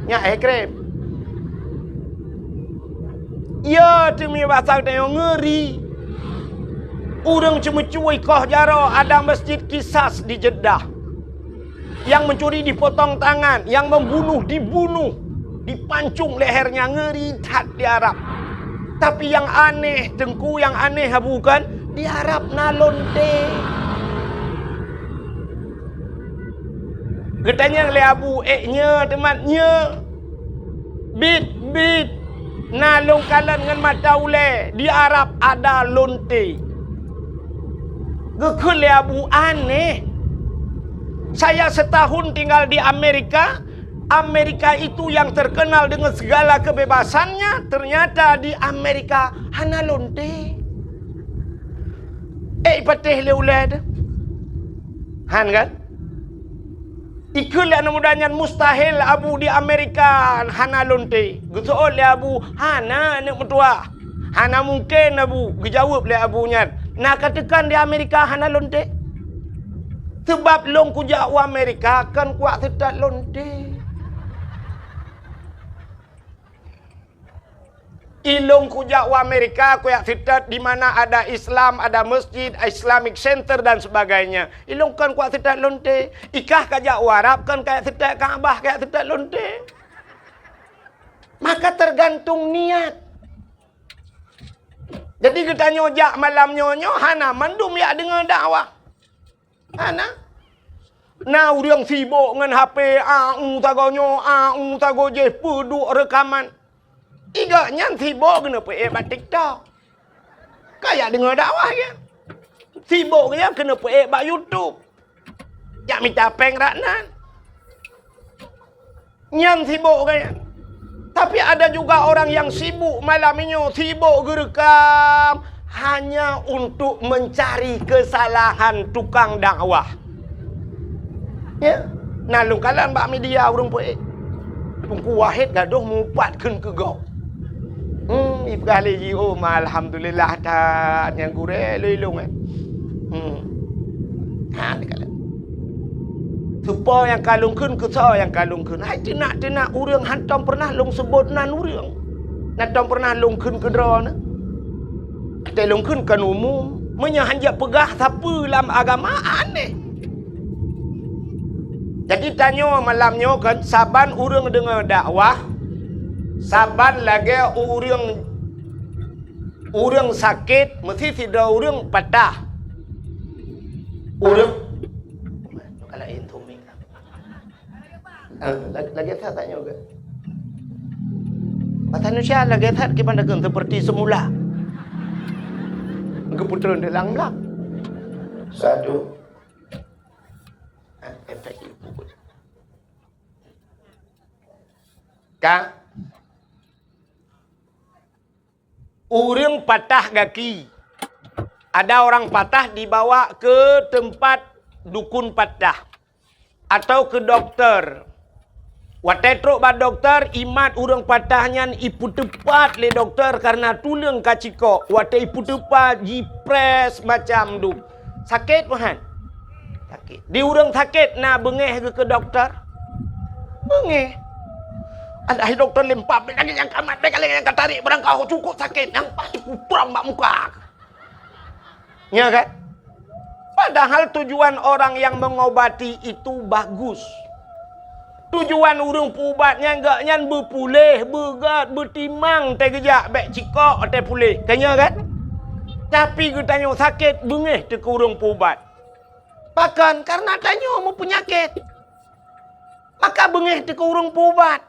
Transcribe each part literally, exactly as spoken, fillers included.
Nyak éh krém. Ya, teumi basa tanyoe ngeuri. Ureuëng ceumeucue ikoh jaroe ada masjid Qisas di Jeddah. Yang mencuri dipotong tangan, yang membunuh dibunuh, dipancung lehernya, ngeri that di Arab. Tapi yang aneh, Teungku, yang aneh Abu kan, di Arab na lonte. Geutanyong lé Abu, "Ék nyoe teumat nyoe?" "Bit, bit, na lôn kalon ngon mata ulée, di Arab ada lonte." Geukheun lé Abu, "Aneh. Saya setahun tinggal di Amerika, Amerika itu yang terkenal dengan segala kebebasannya, ternyata di Amerika hana lonte." Ék patéh lé ulée teuh. Han kan? Ikheun lé aneuk muda nyan, "Mustahil, Abu, di Amerika hana lonte." Geuseuôt lé Abu, "Hana, aneuk meutuah. Hana mungken, Abu," geujaweueb lé Abu nyan. "Na ka teukan di Amerika hana lonte? Seubab lôn kujak u Amerika kon kuwak seutôt lonte." Ilôn kujak u Amerika, kujak seutôt di mana ada Islam, ada masjid, Islamic Center dan sebagainya. Ilôn kon kujak seutôt lonte. Ikah kajak u Arab kon kajak seutôt Ka'bah, kajak seutôt lonte. Maka tergantung niat. Jadi geutanyoe jak malam nyoe, nyoe hana mandum jak deungoe dakwah. Hana. Na ureuëng sibok ngon H P, au sagoe nyoe, au sagoe jih, peuduek reukaman. Igok nyan sibok keuneuk peuék bak TikTok. Kajak deungoe dakwah nyan. Sibok nyan keuneuk peuék bak YouTube. Jak mita péng rak nan. Nyan sibok gaya. Tapi ada juga orang yang sibuk malam nyoe, sibok geureukam hanya untuk mencari kesalahan tukang dakwah. Ya, na lôn kalon bak media ureuëng peuék. Teungku Wahid gadoh mupat kheun keu gob. Hmm, ipeugah lé jih, "Oh, ma alhamdulillah that nyang gurée lôn ilong, eh." Hmm. Ha, neukalon. Soe po nyang ka lôn kheun, keu soe nyang ka lôn kheun. Hai teunak-teunak ureuëng hantom pernah lôn seubot nan ureuëng. Hantom pernah lôn kheun keudroe na. Até lôn kheun kon umum. Meunyoe hanjeuet peugah sapeue lam agama, aneh. Jadi tanyoe malam nyoe kon, saban ureuëng deungoe dakwah, saban lagée ureuëng, ureuëng sakét, meusti sidroe ureuëng patah. Ureuëng, kalau itu mik. Ah, lag-, lagée that tanyoe ke? Bahasa Indonesia lagée that kiban dakeun seperti semula. Geupeutrön di lam-lam. Satu. Ah, efek itu. Ka? Ureuëng patah gaki. Ada orang patah dibawa ke tempat dukun patah atau ke dokter. Watée trok bak dokter, imat ureuëng patah nyan ipeuteupat lé dokter karena tuleueng ka cikok. Watée ipeuteupat, jiprés macam dum. Sakét, Tuhan? Sakét. Di ureuëng sakét na beungéh geuh keu dokter? Beungéh. Alah, dokter lempap, bék lagée nyang ka mat, bék lagée nyang ka tarék, barang ka cukôp sakét, nyang pasti kuprang bak muka. Ya kan? Padahal tujuan orang yang mengobati itu bagus. Tujuan ureuëng peuubat nyan, gobnyan beupuléh, beugét, beutimang, teugeujak bék cikok, teupuléh. Ka nyoe kan? Tapi geutanyoe sakét, beungéh teuh keu ureuëng peuubat. Pakon? Karena tanyoe meupeunyakét. Maka beungéh teuh keu ureuëng peuubat.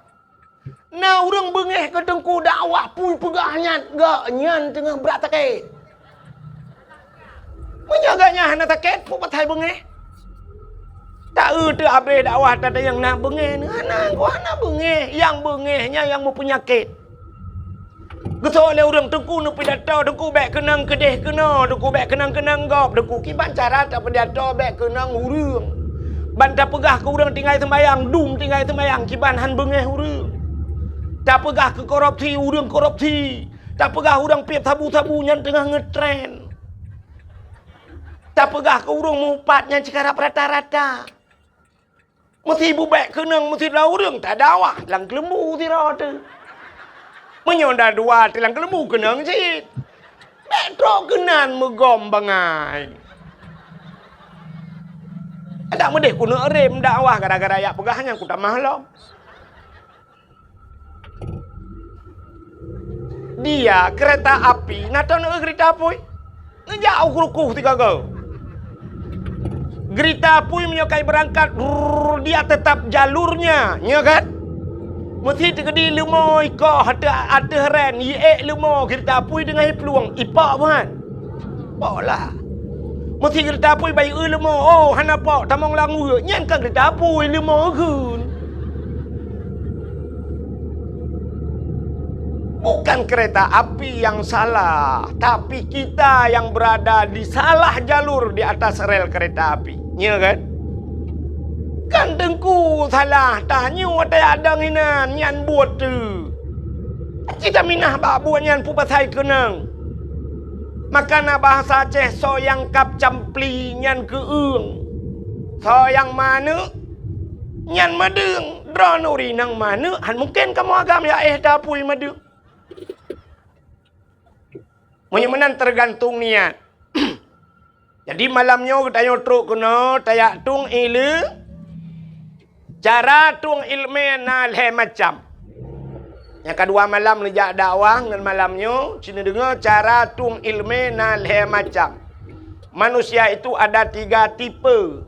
Na ureuëng beungéh keu teungku dakwah, peue peugah nyan, gobnyan teungoh brat sakét. Meunyoe gobnyan hana sakét, peue pasai beungéh? Ta-eu teuh abéh dakwah, ta-, ta nyang na beungéh, hana, hana beungéh. Nyang beungéh nyan nyang meupeunyakét. Geuseuôt lé ureuëng, "Teungku neupidato, Teungku bék keunong keudeh keunoe, Teungku bék keunong keunong gob, Teungku kiban cara tapidato bék keunong ureuëng. Ban tapeugah keu ureuëng tinggai seumayang, dum tinggai seumayang, kiban han beungéh ureuëng. Tapeugah keu korupsi, ureuëng korupsi. Tapeugah ureuëng piep sabu-sabu, nyan teungoh ngeutren. Tapeugah keu ureuëng mupat, nyan ceukarab rata-rata." Meusi bubek keunong meusidroe ureuëng tadakwah lam keuleumbu sidroe teuh. Meunyoe na dua teuh lam keuleumbu keunong cit. Bèk trok keunan meugom bangai. Adak meudeh keuneuk rem dakwah gara-gara jak peugah nyan kutamah lom. Dia kereta api, na teuh na keurita apui. Neujak u rukoh sigoe. Geurita apui meunyoe ka beurangkat, brrrr, dia teutap jalurnya, nyo kan? Meusi teukeudi leumo ikoh ateueh, ateueh ren, iék leumo geurita apui teungoh iplueng, ipok buhan. Pok lah. Meusi geurita apui bayeue leumo, oh, hana pok, tamong lam ueue, nyan kan geurita apui leumo kheun. Bukan kereta api yang salah, tapi kita yang berada di salah jalur di atas rel kereta api. Nya kan? Kan teungku salah, tanyoe watée adang inan nyan buet tu. Cita minah bak buet nyan peupasai keunong. Maka na bahasa Aceh soe nyang kab campli nyan keueung. Soe nyang manök nyan madeueng. Droeneuh ureuëng nyang manök, han mungken kamoe agam ya éh tapui madeueng. Meunyoe meunan teugantung niat. Jadi malam nyoe geutanyoe trok keunoe tajak tueng ié le. Cara tueng iéleumé na lhée macam. Nyang keudua malam neujak dakwah ngon malam nyoe, ci neudeungoe cara tueng iéleumé na lhée macam. Manusia itu ada tiga tipe.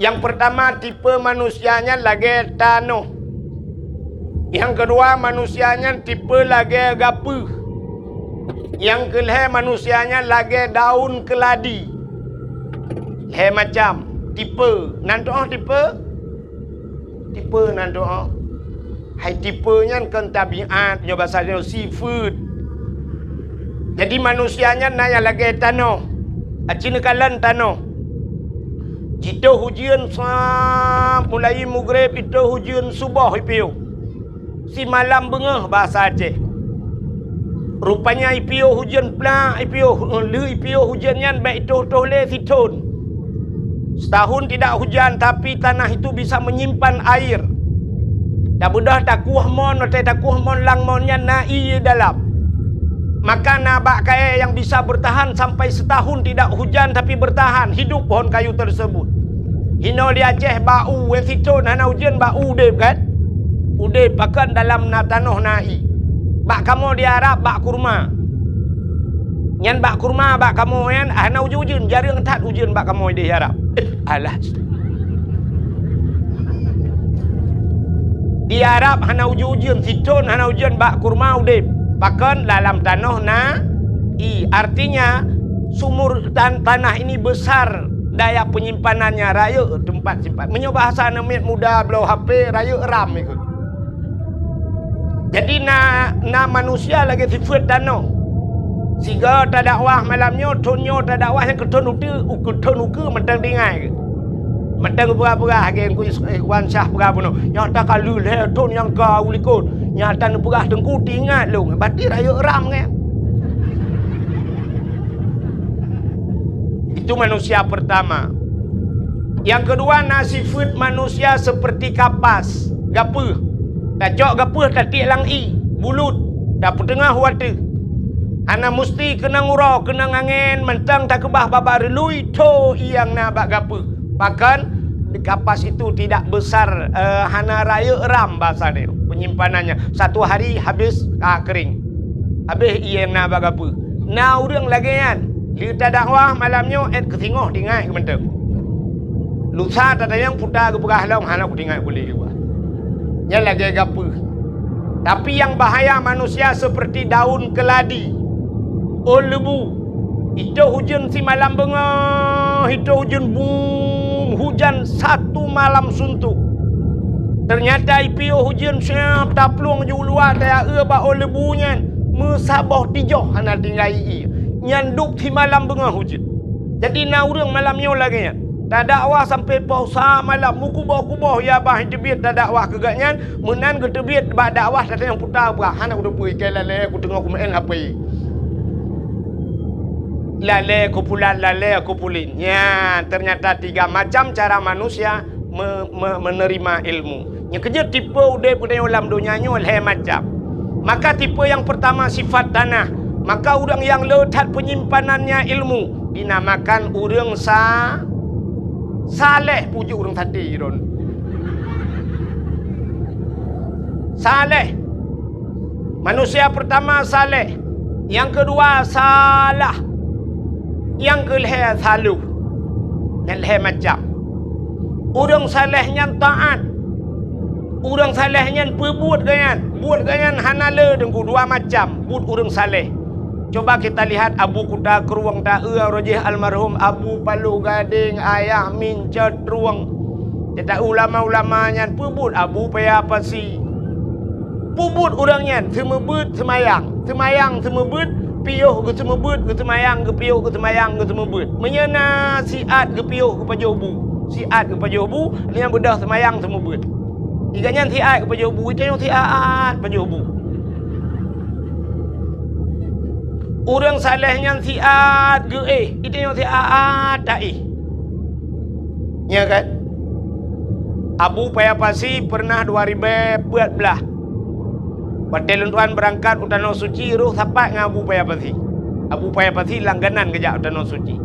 Nyang peurtama tipe manusia nyan lagée tanoh. Nyang keudua manusia nyan tipe lagée gapeuh. Nyang keulhée manusia nyan lagée daun keuladi. Lhée macam tipe. Nan tuoh tipe? Tipe nan tuoh. Hai tipe nyan kon tabiat, nyoe basa nyoe sifeuet. Jadi manusia nyan na nyang lagée tanoh. Aci neukalon tanoh. Jitoh ujeuen sab mulai mugreb itoh ujeuen suboh ipiôh. Simalam beungoh basa Aceh. Rupanya ipiôh ujeuen plak, ipiôh, lheueh ipiôh ujeuen nyan bék itoh-toh lé sithon. Setahun tidak hujan, tapi tanah itu bisa menyimpan air. Tabeudôh takueh mon, watée takueh mon lam mon nyan na ié dalam. Maka na bak kayée nyang bisa bertahan sampai setahun tidak hujan tapi bertahan hidup pohon kayu tersebut. Hinoe di Aceh bak u, wée sithon hana ujeuen bak u udeb kan? Udeb pakon dalam na tanoh na ié. Bak kamoe di Arab bak kurma. Nyan bak kurma bak kamoe nyan hana ujeuen-ujeuen, jareueng that ujeuen bak kamoe di Arab. Eh, alah. Di Arab hana ujeuen-ujeuen, sithon hana ujeuen bak kurma udeb. Pakon dalam tanoh na ié. Artinya sumur tan-, tanah ini besar daya penyimpanannya, rayeuk teumpat simpan. Meunyoe bahasa aneuk miet muda bloe H P, rayeuk ram ikot. Jadi na, na manusia lagée sifeuet tanoh. Sigoe tadakwah malam nyoe, thon nyoe tadakwah nyang keu thon uteue, u keu thon ukeue mantong tinggai. Mantong peugah-peugah lagée Teungku Is-, eh, Wan Syah peugah bunoe. Nyata ka lheueh lhée thon nyang ka u likot. Nyata neupeugah Teungku teuingat lôn. Berarti rayeuk ram nyan. Itu manusia pertama. Nyang keudua na sifeuet manusia seperti kapas, gapeuh. Tacok gapeuh tatiek lam ié, bulut, tapeuteungoh u ateueh. Hana musti keunong uroe, keunong angén, mantong takeubah babah reului tho ié nyang na bak gapeuh. Pakon? Kapas itu tidak besar, eh, hana rayeuk ram basa nyoe penyimpanannya. Satu hari habis, ka kering. Habéh ié nyang na bak gapeuh. Na ureuëng lagée nyan, lheueh tadakwah malam nyoe ék keu singoh teuingat keu mantong. Lusa tatanyong peue ta geupeugah lom hana kuteungoh kulé geupeugah. Nyan lagée gapeuh. Tapi nyang bahaya manusia seperti daun keladi, ôn leubu. Itoh ujeuen simalam beungoh, itoh ujeuen bum, hujan satu malam suntuk. Teunyata ipiôh ujeuen siab taplueng ju luwa tayaue bak ôn leubu nyan, meusaboh tijoh hana tinggai ié. Nyan dub simalam beungoh ujeuen. Jadi na ureuëng malam nyoe lagée nyan. Tadakwah sampai poh sa malam, meukuboh-kuboh ya bah teubiet tadakwah keu gobnyan, meunan geuteubiet bak dakwah tatanyong peue ta geupeugah, hana kuteupeu, ikai lalée kuteungoh kumeu'en H P. Lalée kupulan, lalée kupulan. Nyan, teunyata tiga macam cara manusia me-, me-, menerima ilmu. Nyang keujeuet tipe udeb geutanyoe lam donya nyoe lhée macam. Maka tipe nyang peurtama sifat tanah. Maka ureuëng nyang le that penyimpanannya ilmu dinamakan ureuëng sa-, saleh, puji ureuëng sate ron. Saleh. Manusia peurtama saleh, nyang keudua salah, nyang keulhée saluh. Nyan lhée macam. Ureuëng saleh nyan taát. Ureuëng saleh nyan peubuet gobnyan. Buet gobnyan hana le deungon dua macam buet ureuëng saleh. Coba kita lihat Abu Kuta Krueng, ta-eu roh jih almarhum Abu Paloh Gadeng, Ayah Mincot Krueng. Teuta ulama-ulama nyan peubuet Abu Paya Pasi. Peubuet ureuëng nyan seumeubeuet seumayang, seumayang seumeubeuet, piôh geuseumeubeuet, geuseumayang geupiôh, geuseumayang geuseumeubeuet. Meunyoe na siat geupiôh geupajoh bu, siat geupajoh bu, lheueh nyan beudôh seumayang seumeubeuet. Iga nyan siat geupajoh bu, itanyoe siat pajoh bu. Ureuëng saleh nyan siat geuéh, itanyoe siat taéh. Nya kan? Abu Paya Pasi pernah dua ribée peuet blaih. Watée lôn tuan beurangkat u Tanoh Suci, roh sapat ngon Abu Paya Pasi. Abu Paya Pasi langganan geujak u Tanoh Suci.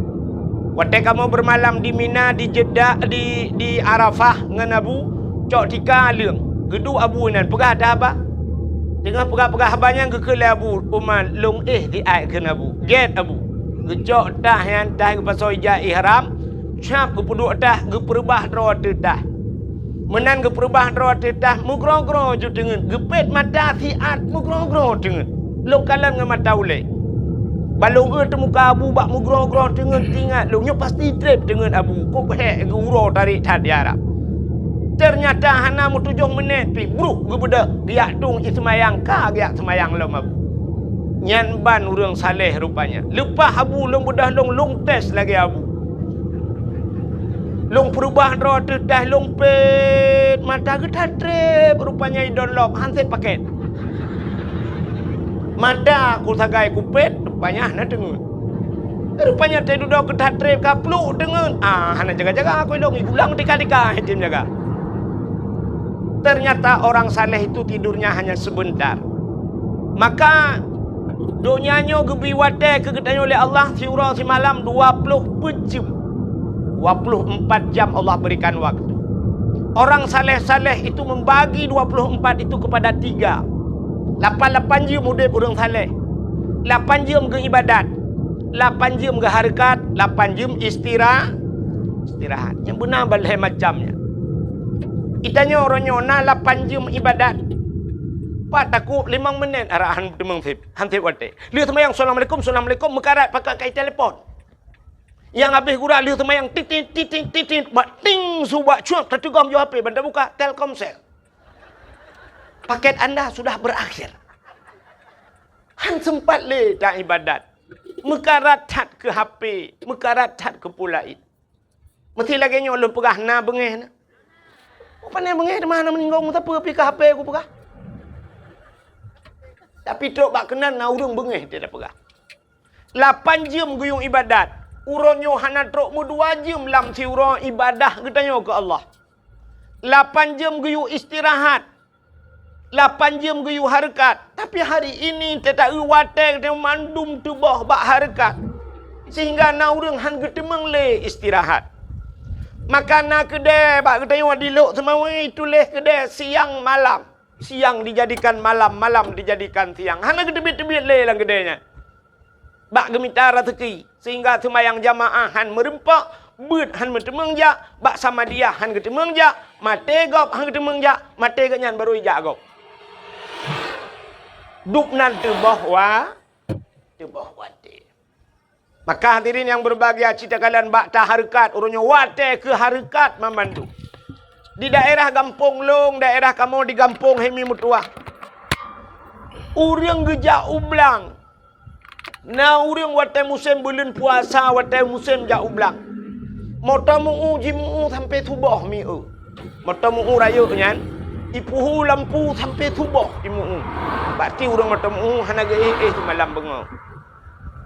Watée kamoe beureumalam di Mina, di Jeddah, di, di Arafah ngon Abu, cok tika leueng. Geuduek Abu inan peugah that haba. Teungoh peugah-peugah haba nyan geukheun lé Abu Umar, "Lôn éh siat," kheun Abu. Gét Abu. Geucok tah nyan, tah geupasoe ija ihram, cap geupeuduek tah, geupeureubah droe ateueh tah. Meunan geupeureubah droe ateueh tah, meugroe-groe ju teungeut, geupét mata siat meugroe-groe teungeut. Lôn kalon ngon mata ulée. Ban lôn eu teumuka Abu bak meugroe-groe teungeut, teuingat lôn nyoe pasti treb teungeut Abu, kok hék geu-uroe tarék that di Arab. Teunyata hana meutujoh meunét pih, bruh geubeudôh geujak tueng ié seumayang, ka geujak seumayang lom Abu. Nyan ban ureuëng saleh rupanya. Leupah Abu lôn beudôh lôn, lôn tes lagée Abu. Lôn peureubah droe ateueh tah, lôn pét mata geuh that treb, rupanya idon lom, han sép pakét. Mata ku sagai kupét, rupanya hana teungeut. Rupanya teududoe geuh that treb ka pluek teungeut. Ah, hana jaga-jaga aku ilong, igulang tika-tika, item jaga. Ternyata orang saleh itu tidurnya hanya sebentar. Maka donya nyoe geubri watée keu geutanyoe lé Allah siuroe simalam dua ploh peuet jeuem. Dua ploh empat jam Allah berikan waktu. Orang saleh-saleh itu membagi dua ploh empat itu kepada tiga. Lapan-lapan jeuem udeb ureuëng saleh. Lapan jeuem geuibadat. Lapan jeuem geuhareukat, lapan jeuem istira-, istirahat. Nyang beuna ban lhée macam nyan. Itanyoe uroe nyoe na lapan jeuem ibadat. Pat takot limong meunét arahan teumeung sép, han sép watée. Lheueh seumayang, "Assalamualaikum, assalamualaikum," meukarat pakat kai telepon. Nyang habéh gura lheueh seumayang, titit, titit, titit, bak ting su bak cuak, teuteugom yoh H P, ban tabuka, Telkomsel. Paket anda sudah berakhir. Han sempat lé ta ibadat. Meukarat that keu H P, meukarat that keu peue laén. Meusti lagée nyoe lôn peugah na beungéh na. Pane beungéh teuma hana meuninggoe meusapeue pih ka H P kupeugah. Tapi trok bak keunan na ureuëng beungéh teupeugah. Lapan jeuem geuyue ibadat. Uroe nyoe hana trok meudua jeuem lam siuroe ibadah geutanyoe keu Allah. Lapan jeuem geuyue istirahat. Lapan jeuem geuyue hareukat. Tapi hari ini teuta-eu watée geutanyoe mandum teuboh bak hareukat. Sehingga na ureuëng han geuteumeung lé istirahat. Maka na keudée bak geutanyoe di Lhokseumawe tuléh keudée siang malam. Siang dijadikan malam, malam dijadikan siang. Hana geuteubiet-teubiet lé lam keudée nyan. Bak geumita raseuki, sehingga seumayang jamaah han meureumpok, beuet han meuteumeung jak, bak samadiyah han geuteumeung jak, maté gob han geuteumeung jak, maté gobnyan barô ijak gob. Dub nan teuboh wa-, teuboh watée. Maka hadirin nyang berbahagia, cit takalon bak tahareukat, uroe nyoe watée keu hareukat mamandum. Di daerah gampông lôn, daerah kamoe di gampông Hemi Meutuah. Ureuëng geujak u blang. Na ureuëng watée musém buleuen puasa, watée musém jak u blang. Moto meu-eu, jimu-eu sampoe suboh mi-eu. Moto meu-eu rayeuk nyan, ipeuhu lampu sampoe suboh imu-eu. Bak ti ureuëng moto meu-eu hana geuéh-éh simalam beungoh.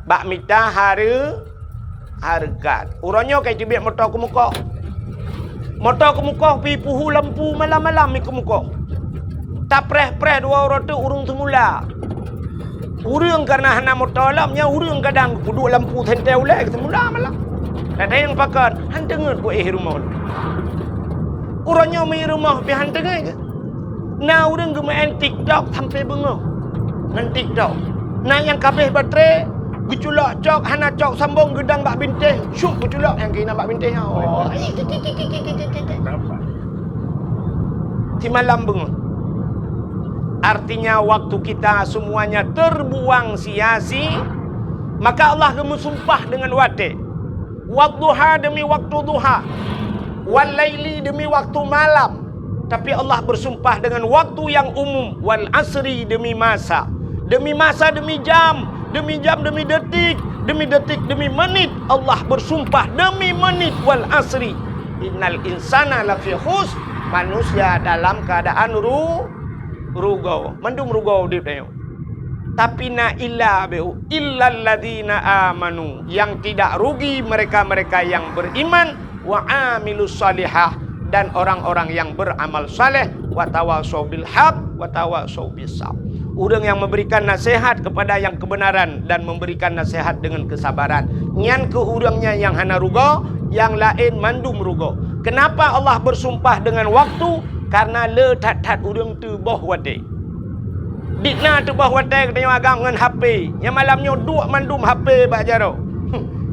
Bak mita hareu-, hareukat. Uroe nyoe ka iteubiet moto keumeukoh. Moto keumukoh pi puhu lampu malam-malam mi keumukoh. Tapreh-preh dua uroe teuk ureuëng seumula. Ureuëng kareuna hana moto lom, nyan ureuëng kadang geupeuduk lampu sentée ulée seumula malam. Kadang nyang pakon, han teungeut ku éh rumoh. Uroe nyoe mi rumoh pi han teungeut. Na ureuëng geumeu'en TikTok sampai beungoh ngon TikTok. Na nyang kabeh baterai, geuculok cok, hana cok sambong, geudang bak bintéh, syuk geuculok nyang keunan bak bintéh nyan. Oh. Simalam beungoh. Artinya waktu kita semuanya terbuang sia-sia, maka Allah geumeusumpah dengan watée. Wadduha demi waktu duha, wal laili demi waktu malam. Tapi Allah bersumpah dengan waktu yang umum, wal asri demi masa, demi masa demi jam, demi jam demi detik, demi detik demi menit. Allah bersumpah demi menit, wal asri. Innal insana lafi khus, manusia dalam keadaan ru-, rugoe. Mandum rugoe udeb tanyoe. Tapi na illa beu, illalladzina amanu, yang tidak rugi mereka-mereka yang beriman, wa amilus salihah, dan orang-orang yang beramal saleh, wa tawasau bil haq, wa tawasau bis sabr. Ureuëng yang memberikan nasihat kepada yang kebenaran dan memberikan nasihat dengan kesabaran, nyan keuh ureuëng nyan nyang hana rugoe, nyang laén mandum rugoe. Kenapa Allah bersumpah dengan waktu? Karena le that-that ureuëng teuboh watée. Dikna teuboh watée geutanyoe agam ngon H P. Nyang malam nyoe duek mandum H P bak jaroe.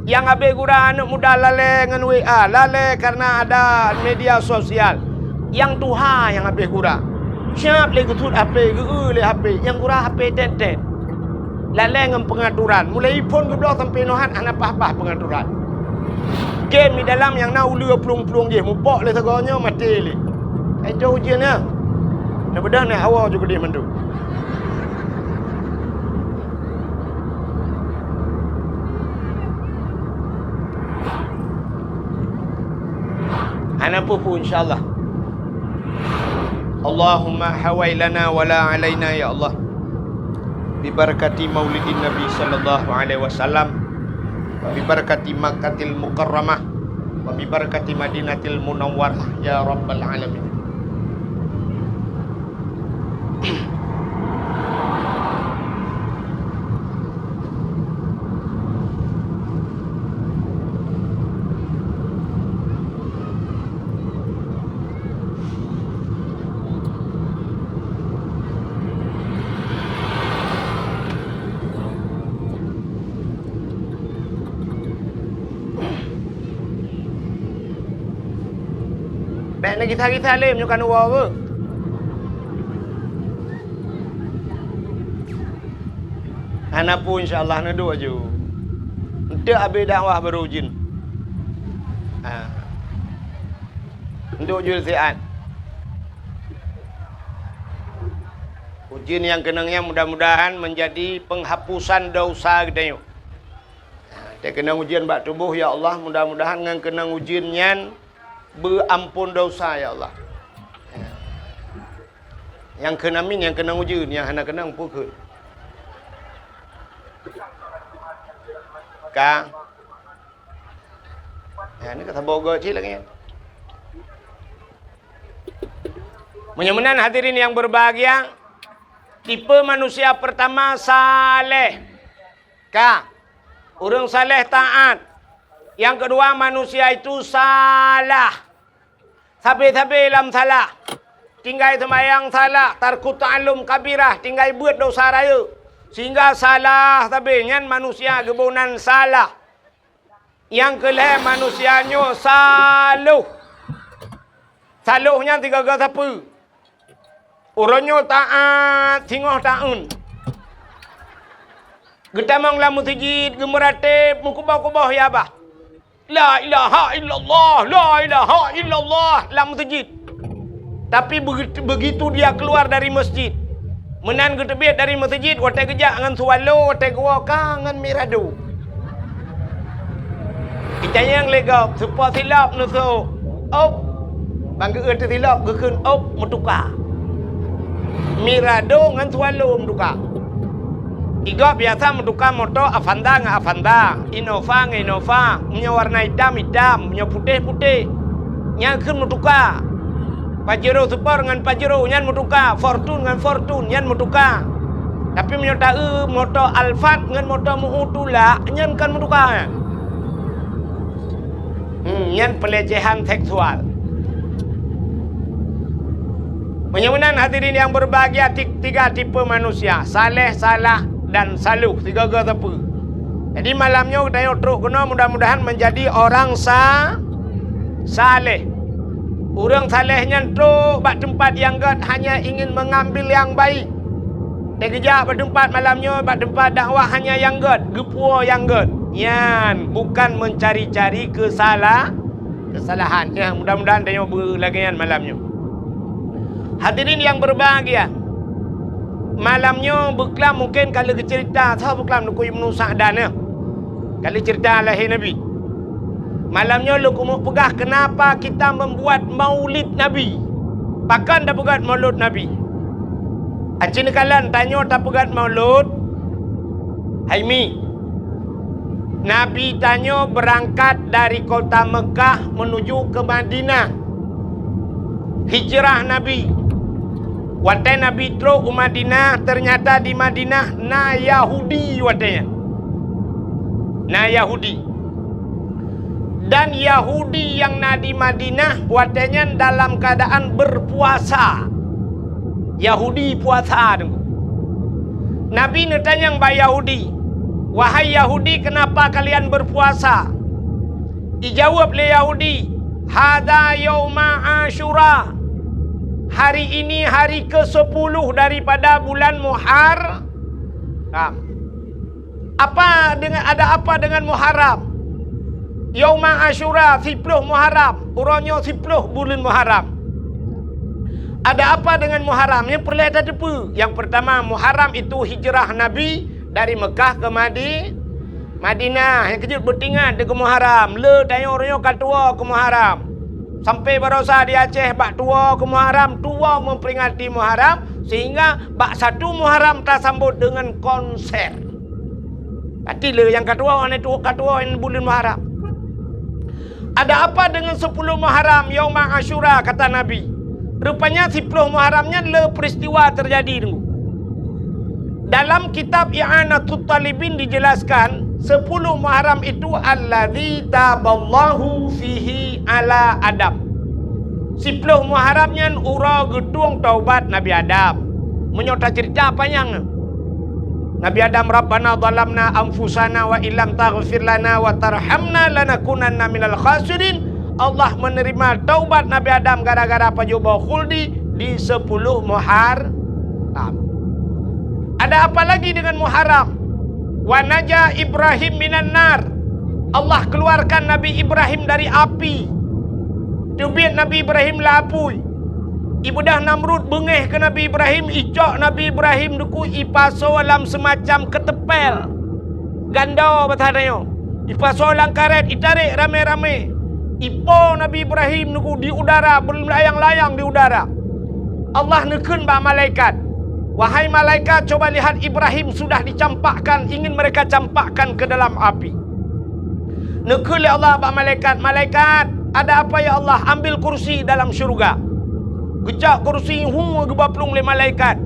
Nyang habéh gura aneuëk muda lalée ngon W A, lalée kareuna ada media sosial. Nyang tuha nyang habéh gura. Siab lé geusuet H P, geu-eu lé H P. Nyang gura H P tét-tét. Lalée ngon peungaturan. Mulai iphon geubloe sampai nohat hana paih-paih peungaturan. Game di dalam nyang na uleue plueng-plueng jih, mupok lé sagoe nyoe maté lé. Ai toh ujian nyan. Neubeudôh nyan hawa ju keudeh mandum. Hana peue-peue, insya Allah. Allahumma hawai lana wa la alaina, ya Allah. Bi barakati maulidin Nabi sallallahu alaihi wasallam, wa bi barakati Makkatil Mukarramah, wa bi barakati Madinatil Munawwarah, ya rabbal alamin. Bèk neugisa-gisa lé meunyoe ka neuwoe beuh. Hana peue, insya Allah, neuduek aju. Eunteuk abéh dakwah barô ujeuen. Ha. Eunteuk ujeuen siat. Ujeuen nyang keunong nyan mudah-mudahan meunjadi peunghapusan desya geutanyoe. Ha, teukeunong ujeuen bak tuboh, ya Allah, mudah-mudahan ngon keunong ujeuen nyan beuampôn desya, ya Allah. Nyang kheun amin, nyang keunong ujeuen, nyang hana keunong peue kheun. Ka. Nyan ka saboh goe cit lagèe nyan. Meunyoe meunan hadirin yang berbahagia, tipe manusia pertama saleh. Ka. Ureueng saleh taat. Yang kedua, manusia itu salah. Sabe-sabe lam salah. Tinggai seumayang salah, tarku ta'allum kabirah, tinggai beuet desya rayeuk. Sehingga salah sabe nyan manusia geubonan salah. Nyang keu lhèe manusia nyoe saloh. Saloh nyan sigoe-goe sapeue? Uroe nyoe taát singoh taeun. Geutamong lam meuseujid, geumeuratéb, meukuboh-kuboh ya bah. La ilaha illallah, la ilaha illallah lam meuseujid. Tapi begitu, begitu dia keluar dari masjid, meunan geuteubiet dari meuseujid, watèe geujak ngon swallow, watèe geuwoe ka ngon mirado. Itanyong lé gob, seupôt silop neusok. Op. Ban geu-eu teusilop geukheun op meutuka. Mirado ngon swallow meutuka. Igob biasa meutuka moto Avanza ngon Avanza, Innova ngon Innova, meunyoe warna itam, itam, meunyoe putéh, putéh. nyan kheun meutuka. Pajero Sport ngon Pajero nyan meutuka, Fortuner ngon Fortuner nyan meutuka. Tapi meunyoe taeu moto Alphard ngon moto Mu'u tulak, nyan kon meutuka nyan. Hmm, nyan pelecehan seksual. Meunyoe meunan hadirin yang berbahagia, ti-, tiga tipe manusia, saleh, salah, dan saluh, sigoe-goe sapeue. Jadi malam nyoe geutanyoe trok keunoe mudah-mudahan menjadi orang sa-, saleh. Ureuëng saleh nyan trok bak teumpat nyang gét hanya ingin mengambil yang baik. Teugeujak bak teumpat malam nyoe, bak teumpat dakwah hanya nyang gét, geupuwoe nyang gét. Nyan bukan mencari-cari kesala-, kesalahan. Ya, mudah-mudahan tanyoe beulagée nyan malam nyoe. Hadirin yang berbahagia, malam nyoe beuklam mungkin ka lheueh geuceurita, soe beuklam, Teungku Ibnu Sa'dan, ya. Ka lheueh ceurita lahé Nabi. Malam nyoe lôn keumeung peugah kenapa kita membuat maulid Nabi. Pakon tapeugét maulud Nabi? Aci neukalon tanyoe tapeugét maulud, hai mi. Nabi tanyoe beurangkat dari kota Meukah menuju ke Madinah. Hijrah Nabi. Watée Nabi trok u Madinah, ternyata di Madinah na Yahudi watée nyan. Na Yahudi. Dan Yahudi nyang na di Madinah watée nyan dalam keadaan berpuasa. Yahudi puasa, Teungku. Nabi neutanyong bak Yahudi, "Wahai Yahudi, kenapa kalian berpuasa?" Ijaweueb lé Yahudi, "Hadza yauma Asyura." Hari ini hari kesepuluh daripada bulan Muharram. Apa dengan, ada apa dengan Muharram? Yauma Asyura, siploh Muharram. Uroe nyoe siploh buleuen Muharram. Ada apa dengan Muharram? Nyang peureulée tateupeue. Yang pertama, Muharram itu hijrah Nabi dari Mekah ke Madi-, Madinah. Nyang keujeuet beutingat deungon Muharram. Le tanyoe uroe nyoe ka tuwoe keu Muharram. Sampai barosa di Aceh bak tuwoe keu Muharram, tuwoe memperingati Muharram, sehingga bak satu Muharram tasambot dengan konser. Pati le nyang ka tuwoe, aneuëk tuwoe ka tuwoe ngon buleuen Muharram. Ada apa dengan sepuluh Muharram, Yauma Asyura, kata Nabi? Rupanya siploh Muharram nyan le peristiwa terjadi, Teungku. Dalam kitab I'anatut Talibin dijelaskan, sepuluh Muharram itu alladzi taballahu fihi ala Adam. Siploh Muharram nyan uroe geutueng taubat Nabi Adam. Meunyoe taceurita panyang, Nabi Adam, "Rabbana zalamna anfusana wa illam taghfir lana wa tarhamna lanakunanna minal khasirin." Allah menerima taubat Nabi Adam gara-gara pajoh boh khuldi di sepuluh Muharram. Ada apa lagi dengan Muharram? "Wa naja Ibrahim minan nar." Allah keluarkan Nabi Ibrahim dari api. Teubiet Nabi Ibrahim lam apui. Ibeudôh Namrud beungéh keu Nabi Ibrahim, icok Nabi Ibrahim, Teungku, ipasoe lam seumacam keuteumpél. Gandô basa tanyoe. Ipasoe lam karét, itarek ramé-ramé. Ipo Nabi Ibrahim, Teungku, di udara, beulayang-layang di udara. Allah neukheun bak malaikat, "Wahai malaikat, coba lihat Ibrahim sudah dicampakkan, ingin mereka campakkan ke dalam api." Neukheun lé Allah bak malaikat, "Malaikat, ada apa ya Allah? Ambil kursi dalam syurga." Geucok kursi, hu, geuba plueng lé malaikat.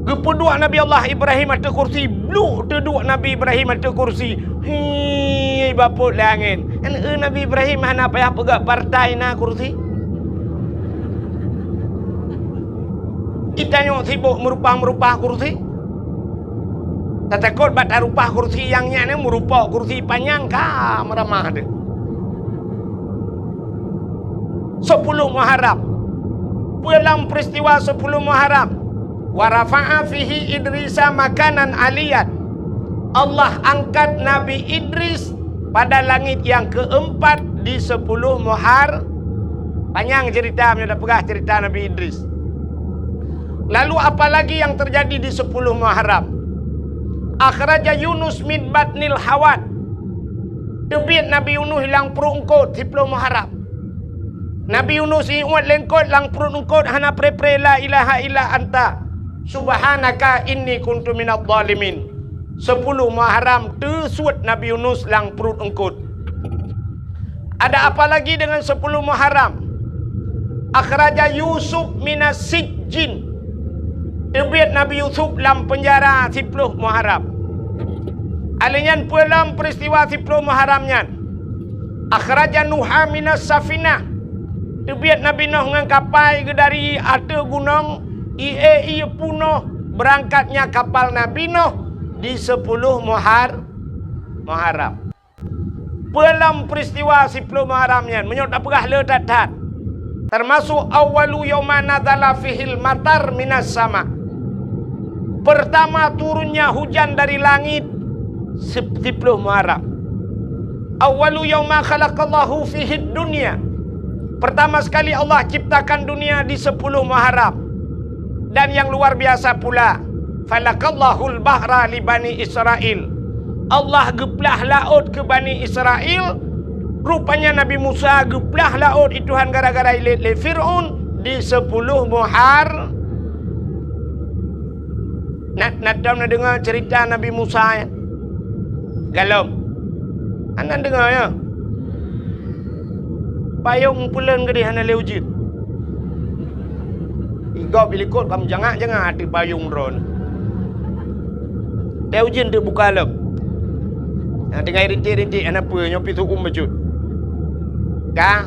Geupeuduek Nabi Allah Ibrahim ateueh kursi, bluk teuduek Nabi Ibrahim ateueh kursi. Hi, bapot lé angén. Kan, eh, Nabi Ibrahim hana payah peugah partai na kursi. Itanyoe sibok meurupah-meurupah kursi. Tatakot bak tarupah kursi nyang nyan, meurupok kursi panyang ka meuramah deh. Sepuluh Muharram. Peue lam peristiwa sepuluh Muharram? "Wa rafa'a fihi Idrisa makanan aliyan." Allah angkat Nabi Idris pada langit yang keempat di sepuluh Muhar-, panyang cerita, meunyoe tapeugah cerita Nabi Idris. Lalu apa lagi yang terjadi di sepuluh Muharram? "Akhraja Yunus min batnil hawat." Teubiet Nabi Yunus lam pruet eungkot siploh Muharram. Nabi Yunus iuet lé eungkot, lam pruet eungkot hana pre-pre, "La ilaha illa anta subhanaka inni kuntu minadh dhalimin." Sepuluh Muharram teusuet Nabi Yunus lam pruet eungkot. Ada apa lagi dengan sepuluh Muharram? Akhraja Yusuf minas sijjin. Teubiet Nabi Yusuf lam penjara siploh Muharram. Alèh nyan peue lom peristiwa siploh Muharram nyan? Akhraja Nuha minas safinah. Teubiet Nabi Nuh ngon kapai geuh dari ateueh gunong, ié-ié punoh beurangkatnya kapal Nabi Nuh di siploh Muhar-, Muharram. Peue lom peristiwa siploh Muharram nyan, meunyoe tapeugah le that-that. Termasuk awwalu yauma nazala fihil matar minas sama. Pertama turunnya hujan dari langit sip-, siploh Muharram. Awwalu yauma khalaqallahu fihid dunya. Pertama sekali Allah ciptakan dunia di siploh Muharram. Dan yang luar biasa pula, falakallahul bahra li Bani Israil. Allah geuplah laôt keu Bani Israil. Rupanya Nabi Musa geuplah laôt i Tuhan gara-gara ilét lé Fir'aun di siploh Muhar-, na, na tom na deungoe ceurita Nabi Musa nyan? Galom. Hana deungoe, ya? Payong peuleuen geudeh hana lé ujeuen. Igob ilikot ka meujangak-jangak ateueh payong droeneuh. Teuh ujeuen teuh buka lom. Nyang tinggai rintik-rintik hana peue, nyoe pih su'um bacut. Ka,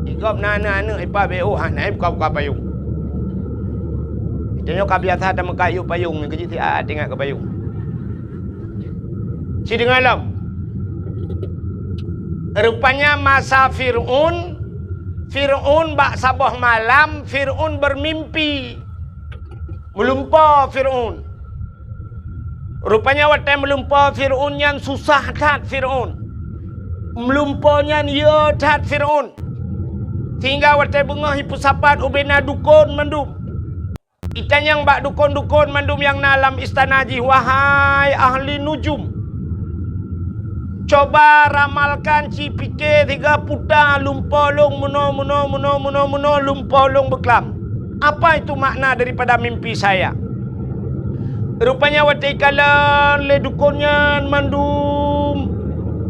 igob na aneuk-aneuk ipa B O hana buka-buka payong. Tanyoe ka biasa tameukat yub payong, nyoe keuh jih siat ingat keu payong. Ci deungoe lom. Rupanya masa Fir'aun, Fir'aun bak saboh malam, Fir'aun bermimpi. Meulumpoe Fir'aun. Rupanya watèe meulumpoe Fir'aun nyan susah that Fir'aun. Meulumpoe nyan yö that Fir'aun. Sehingga watèe beungoh jipeusapat ubena dukon mandum. Itanyong bak dukon-dukon mandum nyang na lam istana jih, "Wahai ahli nujum, coba ramalkan, ci pike siga puta lumpoe lôn meunoe, meunoe, meunoe, meunoe, meunoe lumpoe lôn beuklam. Apa itu makna daripada mimpi saya?" Rupanya watèe ikalon lé dukon nyan mandum,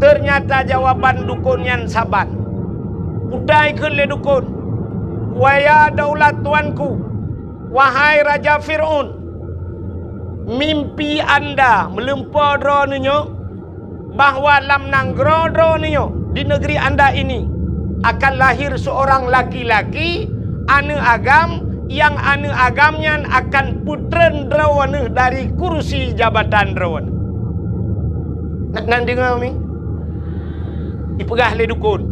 ternyata jawaban dukon nyan saban. Puta ikheun lé dukon, "Wahai daulat tuanku, wahai Raja Fir'aun, mimpi anda meulumpoe droeneuh nyoe, bahwa lam nanggroe droeneuh nyoe, di negeri anda ini, akan lahir seorang laki-laki, aneuk agam, nyang aneuk agam nyan akan peutreun droeneuh dari kursi jabatan droeneuh." Na, na deungoe mi? Ipeugah lé dukon,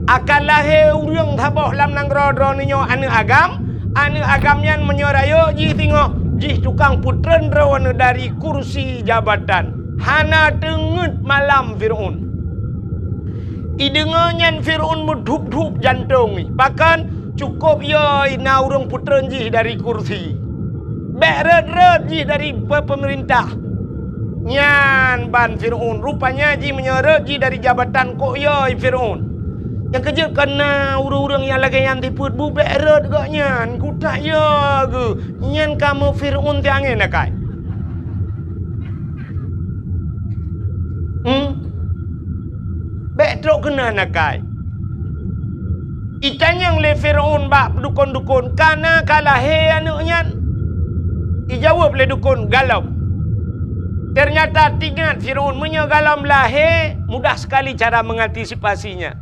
"Akan lahé ureuëng saboh lam nanggroe droeneuh nyoe aneuk agam, aneuk agam nyan meunyoe rayeuk jih singoh, jih tukang peutreun droeneuh dari kursi jabatan." Hana teungeut malam Fir'aun. Ideungoe nyan Fir'aun meudhup-dhup jantong jih. Pakon? Cukôp yo na ureuëng peutreun jih dari kursi. Bék rhot-rhot jih dari pe-, peumeurintah. Nyan ban Fir'aun. Rupanya jih meunyoe rhot jih dari jabatan kok yo Fir'aun. Nyang keujeuet kon na ureuëng-ureuëng nyang lagée nyan sifeuet bu bék rhot gobnyan. Kutak yo geuh. Nyan kamoe Fir'aun siangén akai. Hmm? Bék trok keunan akai. Itanyong lé Fir'aun bak dukon-dukon, "Ka na ka lahé aneuëk nyan?" Ijaweueb lé dukon, "Galom." Ternyata teuingat Fir'aun, meunyoe galom lahé, mudah sekali cara mengantisipasinya.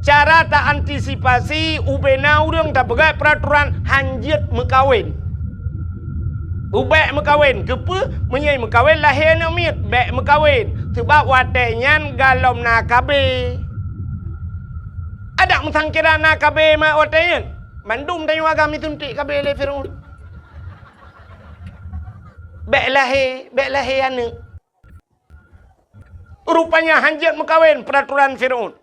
Cara ta-antisipasi, ubena ureuëng tapeugah peuraturan hanjeuet meukawen. Ubek meukawen, keupeue? Meunyoe meukawen lahé aneuëk miet, bék meukawen, seubab watée nyan galom na K B. Adak meusangkira na K B mak watée nyan, mandum tanyoe agam isuntik K B lé Fir'aun. Bék lahé, bék lahé aneuëk. Rupanya hanjeuet meukawen peuraturan Fir'aun.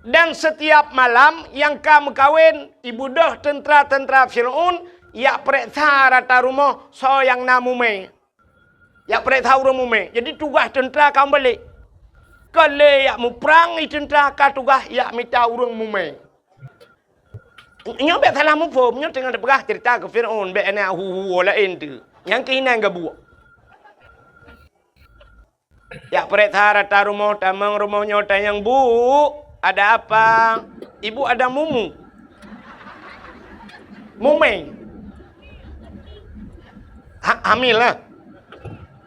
Dan setiap malam nyang ka meukawen, ibeudôh teuntra-teuntra Fir'aun yak peureksa rata rumoh soe nyang na mumé. Yak peureksa ureuëng mumé. Jadi tugaih teuntra ka meubalek. Ka lé yak muprang i teuntra ka tugaih yak mita ureuëng mumé. Nyoe bék salah muphom, nyoe teungoh teupeugah ceurita keu Fir'aun, bék na hu-hu laén teuh. Nyang keuh inan gabuek. Yak peureksa rata rumoh, tamong rumoh nyoe tanyong, "Bu, Ada apa? Ibu ada mumu. Mumé. Ha-, hamil lah.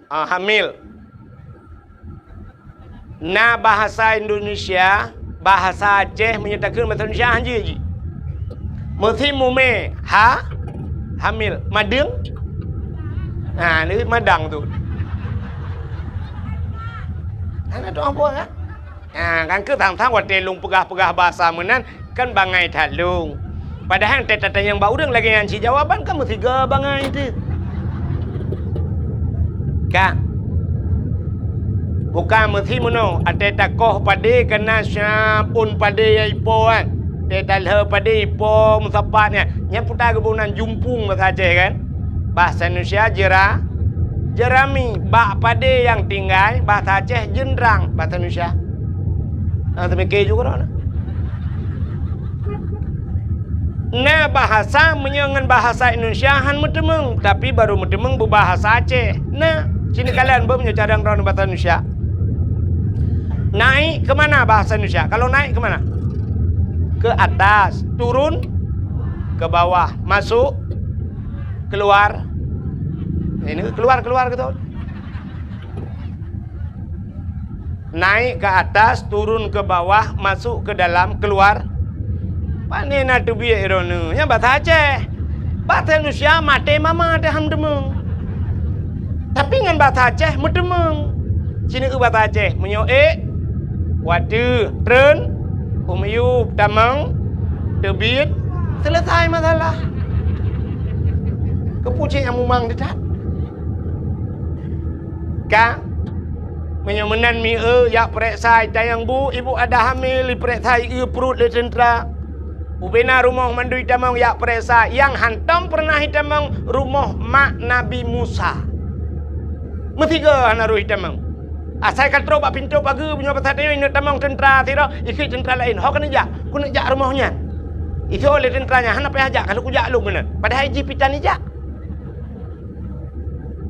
Ah, hamil. Na bahasa Indonesia, bahasa Aceh, meunyoe takheun bahasa Indonesia han jeuet jih. Meusi mumé, ha, hamil, madeueng. Ha, ni madang tu. Hana tu apa kan? Ha, kan keu sang-sang watèe lôn peugah-peugah bahasa meunan, kan bangai that lôn. Padahai teutatanyong bak ureueng lagèe nyan cit jawaban kan meusigoe bangai teuh. Ka. Bukan meusi meunoe, watèe takoh padé kana syabun padé nyang ipo kan. Watèe talheueh padé ipo meusapat nyan. Nyan puta geuboh nan jumpung bahasa Aceh kan. Bahasa Indonesia jera-, jerami. Bak padé nyang tinggai, bahasa Aceh jeunrang, bahasa Indonesia. Ha, teumike ju keudroe na. Na bahasa meunyoe ngon bahasa Indonesia han meuteumeung, tapi barô meuteumeung beubahasa Aceh. Na, sinoe kalon beuh meunyoe carông droeneuh bahasa Indonesia. Naik ke mana bahasa Indonesia? Kalau naik ke mana? Ke atas, turun ke bawah, masuk, keluar. Ini keluar, keluar gitu. Naik ke atas, turun ke bawah, masuk ke dalam, keluar. Pane na teubiet droeneuh? Nyan bahasa Aceh. Bahasa Indonesia maté mama teuh han meuteumeung. Tapi ngon bahasa Aceh meuteumeung. Sinoe bahasa Aceh, meunyoe ék, watèe, treun, u miyueb, tamong, teubiet, selesai masalah. Keupeue cit nyang mumang teuh that? Ka, meunyoe meunan mieu, jak peuriksa i tayang bu, ibu ada hamil, ipeuriksa ié pruet lé teuntra. Ubena rumoh mandum itamong jak peuriksa, nyang hantom peureunah itamong rumoh mak Nabi Musa. Meusigoe hana roh itamong. Asai ka trok bak pintoe pageue, meunyoe basa tanyoe ineuk tamong teuntra sidroe, ikheun teuntra laén, "Ho keuneuk jak, keuneuk jak rumoh nyan." Ijok lé teuntra nyan, "Hana payah jak, ka lheueh kujak lôn meunan." Padahai jih pih tan ijak.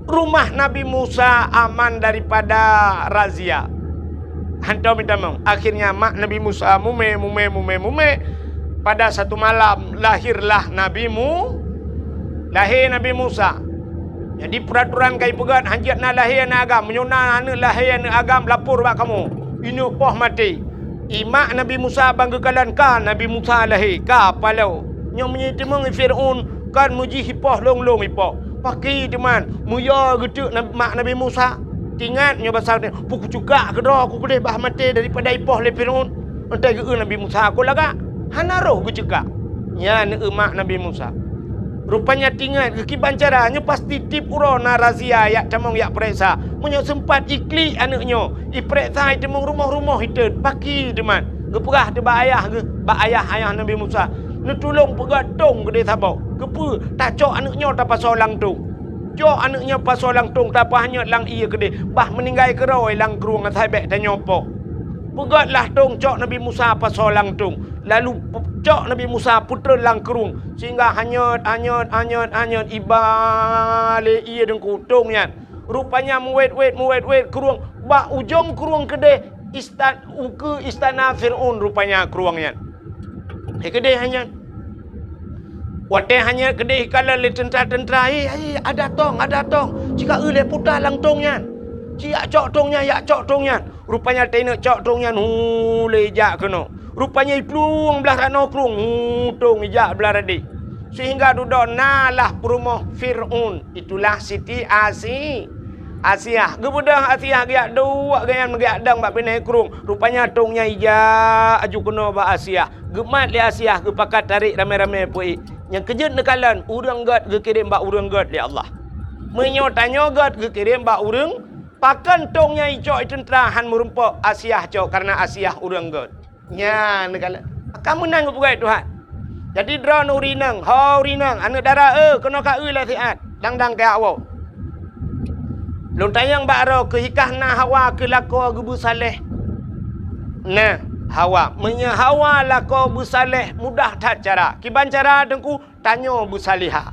Rumah Nabi Musa aman daripada razia. Hantom itamong. Akhirnya mak Nabi Musa mumé, mumé, mumé, mumé. Pada satu malam lahirlah Nabi Mu-, lahé Nabi Musa. Jadi peuratoran ka ipeugét, hanjeuet na lahé aneuk agam. Meunyoe na aneuk lahé aneuk agam, lapor bak kamoe. Ineuk poh maté. Ié mak Nabi Musa ban geukalon ka Nabi Musa lahé, ka paloe. Nyoe meunyoe itamong Fir'aun, kan meujih ipoh lôn-lôn ipoh. Pakri teuma, meuyue geuteuk nab-, mak Nabi Musa. Teuingat nyoe basa, "Peue kucukak keudroe ku keudeh bah maté daripada ipoh lé Fir'aun." Watèe geu-eu Nabi Musa, "Kon lagak?" Hana roh geucukak. Nyan eu mak Nabi Musa. Rupanya teuingat geukiban cara, nyoe pasti tiep uroe na razia jak tamong jak peuriksa. Meunyoe seumpat iklik aneuk nyoe, ipeuriksa itamong rumoh-rumoh iteun, pakri teuma. Geupeugah teuh bak ayah geuh, bak ayah, ayah Nabi Musa, "Neutulông peugét tông keudeh saboh." Keupeue? Tacok aneuk nyoe tapasoe lam tông. Cok aneuk nyoe pasoe lam tông, tapeuhanyot lam ié keudeh, bah meuninggai keudroe lam krueng asai bèk tanyoe poh. Peugét lah tông, cok Nabi Musa pasoe lam tông. Lalu pe-, cok Nabi Musa peutreun lam krueng, sehingga hanyot, hanyot, hanyot, hanyot, iba lé ié deungku tông nyan. Rupanya meuwét-wét, meuwét-wét krueng, bak ujong krueng keudeh, istan-, ukeue istana Fir'aun rupanya krueng nyan. Hai keudeh hanyot. Watèe hanyot keudeh ikalon lé teuntra-teuntra, "Hei, hei, ada tông, ada tông." Cit ka eu lé puta lam tông nyan. Cit jak cok tông nyan, jak cok tông nyan. Rupanya teuingat cok tông nyan, hu, lé ijak keunoe. Rupanya iplueng blah ranoe krueng, hu, tông ijak blah radeh. Sehingga dudoe na lah peurumoh Fir'aun. Itulah Siti Asi-, Asiah. Geubeudôh Asiah geujak duek gobnyan meugeuyak dong bak binéh krueng. Rupanya tông nyan ijak aju keunoe bak Asiah. Geumat lé Asiah, geupakat tarek ramé-ramé peuék. Nyang keujeuet neukalon, ureueng gét geukirém bak ureueng gét lé Allah. Meunyoe tanyoe gét geukirém bak ureueng, pakon tông nyan icok i teuntra han meurumpok Asiah cok, kareuna Asiah ureueng gét. Nyan neukalon. Ka meunan geupeugah Tuhan. Jadi droeneuh ureueng inong, ho ureueng inong, aneuk dara, eh, keunoe ka eu lé siat, dang-dang keu awak. Lôn tanyong bak droe, keuhikah na Hawa keu lakoe geubeusaléh? Nah, Hawa. Meunyoe Hawa lakoe beusaléh, mudah that cara. Kiban cara teungku, tanyoe beusalihah.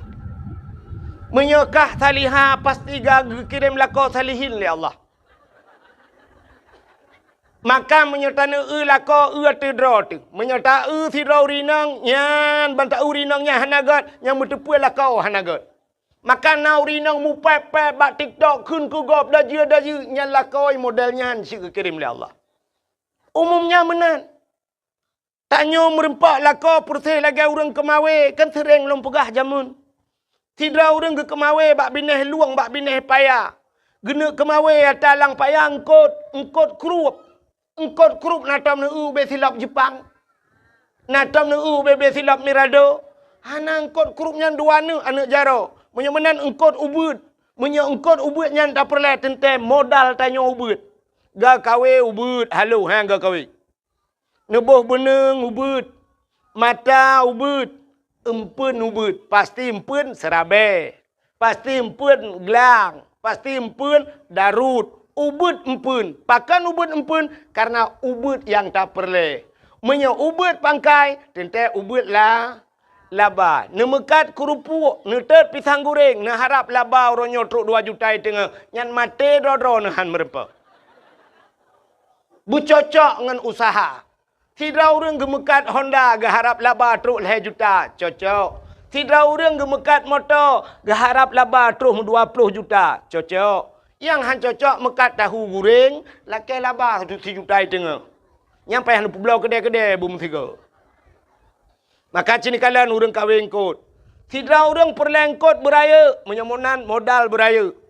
Meunyoe kah salihah, pasti ka geukirém lakoe salihin lé Allah. Maka meunyoe taneuk eu lakoe, eu ateueh droe teuh. Meunyoe ta-eu sidroe ureueng inong, nyan ban ta-eu ureueng inong nyan hana gét, nyang meuteupeu lakoe hana gét. Maka na ureueng inong mupék-pék bak TikTok kheun keu gob dajeu-dajeu, nyan lakoe model nyan cit geukirém lé Allah. Umum nyan meunan. Tanyoe meureumpok lakoe peureséh lagée ureueng keumawé, kan seuréng lôn peugah jameun. Sidroe ureueng geukeumawé bak binéh lueng, bak binéh paya. Geuneuk keumawé ata lam paya eungkot, eungkot krueb. Eungkot krueb na tom neu-eu ubé silop Jeupang. Na tom neu-eu ubé-bé silop Mirado. Hana eungkot krueb nyan dua neuk aneuëk jaroe. Meunyoe meunan eungkot ubeuet. Meunyoe eungkot ubeuet nyan tapeureulée teuntée modal tanyoe ubeuet. Gakawé ubeuet halo, ha gakawé. Neuboh beuneueng ubeuet, mata ubeuet, eumpeuen ubeuet, pasti eumpeuen seurabée, pasti eumpeuen glang, pasti eumpeuen daruet, ubeuet eumpeuen. Pakon ubeuet eumpeuen? Kareuna ubeuet nyang tapeureulée. Meunyoe ubeuet pangkai, teuntée ubeuet la, laba. Neumeukat keurupuek, neutot pisang guréng, neuharab laba uroe nyoe trok dua juta i teungoh, nyan maté droe-droe neuhan meureumpok. Beucocok ngon useuha. Sidroe ureuëng geumeukat Honda geuharab laba trok lhée juta, cocok. Sidroe ureuëng geumeukat moto geuharab laba troh dua ploh juta, cocok. Nyang han cocok meukat tahu guréng, lakée laba sijuta i teungoh. Nyang payah neupeubloe keudée-keudée beumeusigoe. Maka cit neukalon ureuëng kawé eungkot. Sidroe ureuëng peureulée eungkot beurayeuk, meunyoe meunan modal beurayeuk.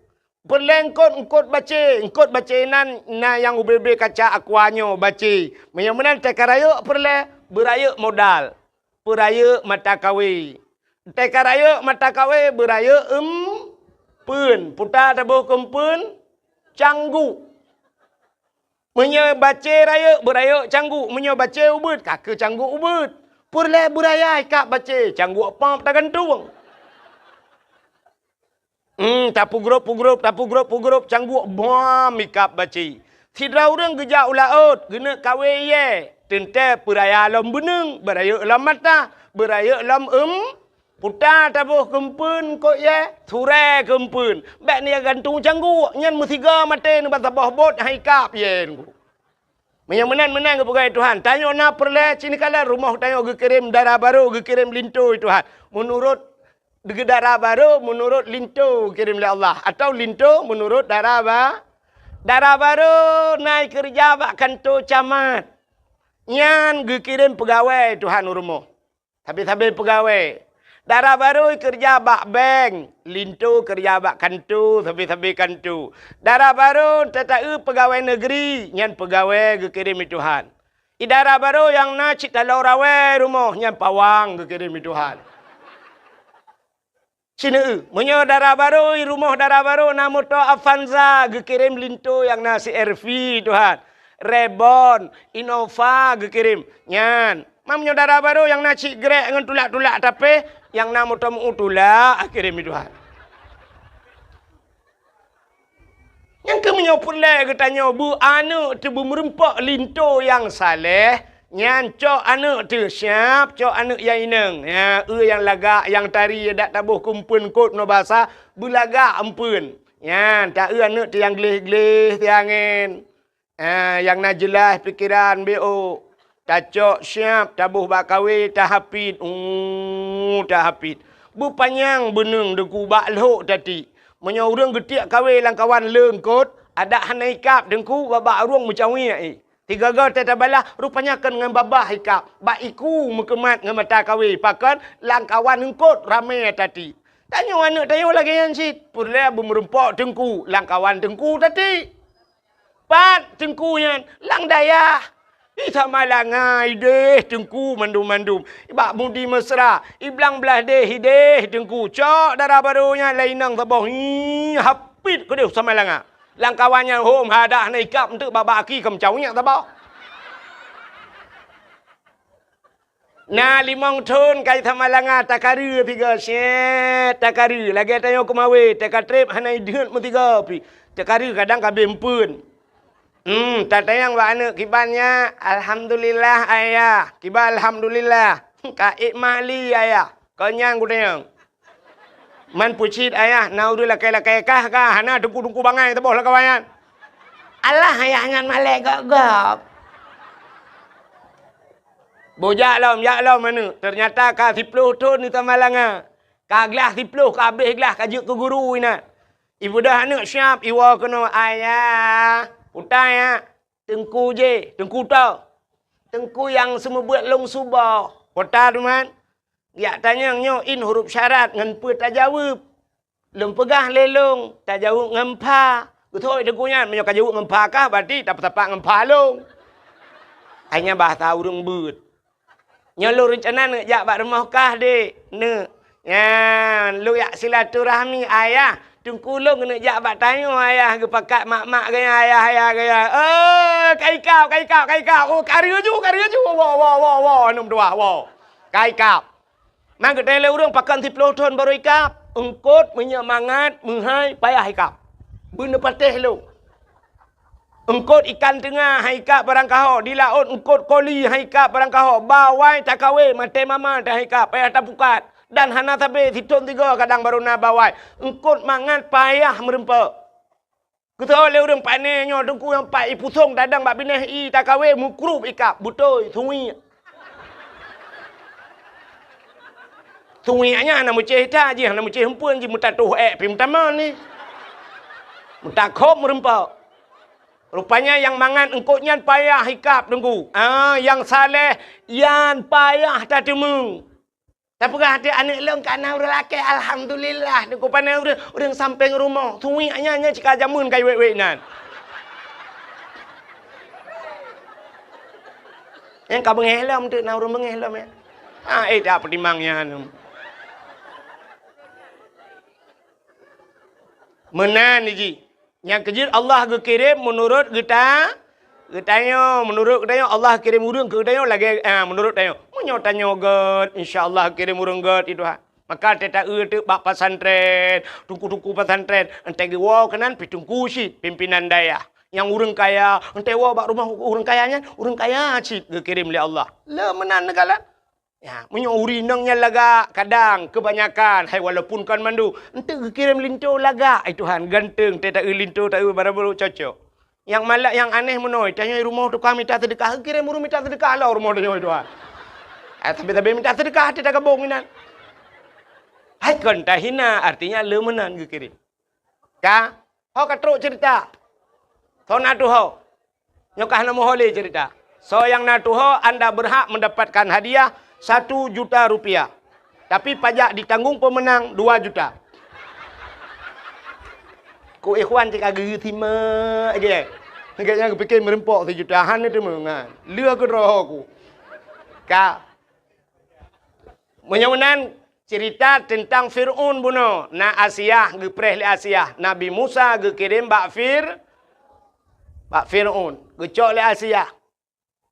Peureulée eungkot, eungkot bacé, eungkot bacé nan na nyang ubé-bé kaca aqua nyoe bacé. Meunyoe meunan teuka rayeuk peureulée, beurayeuk modal, peurayeuk mata kawé. Teuka rayeuk mata kawé, beurayeuk eumpeuen, puta taboh keu eumpeuen, cangguek. Meunyoe bacé rayeuk, beurayeuk cangguek. Meunyoe bacé ubeuet, ka keu cangguek ubeuet. Peureulée beuraya ikab bacé, cangguek pop tagantung. Hmm, tapeugrôp-peugrôp, tapeugrôp-peugrôp, cangguek bom ikab bacé. Sidroe ureuëng geujak u laôt, geuneuk kawé iyée, teuntée peuraya lom beuneueng, beurayeuk lom mata, beurayeuk lom eum, puta taboh keu eumpeuen eungkot iyée, surée keu eumpeuen. Bék neugantung cangguek, nyan meusigoe maté neuba saboh bot han ikab iyée. Meunyoe meunan, meunan geupeugah Tuhan, tanyoe na peureulée cit neukalon rumoh tanyoe geukirém dara barô, geukirém linto Tuhan. Meunurot dara barô, meunurot linto geukirém lé Allah, atawa linto meunurot dara ba-, dara barô na keureuja bak kanto camat. Nyan geukirém peugawée Tuhan u rumoh. Sabe-sabe peugawée. Dara barô keureuja bak bank, linto keureuja bak kanto, sabe-sabe kanto. Dara barô tata-eu peugawée negeri, nyan peugawée geukirém lé Tuhan. I dara barô nyang na cit taloe rawée rumoh, nyan pawang geukirém lé Tuhan. Cit neu-eu, meunyoe dara barô, i rumoh dara barô na moto Avanza, geukirém linto nyang na C R V Tuhan. Reborn, Innova geukirém. Nyan, ma meunyoe dara barô nyang na cit grek ngon tulak-tulak tapéh, nyang na moto meu tulak, geukirém lé Tuhan. Nyang keuh meunyoe peureulée geutanyoe beu aneuëk teuh beumeureumpok linto nyang saléh, nyan cok aneuëk teuh siab, cok aneuëk nyang inong. Ya, eu nyang lagak, nyang tari, dak taboh keu eumpeuen kot ngon basa, beulagak eumpeuen. Nyan, ta eu aneuëk teuh nyang gleh-gleh siangén. Ah, nyang na jeulaih pikeran B O. Tacok siab, taboh bak kawé, tahapit, uh, tahapit. Beupanyang beuneueng Teungku bak lhok tati. Meunyoe ureuëng geutiek kawé lam kawan leungkot, adak hana ikab Teungku, babah ureuëng meucawiek i. Sigoe-goe teuh tabalah, rupanya kon ngon babah ikab, bak iku meukeumat ngon mata kawé, pakon lam kawan eungkot ramé tati. Tanyoe aneuëk tanyoe lagée nyan cit, peureulée beumeureumpok Teungku, lam kawan Teungku tati. Pat Teungku nyan? Lam dayah. I Samalanga ideh Teungku mandum-mandum. Bak Mudi Mesra, i Blang Blahdeh ideh Teungku. Cok dara barô nyan lé inong saboh. Hi, hapit keudeh Samalanga. Lam kawan nyan hom hadah na ikab eunteuk babah aki ka meucawiek saboh. Na limong thon ka i Samalanga, takareue sigoe, syet, takareue. Lagée tanyoe keumawé, teukatreb hana ideuet meusigoe pih. Takareue kadang ka abéh eumpeuen. Hmm, tatanyong bak aneuëk, "Kiban nyak?" "Alhamdulillah, Ayah." "Kiban alhamdulillah?" "Ka ék mak li, Ayah." Kon nyan kutanyong. Man peucit, Ayah, na ureuëng lakée-lakée kah ka, hana teungku-teungku bangai saboh lam kawan nyan. Alah, ayah nyan malèe gob-gob. Boh jak lom, jak lom aneuk. Teunyata ka siploh thon di Samalanga. Ka glah siploh, ka abéh glah, ka jeuet keu guru inan. Ibeudôh aneuk siab, iwoe keunoe, "Ayah, peue ta, ya?" "Teungku jih." "Teungku toh?" "Teungku nyang seumeubeuet lôn suboh." "Peue ta, Duman?" "Jak tanyong nyoe in huruf syarat ngon peue tajaweueb." "Lôn peugah lé lôn, tajaweueb ngon pha." "Geuthôi teungku nyan, meunyoe ka jaweueb ngon pha kah, berarti tapeusapat ngon pha lôn." Hai nyan bahasa ureueng beuet. "Nyoe lôn reuncana neuk jak bak rumoh kah, Dek?" "Neuk." "Nyan, lôn jak silaturahmi, Ayah. Teungku lôn keuneuk jak bak tanyoe, Ayah, geupakat mak-mak geuya, Ayah, Ayah geuya." "Oh, ka ikab, ka ikab, ka ikab. Oh, ka laju, ka laju. Woe, woe, woe, woe, aneuk meutuwah, woe. Ka ikab." Man geutanyong lé ureueng, "Pakon siploh thon barô ikab?" "Eungkôt, meunyoe mangat, meuhai, payah ikab. Beuneuk patéh lôn." Eungkôt ikan teunga han ikab barangkaho, di laôt eungkôt koli han ikab barangkaho, bawai takawé maté mama han ikab, payah tapukat, dan hana sabé sithon sigoe kadang barô na bawai. Eungkôt mangat payah meureumpok. Geuteu'oh lé ureueng pané nyoe teungku nyang pat ipusong tadong bak binéh ie takawé meukrub ikab, beutôi, suwiek. Suwiek nyan hana meucéh that jih, hana meucéh eumpeuen jih, meutatoh ék pih meutamong jih. Meutakhob meureumpok. Rupanya nyang mangat eungkôt nyan payah ikab teungku. Ah, nyang saleh nyan payah tateumeung. Tapeugah até aneuk lôn ka na ureueng lakée, alhamdulillah, teungku pané ureueng, ureueng sampéng rumoh. Suwiek nyan, nyan cit ka jameun ka iwék-wék nyan. Nyang ka beungéh lom teuk na ureueng beungéh lom nyan. Ah, eh, dak peutimang nyan. Meunan jih. Nyang keujeuet Allah geukirém meunurot geuta-, geutanyoe. Meunurot geutanyoe, Allah kirém ureueng keu geutanyoe lagée, ah, meunurot tanyoe. Meunyoe tanyoe gét, insya Allah kirém ureueng gét, ya Tuhan. Maka teuta-eu teuk bak pesantren, teungku-teungku pesantren, entée geuwoe keunan pih teungku cit, pimpinan dayah. Nyang ureueng kaya, entée woe bak rumoh ureueng kaya nyan, ureueng kaya cit geukirém lé Allah. Le meunan neukalon. Ya, meunyoe ureueng inong nyan lagak, kadang keubanyakan, hai walaupun kon mandum, enteuk geukirém linto lagak, ai Tuhan, ganteng, teuta-eu linto, ta-eu barang barô cocok. Nyang malak, nyang aneh meunoe, tanyoe rumoh tukang mita seudeukah, geukirém ureueng mita seudeukah lom rumoh tanyoe, Tuhan. Ah, sabe-sabe mita seudeukah, até tagabong inan. Hai kon tahina, artinya le meunan geukirém. Ka, ho ka trok cerita. Soe na tuho. Nyoe ka hana muho lé cerita. Soe nyang na tuho, anda berhak mendapatkan hadiah satu juta rupiah. Tapi pajak ditanggung pemenang dua juta. Ku ikhwan cit ka geusimak lagée nyan. Lagée nyan geupike meureumpok sijuta, hana teumeungan. Lheueh keudroe ku. Ka. Meunyoe meunan, cerita teuntang Fir'aun bunoe. Na Asiah, geupreh lé Asiah. Nabi Musa geukirém bak Fir-, bak Fir'aun. Geucok lé Asiah.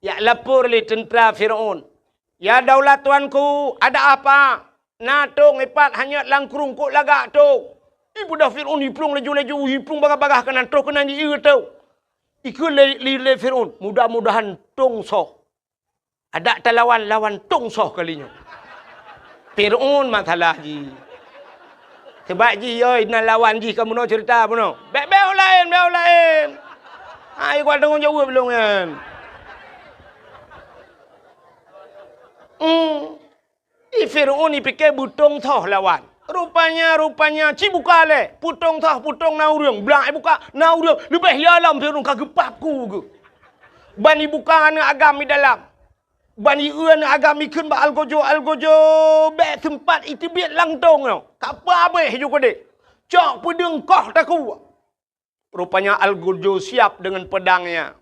Jak lapor lé teuntra Fir'aun. "Ya daulat tuanku, ada apa? Na tong ipat hanyot lam krueng, kok lagak tong?" Ibeudôh Fir'aun, iplueng laju-laju, iplueng bagah-bagah keunan, troh keunan jieu tong. Ikheun lé, lé, lé Fir'aun, "Mudah-mudahan tong soh." Adak talawan, lawan tong soh kali nyoe. Fir'aun masalah jih. Sabab jih, yoi, na lawan jih ka bunoe cerita bunoe. Bék, bék laén, bék laén. Hai, kuat tanggong jaweueb lôn nyan. Hmm. Di Fir'aun ipike beutong soh lawan. Rupanya, rupanya, ci buka lé. Peutong soh, peutong na ureueng. Blak ibuka, na ureueng. Leubeh ya lom Fir'aun ka geupap ku geuh. Ban ibuka aneuk agam di dalam. Ban ieu aneuk agam ikheun bak algojo, algojo, bék seumpat iteubiet lam tong nyoe. Ka peuabéh ju keudeh. Cok peudeueng koh takue. Rupanya algojo siap deungon peudangnya.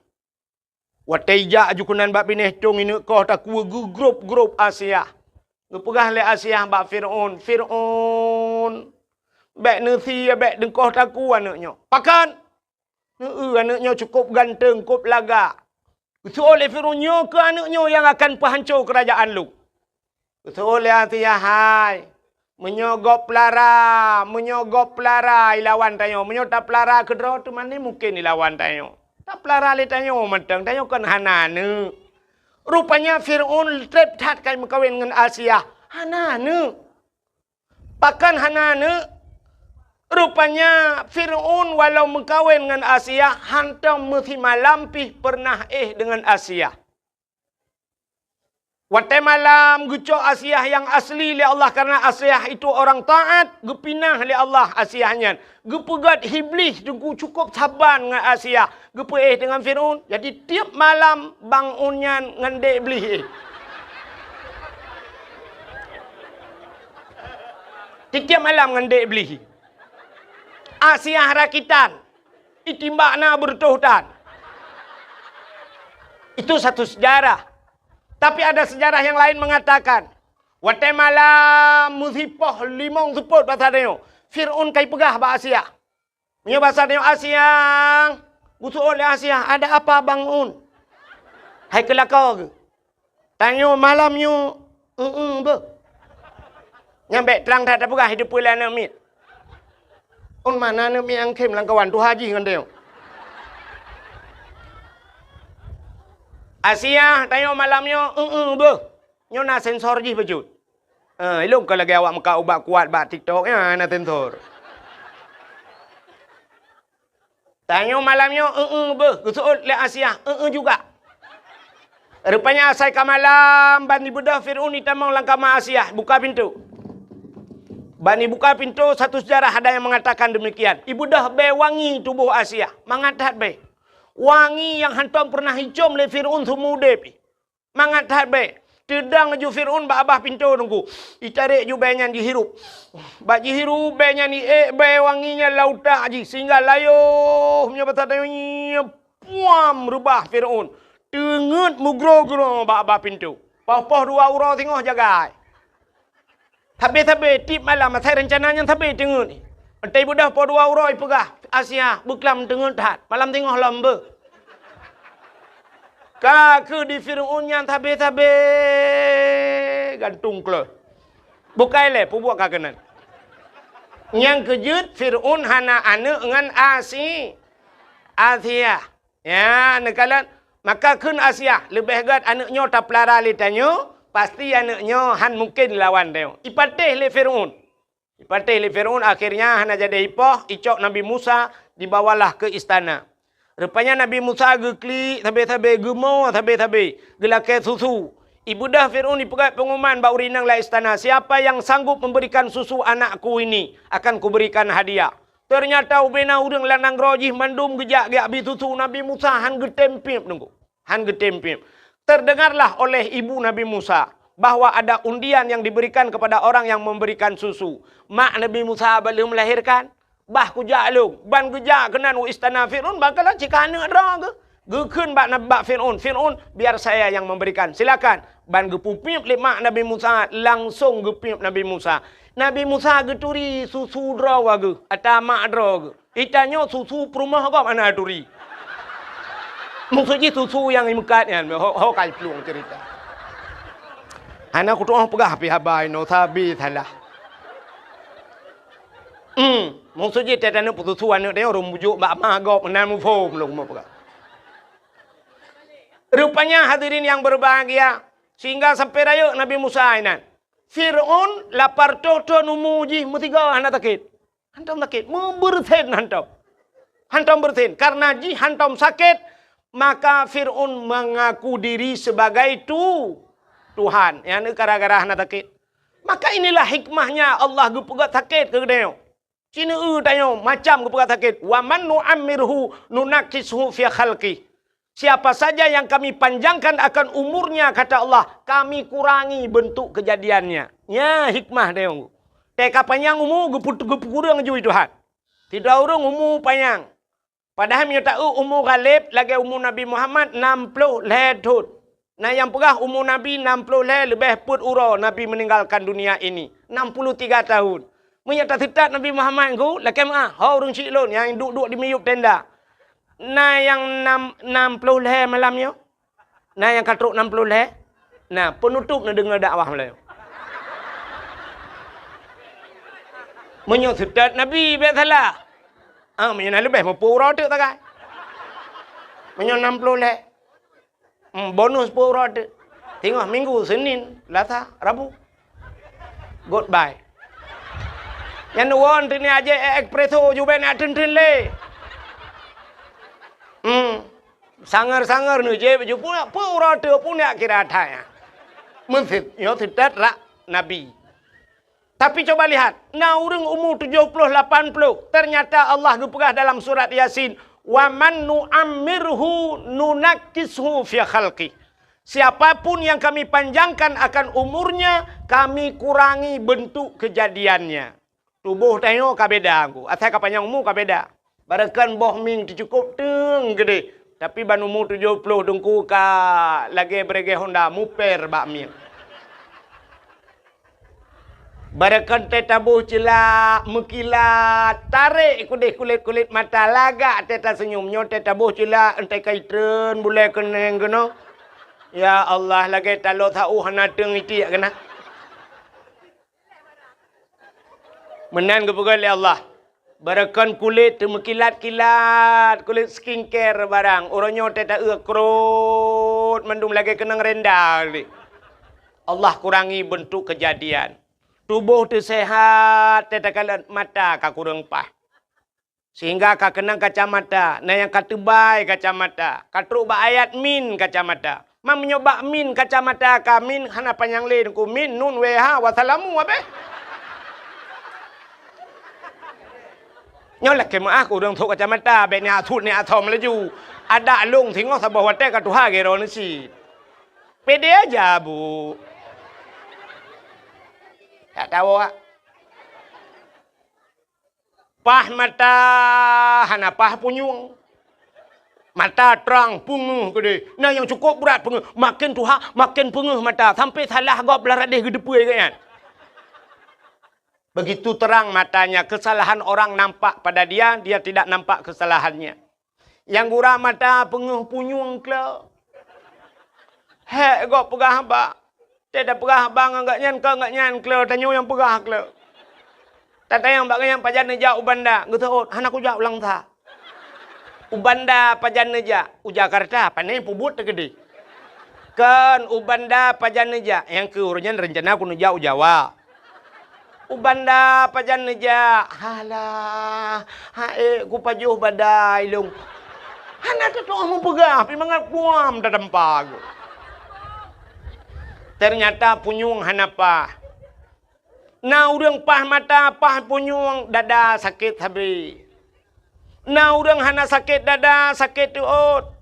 Watée ijak aju keunan bak binéh tong ineuk koh takue geugrop-grop Asiah. Geupeugah lé Asiah bak Fir'aun, "Fir'aun, bék neusie, bék neukoh takue aneuk nyoe." "Pakon?" "Neu-eu aneuk nyoe cukôp ganteng, kôp lagak." Geuseuôt lé Fir'aun, "Nyoe keuh aneuk nyoe nyang akan peuhanco keurajaan lôn." Geuseuôt lé Asiah, "Hai, meunyoe gob peulara, meunyoe gob peulara ilawan tanyoe, meunyoe tapeulara keudroe teuma ni mungken ilawan tanyoe. Tapeulara lé tanyoe mantong, tanyoe kon hana aneuk." Rupanya Fir'aun treb that ka meukawen ngon Asiah, hana aneuk. Pakon hana aneuk? Rupanya Fir'aun walau meukawen ngon Asiah, hantom meusimalam pih peureunah éh deungon Asiah. Watée malam geucok Asiah nyang asli lé Allah, karena Asiah itu orang taat, geupinah lé Allah Asiah nyan. Geupeugét Iblih teungku cukôp saban ngon Asiah, geupeuéh deungon Fir'aun. Jadi tieb malam bang un nyan ngon dek Iblih éh. Tieb-tieb malam ngon dek Iblih. Asiah rakitan, itimbak na beureutoh tan. Itu satu sejarah. Tapi ada sejarah yang lain mengatakan, watée malam meusipoh limong seupôt basa tanyoe, Fir'aun kai peugah bak Asiah. Meunyoe basa tanyoe Asiah, geuseuôt lé Asiah, "Ada apa bang un?" Hai keu lakoe geuh. Tanyoe malam nyoe, eu-eu beuh. Nyan bék trang that tapeugah, hideue peue lé aneuk miet. Un mana aneuk miet nyang khém lam kawan tuha jih ngon tanyoe. Asiah, tanyoe malam nyoe, eu-eu beuh. Nyoe na sensor jih bacut. Eh, ilôn ka lagée awak meukat ubat kuat bak TikTok, nyan na sensor. Tanyoe malam nyoe, eu-eu beuh, geuseuôt lé Asiah, eu-eu juga. Rupanya asai ka malam, ban ibeudôh Fir'aun itamong lam kama Asiah, buka pintoe. Ban ibuka pintoe, satu sejarah ada yang mengatakan demikian. Ibeudôh bée wangi tuboh Asiah, mangat that bée. Wangi nyang hantom peureunah icôm lé Fir'aun seumeu udeb. Mangat that bée. Teudong ju Fir'aun bak babah pintoe teungku. Itarek ju bée nyan jihirup. Bak jihirup bée nyan iék bée wangi nyan lam utak jih sehingga layoh meunyoe basa tanyoe nyan puam reubah Fir'aun. Teungeut meugroe-groe bak babah pintoe. Poh-poh dua uroe singoh jagai. Sabe-sabe tieb malam asai reuncana nyan sabe teungeut. Watée ibeudôh poh dua uroe ipeugah, "Asiah, beuklam teungeut that, malam singoh lom beuh." Ka keuh di Fir'aun nyan sabe-sabe gantung kleuh. Bukai lé peubuet ka keunan. Nyang keujeuet Fir'aun hana aneuk ngon Asi-, Asiah. Ya, neukalon. Maka kheun Asiah, leubeh gét aneuk nyoe tapeulara lé tanyoe, pasti aneuk nyoe han mungken lawan tanyoe. Ipatéh lé Fir'aun. Ipatéh lé Fir'aun, akhirnya hana jadi ipoh, icok Nabi Musa, dibawalah ke istana. Rupanya Nabi Musa geuklik sabe-sabe, geumo sabe-sabe, geulakée susu. Ibeudôh Fir'aun ipeugét pengumuman bak ureuëng inong lam istana, "Siapa yang sanggup memberikan susu anakku ini, akan kuberikan hadiah." Teunyata ubena ureuëng lam nanggroe jih mandum geujak geubri susu, Nabi Musa han geutem piep teungku. Han geutem piep. Terdengarlah oleh ibu Nabi Musa bahwa ada undian yang diberikan kepada orang yang memberikan susu. Mak Nabi Musa ban lheueh melahirkan, bah kujak lôn, ban geujak keunan u istana Fir'aun, ban kalon cit ka aneuk droe geuh. Geukheun bak, bak Fir'aun, "Fir'aun, biar saya yang memberikan. Silakan." Ban geupeupiep lé mak Nabi Musa, langsong geupiep Nabi Musa. Nabi Musa geuturi susu droe geuh, ata mak droe geuh. Itanyoe susu peurumoh gob hana turi. Maksud jih susu nyang imeukat nyan, ho, ho kai plueng cerita. Hana kutu'oh peugah pih haba inoe sabe salah. Hmm, maksud jih teuh taneuk peususu aneuk teuh ureuëng bujok bak ma gob meunan muphom lôn meupeugah. Rupanya hadirin yang berbahagia, sehingga sampai rayeuk Nabi Musa inan. Fir'aun lapar toh thon umu jih meusigoe hana sakét. Hantom sakét, meubeureusen hantom. Hantom beureusen, karena jih hantom sakét, maka Fir'aun mengaku diri sebagai tu-, Tuhan. Nyang gara-gara hana sakét. Maka inilah hikmahnya Allah geupeugét sakét keu geutanyoe. Sineue tanyoe macam geupeugét sakét, "Wa man nu'ammirhu nunakkishu fi khalqih." Siapa saja yang Kami panjangkan akan umurnya, kata Allah, Kami kurangi bentuk kejadiannya. Nya hikmah tanyoe. Teuka panyang umu geupeu-, geupeukureueng ju Tuhan. Sidroe ureuëng umu panyang. Padahai meunyoe ta-eu umu ghaleb lagée umu Nabi Muhammad nam ploh lhée thon. Na nyang peugah umu Nabi nam ploh lhée leubeh peuet uroe Nabi meninggalkan dunia ini, enam puluh tiga tahun. Meunyoe taseutat Nabi Muhammad ngku, lakée meuah, ho ureuëng syiek lôn nyang duek-duek di miyueb tenda. Na nyang nam, nam ploh lhée malam nyoe? Na nyang ka trok nam ploh lhée? Na, peunutôb neudeungoe dakwah meulayeue. Meunyoe seutôt Nabi bék salah. Ah, meunyoe na leubeh meupeu uroe teuk sagai. Meunyoe nam ploh lhée. Hmm, bonus peu uroe teuk. Singoh Minggu, Senin, Selasa, Rabu. Goodbye. Nyan won teunie aje espresso jubek nak teunteunt lé. Hmm. Sanger-sanger neujép ju pun, peue uroe teu pun nak kira that. Meusit, nyoe seutet rak Nabi. Tapi coba lihat, na ureuëng umu tujoh ploh lapan ploh, ternyata Allah geupeugah dalam surat Yasin, "Wa man nu'ammirhu nunakkishu fi khalqi." Siapapun yang Kami panjangkan akan umurnya, Kami kurangi bentuk kejadiannya. Tuboh tanyoe ka beda, Teungku. Asai ka panyang umu ka beda. Barakon boh mieng teucukôp teung keudeh, tapi ban umu tujoh ploh Teungku ka lagée beureuguih honda muper bak mieng. Barakon teuh taboh ceulak meukilat, tarek keudeh kulét-kulét mata, lagak teuh taseunyum. Nyoe teuh taboh ceulak, entai ka itreun bulée keuneng keunoe. Ya Allah, lagée taloe sa-ueh hana teung itiek keunan. Meunan geupeugah lé Allah, "Barakon kulét teumeukilat-kilat, kulét skincare barang, uroe nyoe teuh ta-eu krot mandum lagée keunong renda lé." Allah kurangi beuntuk keujadian. Tuboh teuh seuhat, teuh takalon mata ka kureueng paih. Sehingga ka keunong kacamata, na nyang ka teubai kacamata, ka trok bak ayat min kacamata. Ma meunyoe bak min kacamata ka min hana panyang lé Teungku, min, nun, wee, ha, wassalamu abéh. Nyoe lakée meuáh keu ureuëng trok kacamata, bék ni asut ni asom laju. Adak lông singoh saboh watée ka tuha gero neusi. Pede aja, Bu. Tak tahu, ah. Paih mata hana paih punyueng. Mata trang peungeuh keudeh. Na nyang cukôp brat peungeuh. Maken tuha, maken peungeuh mata. Sampai salah gob lam radeh geuteupeue geuh nyan. Begitu terang matanya, kesalahan orang nampak pada dia, dia tidak nampak kesalahannya. Nyang gura mata peungeuh punyueng kle. Hék gob peugah haba. Teuh tapeugah haba ngon gobnyan, kon gobnyan kle, tanyoe nyang peugah kle. Tatanyong bak gobnyan pajan neujak u Banda, geuseuôt, hana kujak u Langsa. U Banda pajan neujak, u Jakarta, pane peubuet teukeudeh. Kon u Banda pajan neujak, nyang keu uroe nyan reuncana kuneujak u Jawa. U Banda pajan neujak? Halah, ha ék kupajoh badai lôn. Hana teutoh meupeugah, pi mangat kuam tatampa geuh. Ternyata punyueng hana paih. Na ureuëng paih mata, paih punyueng, dada sakét sabe. Na ureuëng hana sakét dada, sakét teuôt.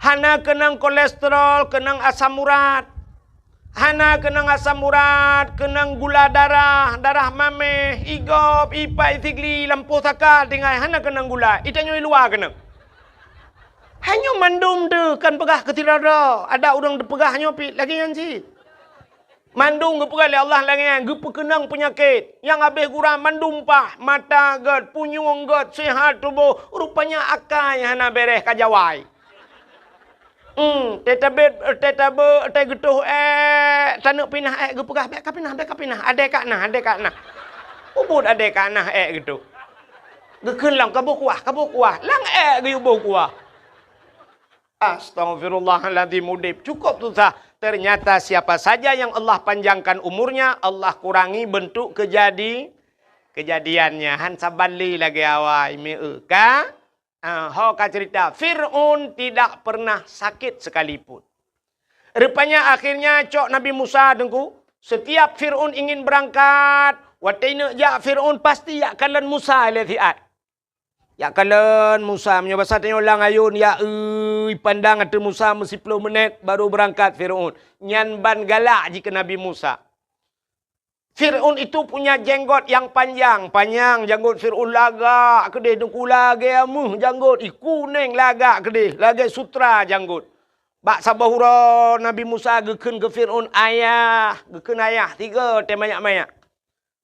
Hana keunong kolesterol, keunong asam urat. Hana keunong asam urat, keunong gula darah, darah maméh, igob, ipai, sigli, lampôh saka, tinggai hana keunong gula. Itanyoe i luwa keunong. Hanyoe mandum teuh kan peugah keu sidroe-droe. Ada ureuëng teupeugah nyoe pih lagée nyan cit. Mandum geupeugah lé Allah lagée nyan, geupeukeunong peunyakét. Nyang habéh gura mandum paih, mata gét, punyueng gét, seuhat tuboh, rupanya akai hana béreh ka jawai. Hmm, teuh tabét, teuh tabe, teuh geutoh ék, taneuk pinah ék geupeugah, "Bék kapinah, bék kapinah, adée ka na, adée ka na." Ubot adée ka na ék geutoh. Geukheun lom, "Kaboh kuah, kaboh kuah." Lam ék geuyue boh kuah. Astaghfirullahaladzim, udeb cukup susah. Ternyata siapa saja yang Allah panjangkan umurnya, Allah kurangi bentuk kejadi-, kejadiannya. Han saban lé lagée awai, meu ka? Ah, ho ka cerita, Fir'aun tidak pernah sakit sekalipun. Rupanya akhirnya cok Nabi Musa Teungku, setiap Fir'aun ingin berangkat, watée neuk jak Fir'aun pasti jak kalon Musa lé siat. Jak kalon Musa, meunyoe basa tanyoe lam ayôn, jak eu, ipandang ateueh Musa meusiploh minét baru beurangkat Fir'aun. Nyan ban galak jih keu Nabi Musa. Fir'aun itu punya jenggot yang panjang, panyang janggot Fir'aun lagak keudeh, Teungku, lagée ameuh janggot, i kuneng lagak keudeh, lagée sutra janggot. Bak saboh uroe Nabi Musa geukheun keu Fir'aun, "Ayah," geukheun ayah, tiga watée manyak-manyak.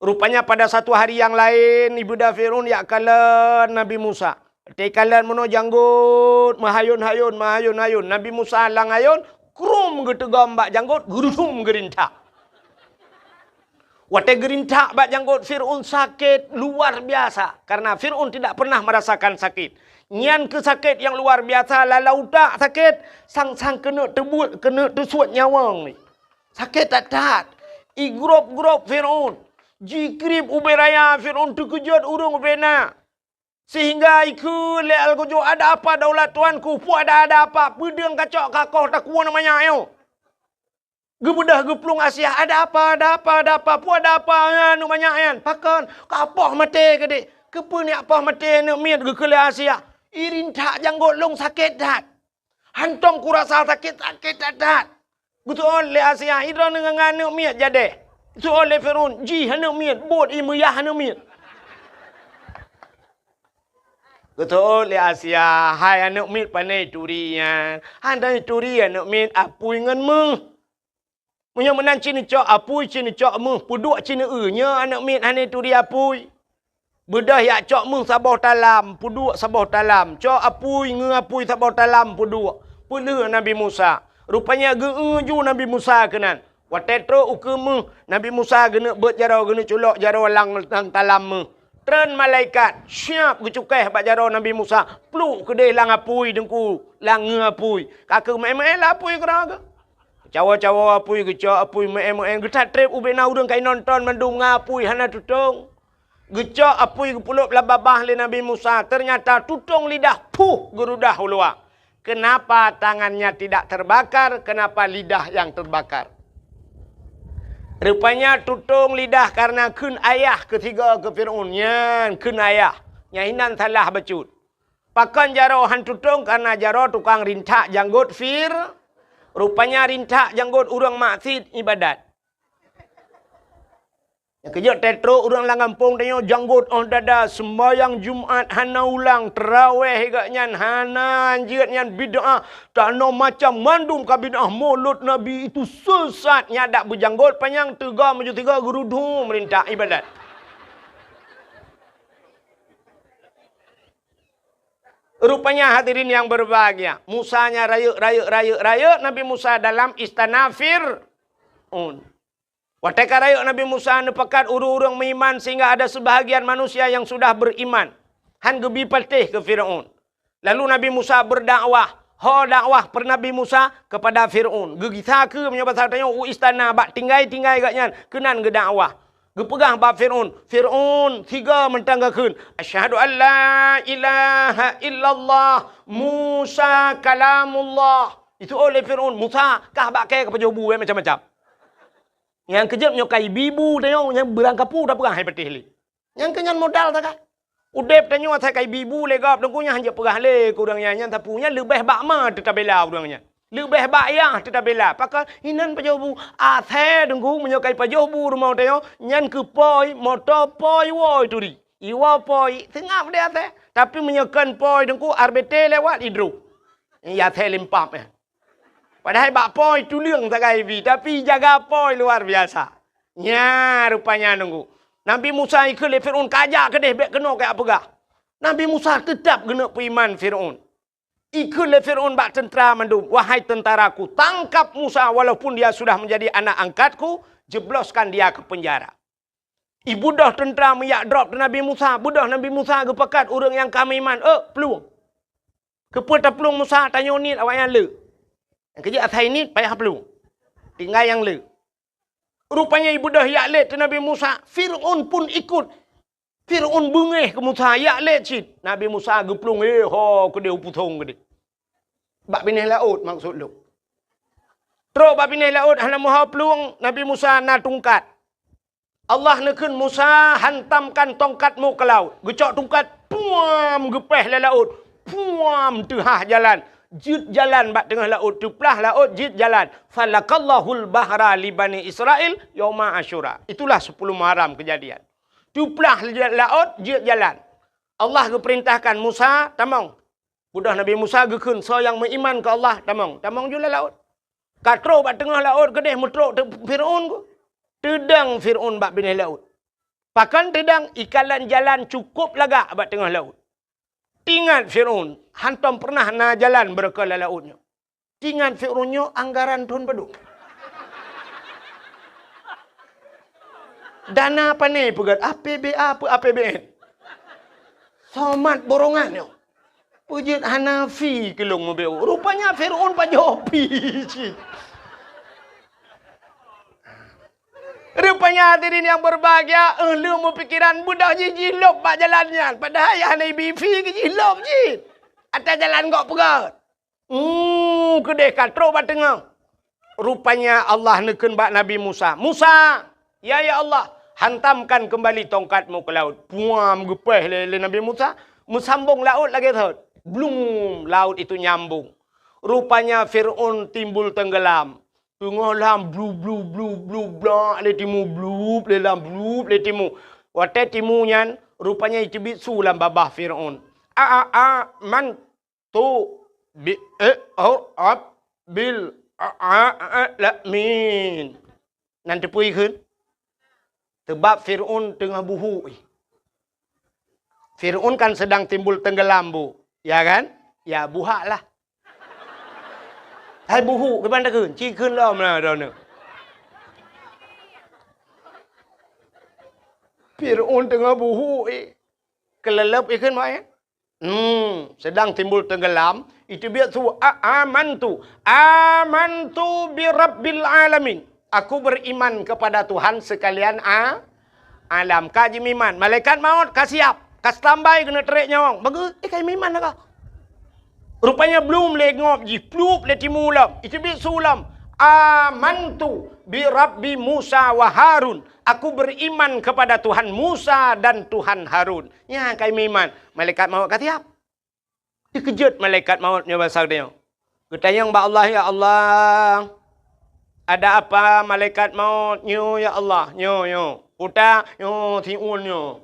Rupanya pada satu hari yang laén, ibunda Fir'aun jak kalon Nabi Musa. Watée kalon meunoe janggot, meuhayôn-hayôn, meuhayôn-hayôn. Nabi Musa lam ayôn, krum geuteugom bak janggot, geurudum geurintak. Watée geurintak bak janggot Fir'aun sakét luar biasa, karena Fir'aun tidak pernah merasakan sakit. Nyan keuh sakét nyang luar biasa, lalau utak sakét, sang-sang keuneuk teubuet, keuneuk teusuet nyawöng ni. Sakét that-that. Igrôb-grôb Fir'aun. Jikrieb ubé raya, Fir'aun teukeujot ureuëng ubé na. Sehingga ikheun lé algojo, "Ada apa daulat tuanku? Peue ada, ada apa? Peudeueng kacok kakoh takue na manyak nyoe." Geubeudôh geuplueng Asiah, "Ada apa, ada apa, ada apa? Peue ada apa nyan, aneuëk manyak nyan? Pakon? Ka poh maté keudeh?" "Keupeue nyak poh maté, aneuëk miet?" geukheun lé Asiah. "I rintak janggôt lôn sakét that. Hantom kurasa sakét, sakét that-that." Geuseuôt lé Asiah, "I droeneueh ngon aneuëk miet jadeh?" Geuseuôt lé Fir'aun, "Jih aneuëk miet, buet i meuyah aneuëk miet." Geuseuôt lé Asiah, "Hai aneuëk miet, pane turi nyan?" "Hana turi aneuëk miet, apui ngon méuh." "Meunyoe meunan ci neucok apui, ci neucok méuh, peuduek ci neueu, nyoe aneuëk miet hana turi apui." Beudôh jak cok méuh saboh talam, peuduek saboh talam, cok apui, ngeu apui saboh talam, peuduek, peulheueh Nabi Musa. Rupanya geu-eu ju Nabi Musa keunan. Watée trok ukeue méuh, Nabi Musa geuneuk beuet jaroe, geuneuk culok jaroe lam, lam talam méuh. Treun malaikat, siab geucukéh bak jaroe Nabi Musa, pluek keudeh lam apui teungku, lam ngeu apui. Ka keuh meu'én-meu'én lam apui keudroe geuh. Cawoe-cawoe apui, geucok apui, meu'én-meu'én, geuthat treb ubé na ureuëng ka inonton mandum ngon apui hana tutong. Geucok apui geupeulop lam babah lé Nabi Musa, teunyata tutong lidah, puh, geurudah u luwa. Kenapa tangannya tidak terbakar? Kenapa lidah yang terbakar? Rupanya tutong lidah karena kheun ayah keu sigoe keu Fir'aun. Nyan kheun ayah. Nyan hinan salah bacut. Pakon jaroe han tutong? Karena jaroe tukang rintak janggot Fir. Rupanya rintak janggot ureuëng maksiet ibadat. Nyang keujeuet teutrok ureuëng lam gampông tanyoe janggot óh dada, seumbahyang Jumat hana ulang, teurawéh geuh nyan hana, jeuet nyan bid'ah, tanoh macam mandum ka bid'ah, mulod Nabi itu sesat, nyan dak beujanggot panyang teuga meujeuet teuga geurudhu meurintah ibadat. Rupanya hadirin yang berbahagia, Musa nya rayeuk, rayeuk, rayeuk, rayeuk Nabi Musa dalam istana Fir'aun. Watée ka rayeuk Nabi Musa neupakat ureuëng-ureuëng meuiman sehingga ada sebahagian manusia yang sudah beriman. Han geubi patéh keu Fir'aun. Lalu Nabi Musa berdakwah. Ho dakwah per Nabi Musa kepada Fir'aun. Geugisa keu meunyoe basa tanyoe u istana bak tinggai-tinggai geuh nyan keunan geudakwah. Geupeugah bak Fir'aun, "Fir'aun, sigoe mantong geukheun, 'Asyhadu an la ilaha illallah, Musa kalamullah.'" Itu oleh Fir'aun, "Musa, kah bak kée ka pajoh bu, eh, macam-macam." Nyang keujeuet nyoe ka ibi bu tanyoe nyang beurangkapeue tapeugah hai patéh lé. Nyang keu nyan modal takai. Udeb tanyoe asai ka ibi bu lé gob teungku nyan hanjeuet peugah lé keu ureuëng nyan, nyan sapeue nyan leubeh bak ma teutabela ureuëng nyan. Leubeh bak yah teutabela. Pakon hinan pajoh bu asai teungku meunyoe ka ipajoh bu rumoh tanyoe nyan keu poi, moto poi, woe turi. Iwoe poi seungab deh asai. Tapi meunyoe kon poi teungku R B T lewat idroe. Ya asai limpap nyan. Padahai bak poi tuleueng sagai ibi, tapi jaga poi luar biasa. Nya rupanya nunggu. Nabi Musa ikheun lé Fir'aun, "Kajak keudeh, bék keunoe kajak peugah." Nabi Musa teutap geuneuk peuiman Fir'aun. Ikheun lé Fir'aun bak teuntra mandum, "Wahai tentaraku, tangkap Musa walaupun dia sudah menjadi anak angkatku, jebloskan dia ke penjara." Ibeudôh teuntra meujak drob Nabi Musa, beudôh Nabi Musa geupakat ureuëng nyang ka meuiman, "Eh, plueng." Keupeue taplueng Musa, tanyoe niet awaknyan le. Nyang keujeuet asai niet payah plueng. Tinggai nyang le. Rupanya ibeudôh jak lét Nabi Musa, Fir'aun pun ikut. Fir'aun beungéh keu Musa, jak lét cit. Nabi Musa geuplueng, eh, ho keudeh u pusong keudeh. Bak binéh laôt maksud lôn. Trok bak binéh laôt hana meuho plueng, Nabi Musa na tungkat. Allah neukheun Musa, "Hantamkan tongkatmu ke laut." Geucok tungkat, puam, geupéh lé laôt. Puam, teuhah jalan. Jeuet jalan bak teungoh laôt, teuplah laôt, jeuet jalan. "Falakallahul bahra li Bani Israil yauma Asyura." Itulah sepuluh Muharram kejadian. Teuplah laôt, jeuet jalan. Allah geupeurintahkan Musa, "Tamong." Beudôh Nabi Musa geukheun, "Soe nyang meuiman keu Allah, tamong." Tamong ju lam laôt. Ka trok bak teungoh laôt keudeh meutrok teuk Fir'aun ku. Teudong Fir'aun bak binéh laôt. Pakon teudong, ikalon jalan cukôp lagak bak teungoh laôt. Teuingat Fir'aun, hantom peureunah na jalan beureukoh lam laôt nyoe. Teuingat Fir'aun nyoe anggaran thon padum. Dana pane peugét, A P B A peu A P B N. Somat borongan nyoe. Peujeuet hana fi keu lôn meubeuet. Rupanya Fir'aun pajoh fi cit. Rupanya hadirin yang berbahagia, eh, lheueh meupikiran beudoh jih jilop bak jalan nyan. Padahai hana ibi fi jilop jih. Atas jalan gok peugah. Hmm, keudeh ka trok bak teungoh. Rupanya Allah neukheun bak Nabi Musa, "Musa, ya, ya Allah, hantamkan kembali tongkatmu ke laut." Puam geupéh lé, lé Nabi Musa, meusambong laut lagée thot. Blum, laut itu nyambung. Rupanya Fir'aun timbul tenggelam. Teungoh lam blu, blu, blu, blu, blak lé timu, blu, lé lam, blu, lé timu. Watée timu nyan, rupanya iteubiet su lam babah Fir'aun. A, a, a, man, tu, bi, eh, oh, ab, bil, a, a, a, la, min. Nan teupeue kheun? Teubab Fir'aun teungoh buhuk. Fir'aun kan sedang timbul tenggelam, Bu. Ya kan? Ya, buhak lah. Hai buhuk, kiban takheun? Ci kheun lom lah, droeneuh. Fir'aun teungoh buhuk, eh. Keuleuleub ikheun, Mak, ya? Hmm, sedang timbul tenggelam, iteubiet su, a, amantu, amantu bi rabbil alamin. Aku beriman kepada Tuhan sekalian a, alam. Ka jimeuiman, malaikat maut ka siap, ka standby keuneuk trek nyawöng. Bagus, eh, ka jimeuiman lah ka. Rupanya blum lé ngop jih, plup lé timu lom, iteubiet su lom. Amantu bi rabbi Musa wa Harun. Aku beriman kepada Tuhan Musa dan Tuhan Harun. Nyan ka jimeuiman, malaikat maut ka siap. Teukeujot malaikat maut nyoe basa geutanyoe. Geutanyong bak Allah, "Ya Allah, ada apa malaikat maut nyoe, ya Allah? Nyoe, nyoe. Kuta, nyoe, siun nyoe."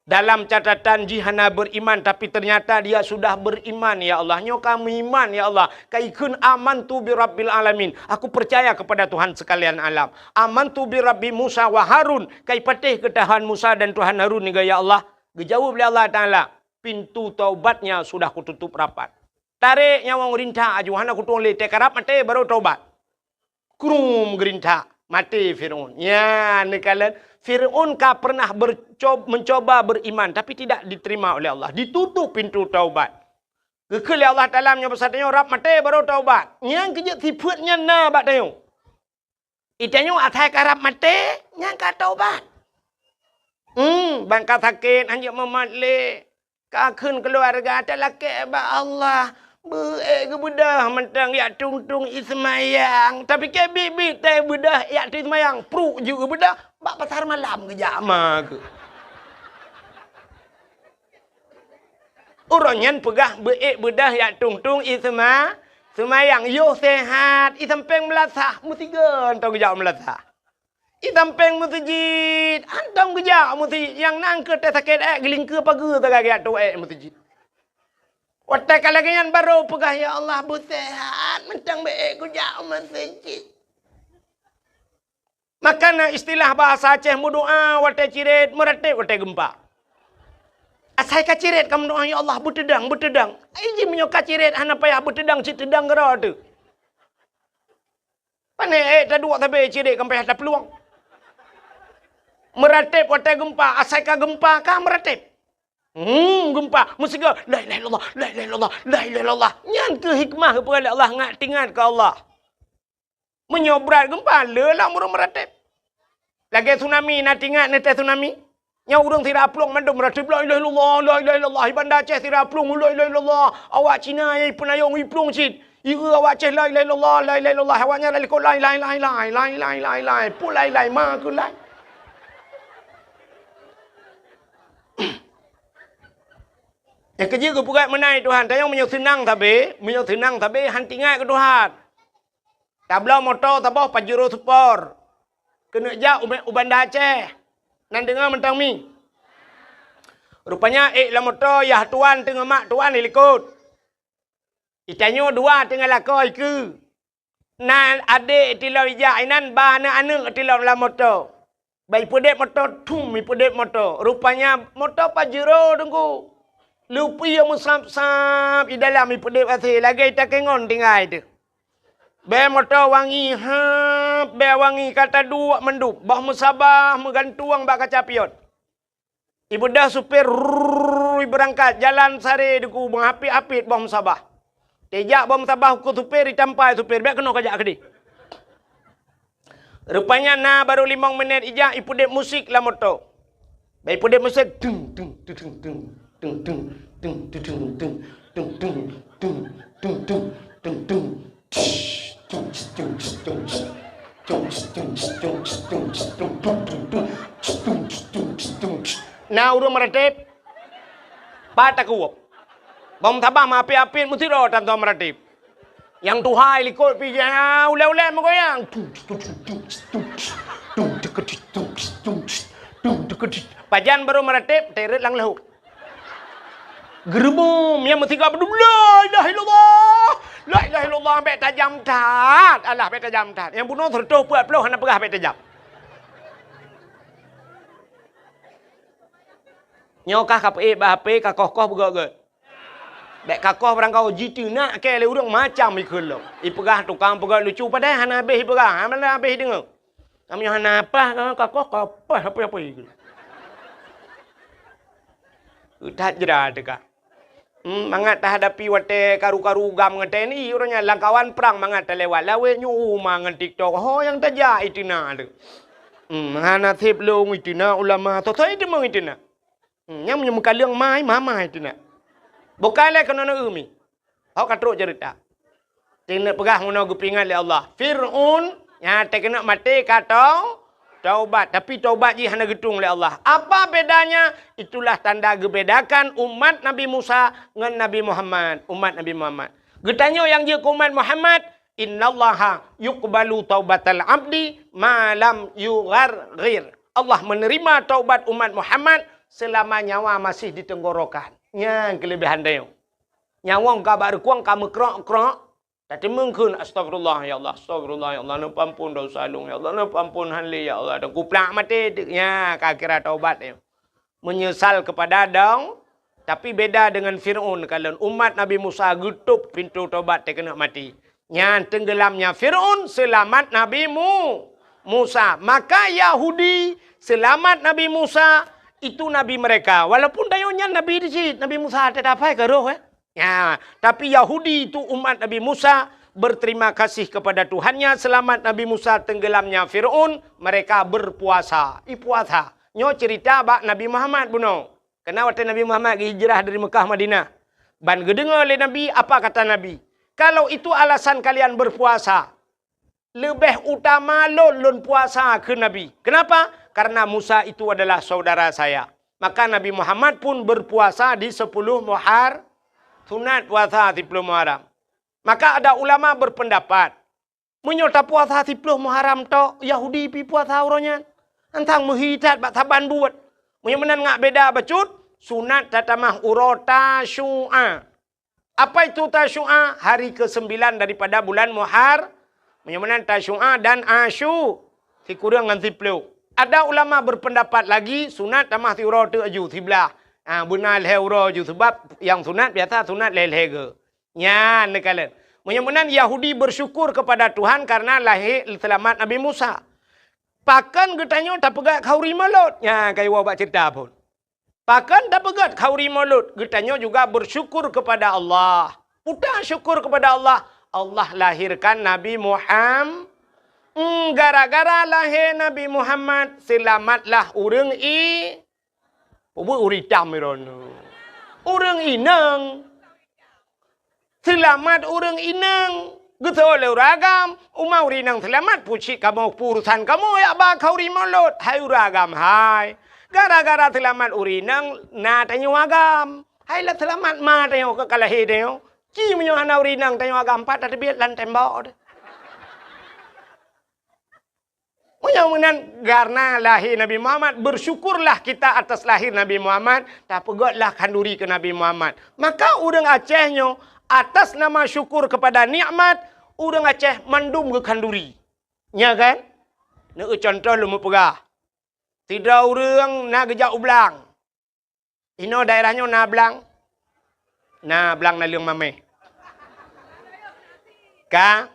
Dalam catatan jih hana beriman, tapi ternyata dia sudah beriman, ya Allah. Nyoe ka meuiman, ya Allah. Ka ikheun, "Amantu bi rabbil alamin." Aku percaya kepada Tuhan sekalian alam. "Amantu bi rabbi Musa wa Harun." Ka ipatéh keu Tuhan Musa dan Tuhan Harun niga, ya Allah. Geujaweueb lé Allah Taala, "Pintu taubatnya sudah kututup rapat." Tarek nyawöng rintak aju, hana kutueng lé, teukarab maté baru taubat. Krum geurintak, maté Fir'aun. Nyan neukalon, Fir'aun ka pernah berco-, mencoba beriman, tapi tidak diterima oleh Allah. Ditutup pintu taubat. Geukheun lé Allah Taala meunyoe basa tanyoe rab maté baru taubat. Nyan keujeuet sifeuet nyan na bak tanyoe. Itanyoe asai karab maté, nyan ka taubat. Hmm, ban ka sakét, hanjeuet mumat lé. Ka kheun keuluwarga talakée bak Allah. Beu-ék geubeudôh mantong jak tung-tung i seumayang. Tapi keu biet-biet teuh beudôh jak tung seumayang. Pruk jeuet geubeudôh, bak pasar malam geujak ma keuh. Uroe nyan peugah beu-ék beudôh jak tung-tung i seuma-, seumayang. Yoh sehat, i sampéng meulasah, meusigoe mantong geujak meulasah. I sampéng meuseujid, mantong geujak meuseujid. Nyang na keuh teuh sakét ék, geulingkeue pageue sagai geujak tôh ék meuseujid. Watée ka lagée nyan barô peugah, "Ya Allah, beu sehat, mantong beu-ék kujak meuseujid." Maka na istilah bahasa Aceh meudoá watée cirét, meurateb watée geumpa. Asai ka cirét ka meudoá, "Ya Allah, beuteudang, beuteudang." Ai jih meunyoe ka cirét hana payah beuteudang, cit teudang keudroe teuh. Pané ék taduek sabe cirét ka payah taplueng. Meurateb watée geumpa, asai ka geumpa ka meurateb. Hmm, geumpa, meusigoe, "La ilaha illallah, la ilaha illallah, la ilaha illallah." Nyan keuh hikmah geupeugah lé Allah, ngat teuingat keu Allah. Meunyoe brat geumpa, le lam ureuëng meurateb. Lagée tsunami, na teuingat neutée tsunami? Nyoe ureuëng sira plueng mandum meurateb, "La ilaha illallah, la ilaha illallah." I Banda Aceh sira plueng, "La ilaha illallah." Awak Cina nyang ipeunayong iplueng cit. Ieu awak Aceh, "La ilaha illallah, la ilaha illallah." Awaknyan lalikot, "Lai, lai, lai, lai, lai, lai, lai, lai." Peue lai, lai, ma keuh lai. Nyang keujeuet geupeugah meunan Tuhan, tanyoe meunyoe seunang sabe, meunyoe seunang sabe, han teuingat keu Tuhan. Tabloe moto saboh Pajero Sport. Keuneuk jak u, u Banda Aceh. Nan deungoe mantong mi. Rupanya ék lam moto, yah tuan teungoh mak tuan ilikot. Itanyoe dua teungoh lakoe ikeue. Na adék tilom ijak inan, ba aneuëk-aneuëk tilom lam moto. Ba ipeudeb moto, thum ipeudeb moto. Rupanya moto Pajero teungku. Lupi nyang meusab-sab i dalam ipeudeb até lagée takengon tinggai teuh. Bée moto wangi, hab, bée wangi ka taduek mandum, boh meusabah meugantueng bak kaca pion. Ibeudôh supir, rrrr, ibeurangkat, jalan sare deuku, meuhapit-hapit boh meusabah. Tejak boh meusabah keu supir, itampai supir, bék keunoe kajak keudeh. Rupanya na barô limong minét ijak ipeudeb musik lam moto. Bak ipeudeb musik, tung, tung, tung, tung, tung. Na ureuëng meuratéb, pat takuwöb. Bak meutabah meuapit-apit meusidroe tan soe meuratéb. Nyang tuha likot pih, ah, ulée-ulée meugoyang. Pajan barô meuratéb, teuret lam leuhô. Geureumeum, nyang meusigoe beudôh, "La ilaha illallah! La ilaha illallah!" Bék tajam that. Alah, bék tajam that. Nyang bunoe seureutôh peuet ploh hana peugah bék tajam. Nyoe kah ka peuék bak H P, ka koh-koh beugöt-göt. Bék ka koh barangkaho jiteunak kée lé ureuëng macam ikheun lom. Ipeugah tukang peugöt lucu, padahai hana habéh ipeugah, hana habéh ideungoe. Kamoe hana paih, ka koh ka paih apa-apa ikheun. That jra teuka. Hmm, mangat tahadapi watée karu-karu GAM ngon T N I, uroe nyan lam kawan prang mangat talewat lawét nyoe uma ngon TikTok. Ho nyang tajak iteunak tu. Hmm, hana sép lôn iteunak ulama, soe-soe iteumeung iteunak. Hmm, nyang meunyoe meukaleueng mai, mamai teunak. Bukai lé keunoe neueu mi. Hok ka trok ceurita. Teuneuk peugah meunoe geupeuingat lé Allah. Fir'aun nyang teukeunok maté ka tau-, taubat, tapi taubat jih hana geutueng lé Allah. Apa bedanya? Itulah tanda geubedakan umat Nabi Musa ngon Nabi Muhammad, umat Nabi Muhammad. Geutanyoe nyang jeuet keu umat Muhammad, "Innallaha yuqbalu taubatal abdi ma lam yugharghir." Allah menerima taubat umat Muhammad selama nyawa masih di tenggorokan. Nyan keulebihan tanyoe. Nyawöng ka bak reukueng ka meukrok-krok, tateumeung kheun, "Astagfirullah, ya Allah, astagfirullah, ya Allah, neupeuampon desya lôn, ya Allah, neupeuampon han lé, ya Allah," dan kuplak maté teuk. Nya, ka kira taubat nyoe. Menyesal kepada dong, tapi beda dengan Fir'aun. Kalon umat Nabi Musa geutôb pintoe tobat teukeunok maté. Nyan tenggelamnya Fir'aun, selamat Nabi Mu-, Musa. Maka Yahudi selamat Nabi Musa, itu nabi mereka. Walaupun tanyoe nyan nabi di cit, Nabi Musa teudapai ka roh, eh. Ya, tapi Yahudi itu umat Nabi Musa berterima kasih kepada Tuhannya, selamat Nabi Musa tenggelamnya Fir'aun, mereka berpuasa. Ipuasa. Nyoe cerita bak Nabi Muhammad bunoe. Keunan watée Nabi Muhammad geuhijrah dari Mekah Madinah. Ban geudeungoe lé Nabi, apa kata Nabi? "Kalau itu alasan kalian berpuasa, leubeh utama lôn, lôn puasa," kheun Nabi. Kenapa? "Karena Musa itu adalah saudara saya." Maka Nabi Muhammad pun berpuasa di sepuluh Muhar-, sunat puasa sepuluh Muharram. Maka ada ulama berpendapat, meunyoe tapuasa siploh Muharram tok, Yahudi pi puasa uroe nyan. Antang meuhi that bak saban buet. Meunyoe meunan ngat beda bacut, sunat tatamah uroe Tasyu'a. Apa itu Tasyu'a? Hari kesembilan daripada bulan Muhar-, meunyoe meunan Tasyu'a dan Asyu, sikureueng ngon siploh. Ada ulama berpendapat lagi, sunat tamah siuroe teuk aju, siblah. Ha, beuna lhée uroe aju, sebab nyang sunat biasa sunat lhée-lhée geu. Nyan neukalon. Meunyoe meunan Yahudi bersyukur kepada Tuhan karena lahé seulamat Nabi Musa. Pakon geutanyoe tapeugét khauri Maulud? Nyan ka iwoe bak ceurita phon. Pakon tapeugét khauri Maulud? Geutanyoe juga bersyukur kepada Allah. Peue syukur kepada Allah? Allah lahirkan Nabi Muham-, Hmm, gara-gara lahé Nabi Muhammad, seulamatlah ureuëng i-, Peubuet ureuëng itam droeneuh. Ureuëng inong. Seulamat ureuëng inong. Geutôi lé ureuëng agam, uma ureuëng inong seulamat, peue cit kamoe, peue urusan kamoe jak ba khauri Maulud, hai ureuëng agam hai. Gara-gara seulamat ureuëng inong na tanyoe agam. Hai lah seulamat ma tanyoe ka lahé tanyoe. Ci meunyoe hana ureuëng inong tanyoe agam, pat tateubiet lam tembok deh. Meunyoe meunan, karena lahé Nabi Muhammad, bersyukurlah kita atas lahir Nabi Muhammad, tapeugötlah khanduri keu Nabi Muhammad. Maka ureuëng Aceh nyoe, atas nama syukur kepada nikmat, ureuëng Aceh mandum geukhanduri. Nya kan? Neueu contoh lôn meupeugah. Sidroe ureuëng na geujak u blang. Inoe daerah nyoe na blang? Na blang naleueng mamèh. Ka,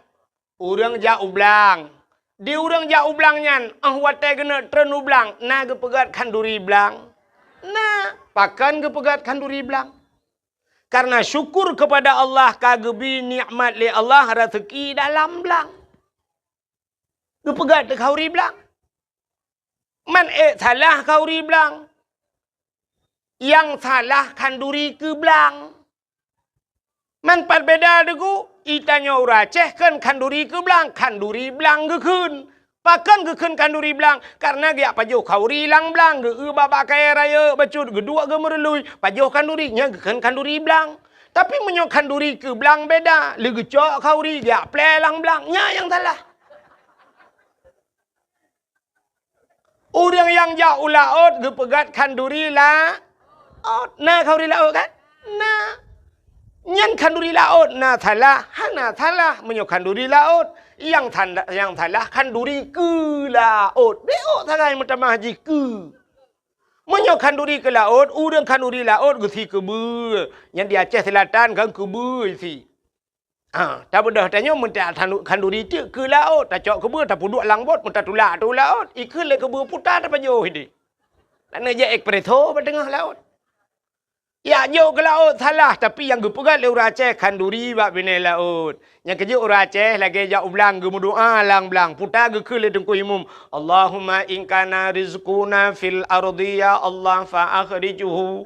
ureuëng jak u blang. Di ureuëng jak u blang nyan, óh watèe geuneuk treun u blang, na geupeugöt khanduri blang? Na, pakon geupeugöt khanduri blang? Karena syukur kepada Allah ka geubri nikmat lé Allah raseuki dalam blang. Geupeugah khanduri blang. Man ék salah khanduri blang. Nyang salah khanduri keu blang. Man pat beda deungon, geutanyoe ureuëng Aceh kheun khanduri keu blang, khanduri blang geukheun. Pakon geukheun khanduri blang? Karena geujak pajoh khanduri lam blang, geu-eu bak kayèe rayeuk bacut, geuduek geumeurului, pajoh khanduri, nyan geukheun khanduri blang. Tapi meunyoe khanduri keu blang beda, lé geucok khanduri, geujak plè lam blang, nyan nyang salah. Ureuëng nyang jak u laôt geupeugah khanduri laôt. Na khanduri laôt kan? Na. Nyan khanduri laôt na salah, hana salah meunyoe khanduri laôt. Nyang sala-, nyang salah khanduri keu laôt. Bék sagai meutamah jih keu. Meunyoe khanduri keu laôt, ureuëng khanduri laôt geusi keubeue. Nyan di Aceh Selatan kan keubeue isi. Ha, tabeudôh tanyoe meuntak khanduri teuk keu laôt, tacok keubeue, tapeuduek lam bot, meutatulak ateueh laôt, ikheun lé keubeue puta tapajoh idéh. Laneuk jak espresso bak teungoh laôt. Jak jok keu laôt salah, tapi nyang geupeugah lé ureuëng Aceh khanduri bak binéh laôt. Nyang keujeuet ureuëng Aceh lagée jak u blang geumeudoá lam blang, puta geukheun lé Teungku Imum, "Allahumma in kana rizquna fil ardi ya Allah fa akhrijhu."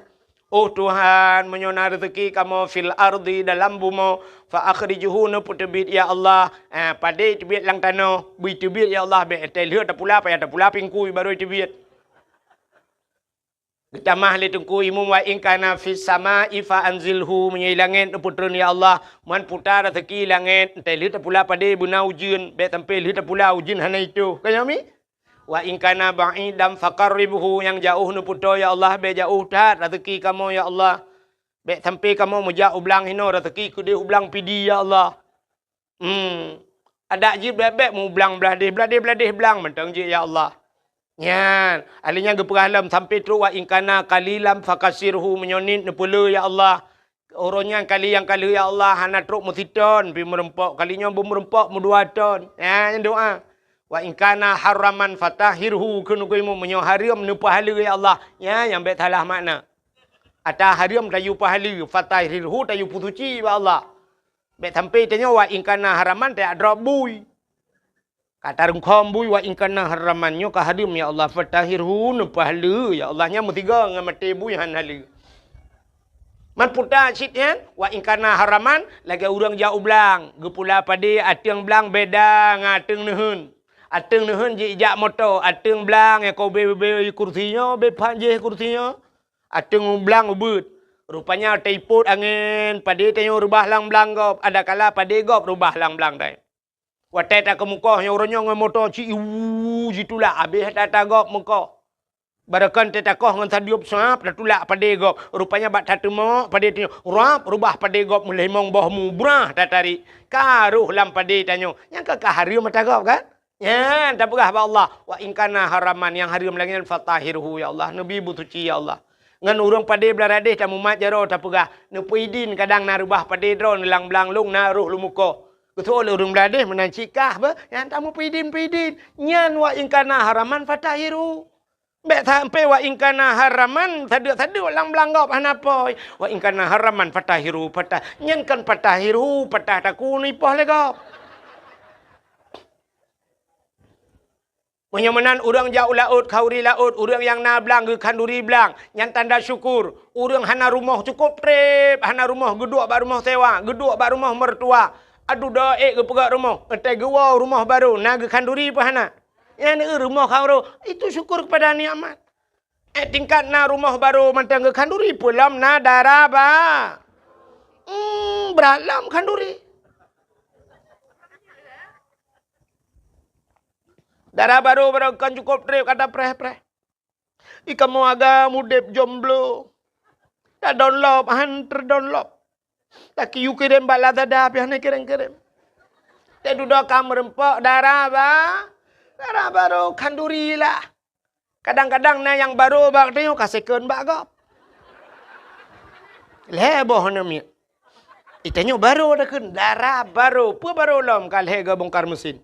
Oh Tuhan, meunyoe na reuzeuki kamoe fil ardi dalam bumoe, fa akhrijhu neupeuteubiet ya Allah. Ah, padé teubiet lam tanoh, bui teubiet ya Allah, bék teuh lheueh tapula, payah tapula pingkui barô teubiet. Geutamah lé Teungku Imum, wa in kana fis sama'i fa anzilhu, meunyoe i langét neupeutreun ya Allah, man puta reuzeuki langét, teuh lheueh tapula padé beuna ujeuen, bék sampai lheueh tapula ujeuen hana itôh. Ka nyoe mi? Wa in kana ba'idan faqarribhu, nyang jaoh neupeutoe ya Allah, bék jaoh that reuzeuki kamoe ya Allah. Bék sampai kamoe meujak u blang hinoe reuzeuki keudeh u blang Pidie ya Allah. Hmm. Adak jih bék-bék meublang blah deh, blah deh, blah deh blang mantong jih ya Allah. Nyan, ahli nyan geupeugah lom sampai trok wa in kana qalilan fakasirhu, meunyoe niet neupeuleueh ya Allah. Uroe nyan kali nyang ka lheueh ya Allah hana trok meusiton pih meureumpok, kali nyoe beumeureumpok meudua ton. Nyan doa. Wa in kana haraman fatahhirhu, kheun Teungku Imum, meunyoe hareuem neupeuhaleue ya Allah. Nyan nyang bék salah makna. Ata hareuem tayue peuhaleue, fatahhirhu tayue peusuci bak Allah. Bék sampai tanyoe wa in kana haraman tajak drob bui. Ka tarungkhom bui wa in kana haraman, nyoe ka hareuem ya Allah, fatahhirhu, neupeuhaleue ya Allah, nyan meusigoe ngon maté bui han haleue. Man puta cit nyan, wa in kana haraman, lagée ureuëng jak u blang, geupula padé ateueng blang beda ngon ateueng neuheun. Ateueng neuheun jijak moto, ateueng blang nyang ka ubé-ubé kursi nyoe, ubé phan jih kursi nyoe. Ateueng blang ubeuet. Rupanya taipot angén, padé tanyoe reubah lam blang gob, adakala padé gob reubah lam blang dai. Watée takeumukoh nyoe uroe nyoe ngon moto ci iwu jitulak habéh that-that gob meukoh. Barokon teuh takoh ngon sadeueb suab tatulak padé gob. Rupanya bak tateumok padé tanyoe rab reubah padé gob meulimong boh mu brah tatarék. Ka roh lam padé tanyoe. Nyang ka, ka hareuem ata gob kan? Nyan tapeugah bak Allah, wa in kana haraman, nyang hareuem lagée nyan fatahhirhu ya Allah, neubi beusuci ya Allah. Ngon ureuëng padé blah radeh tamumat jaroe tapeugah, neupeuidin kadang na reubah padé droe neulang blang lôn na roh lumukoh. Geusoe lé ureuëng blah radeh meunan cit kah beh, nyan tameupeuidin-peuidin. Nyan wa in kana haraman fatahhirhu. Bék sampai wa in kana haraman sadeueb-sadeueb lam blang gob hana poi. Wa in kana haraman fatahhirhu, fatah-, nyan kon fatahhirhu, patah takue neuipoh lé gob. Meunyoe meunan ureuëng jak u laôt, khanduri laôt, ureuëng nyang na blang geukhanduri blang, nyan tanda syukur. Ureuëng hana rumoh cukôp treb, hana rumoh geuduek bak rumoh sewa, geuduek bak rumoh mertua. Aduh doa ék geupeugét rumoh, watée geuwoe rumoh barô na geukhanduri peue hana? Nyan rumoh khanduri, itu syukur kepada nikmat. Eh, tingkat na rumoh barô mantong geukhanduri, peue lom na dara ba-, hmm, brat lom khanduri. Dara barô, barô kon cukôp treb ka tapreh-preh. Di kamoe agam udeb jomblo. Tadonlop han teudonlop. Laki yue kirém bak Lazada pih hana kirém-kirém. Teududoe ka meureumpok dara ba-, dara barô khanduri lah. Kadang-kadang na nyang barô bak tanyoe ka second bak gob. Lhée boh aneuk miet. Di tanyoe barô takheun dara barô. Peue barô lom ka lhée geubongkar mesin.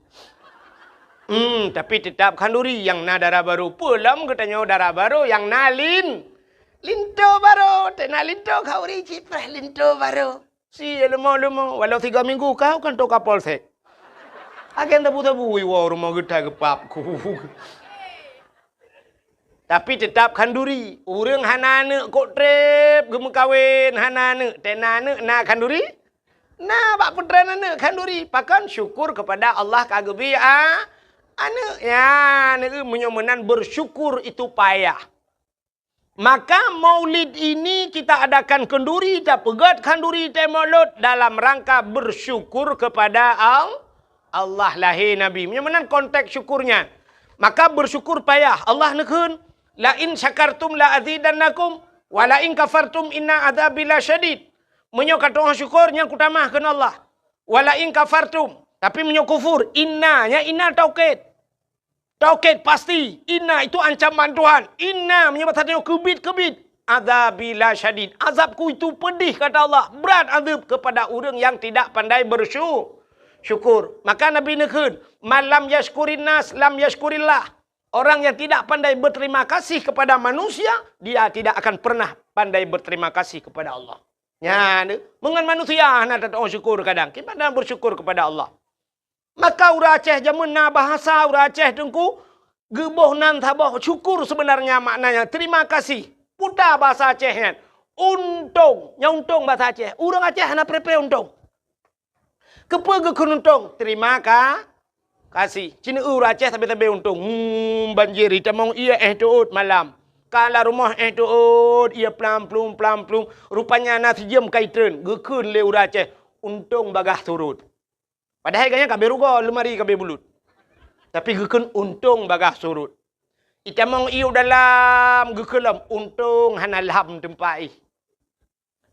Hmm, tapi teutap khanduri nyang na dara barô. Peue lom geutanyoe dara barô nyang na lin-, linto barô. Teuh na linto khanduri cit preh linto barô. Si leumo-leumo, walau tiga minggu kau kanto Kapolsek. Agen tabu-tabu iwoe rumoh geuta geupap ku. Tapi teutap khanduri. Ureuëng hana aneuëk kok treb geumeukawen, hana aneuëk, tena aneuëk na khanduri? Na bak peutren aneuëk khanduri. Pakon? Syukur kepada Allah ka geubri a-, aneuëk. Ya, aneuëk meunyoe meunan bersyukur itu payah. Maka maulid ini kita adakan kenduri, tapeugét khanduri teuh maulud dalam rangka bersyukur kepada Al-, Allah lahé Nabi. Meunyoe meunan konteks syukurnya. Maka bersyukur payah. Allah neukheun, "La in syakartum la azidannakum, wa la in kafartum inna adzabi lasyadid." Meunyoe ka tu'oh syukur, nyan kutamah kheun Allah. "Wa la in kafartum." Tapi meunyoe kufur, inna, nya inna taukid. Taukid pasti, inna itu ancaman Tuhan. Inna meunyoe bahasa tanyoe keubit-keubit. Adzabi lasyadid. Azabku itu pedih, kata Allah. Berat azab kepada ureuëng yang tidak pandai bersyu-, syukur. Maka Nabi neukheun, "Man lam yashkurin nas, lam yashkurillah." Orang yang tidak pandai berterima kasih kepada manusia, dia tidak akan pernah pandai berterima kasih kepada Allah. Nyan, meungon manusia hana tatu'oh syukur kadang. Kiban bersyukur kepada Allah. Maka ureuëng Aceh jameun na bahasa ureuëng Aceh teungku, geuboh nan saboh syukur sebenarnya maknanya, terima kasih. Puta bahasa Aceh nyan. Untông, nyan untông bahasa Aceh. Ureuëng Aceh hana preh-preh untông. Keupeue geukheun untông? Terima ka-, kasih. Cina ureuëng Aceh sabe-sabe untông. Hmm, banjir, itamong ié éh teuôt malam. Ka lam rumoh éh teuôt, ié plam-plum, plam-plum. Rupanya na sijeuem ka itreun. Geukheun lé ureuëng Aceh, untông bagaih surut. Padahai gobnyan ka abéh rugoe, leumari ka abéh bulut. Tapi geukheun untông bagaih surut. Itamong ié u dalam, geukheun lom, untông hana lham teumpat éh.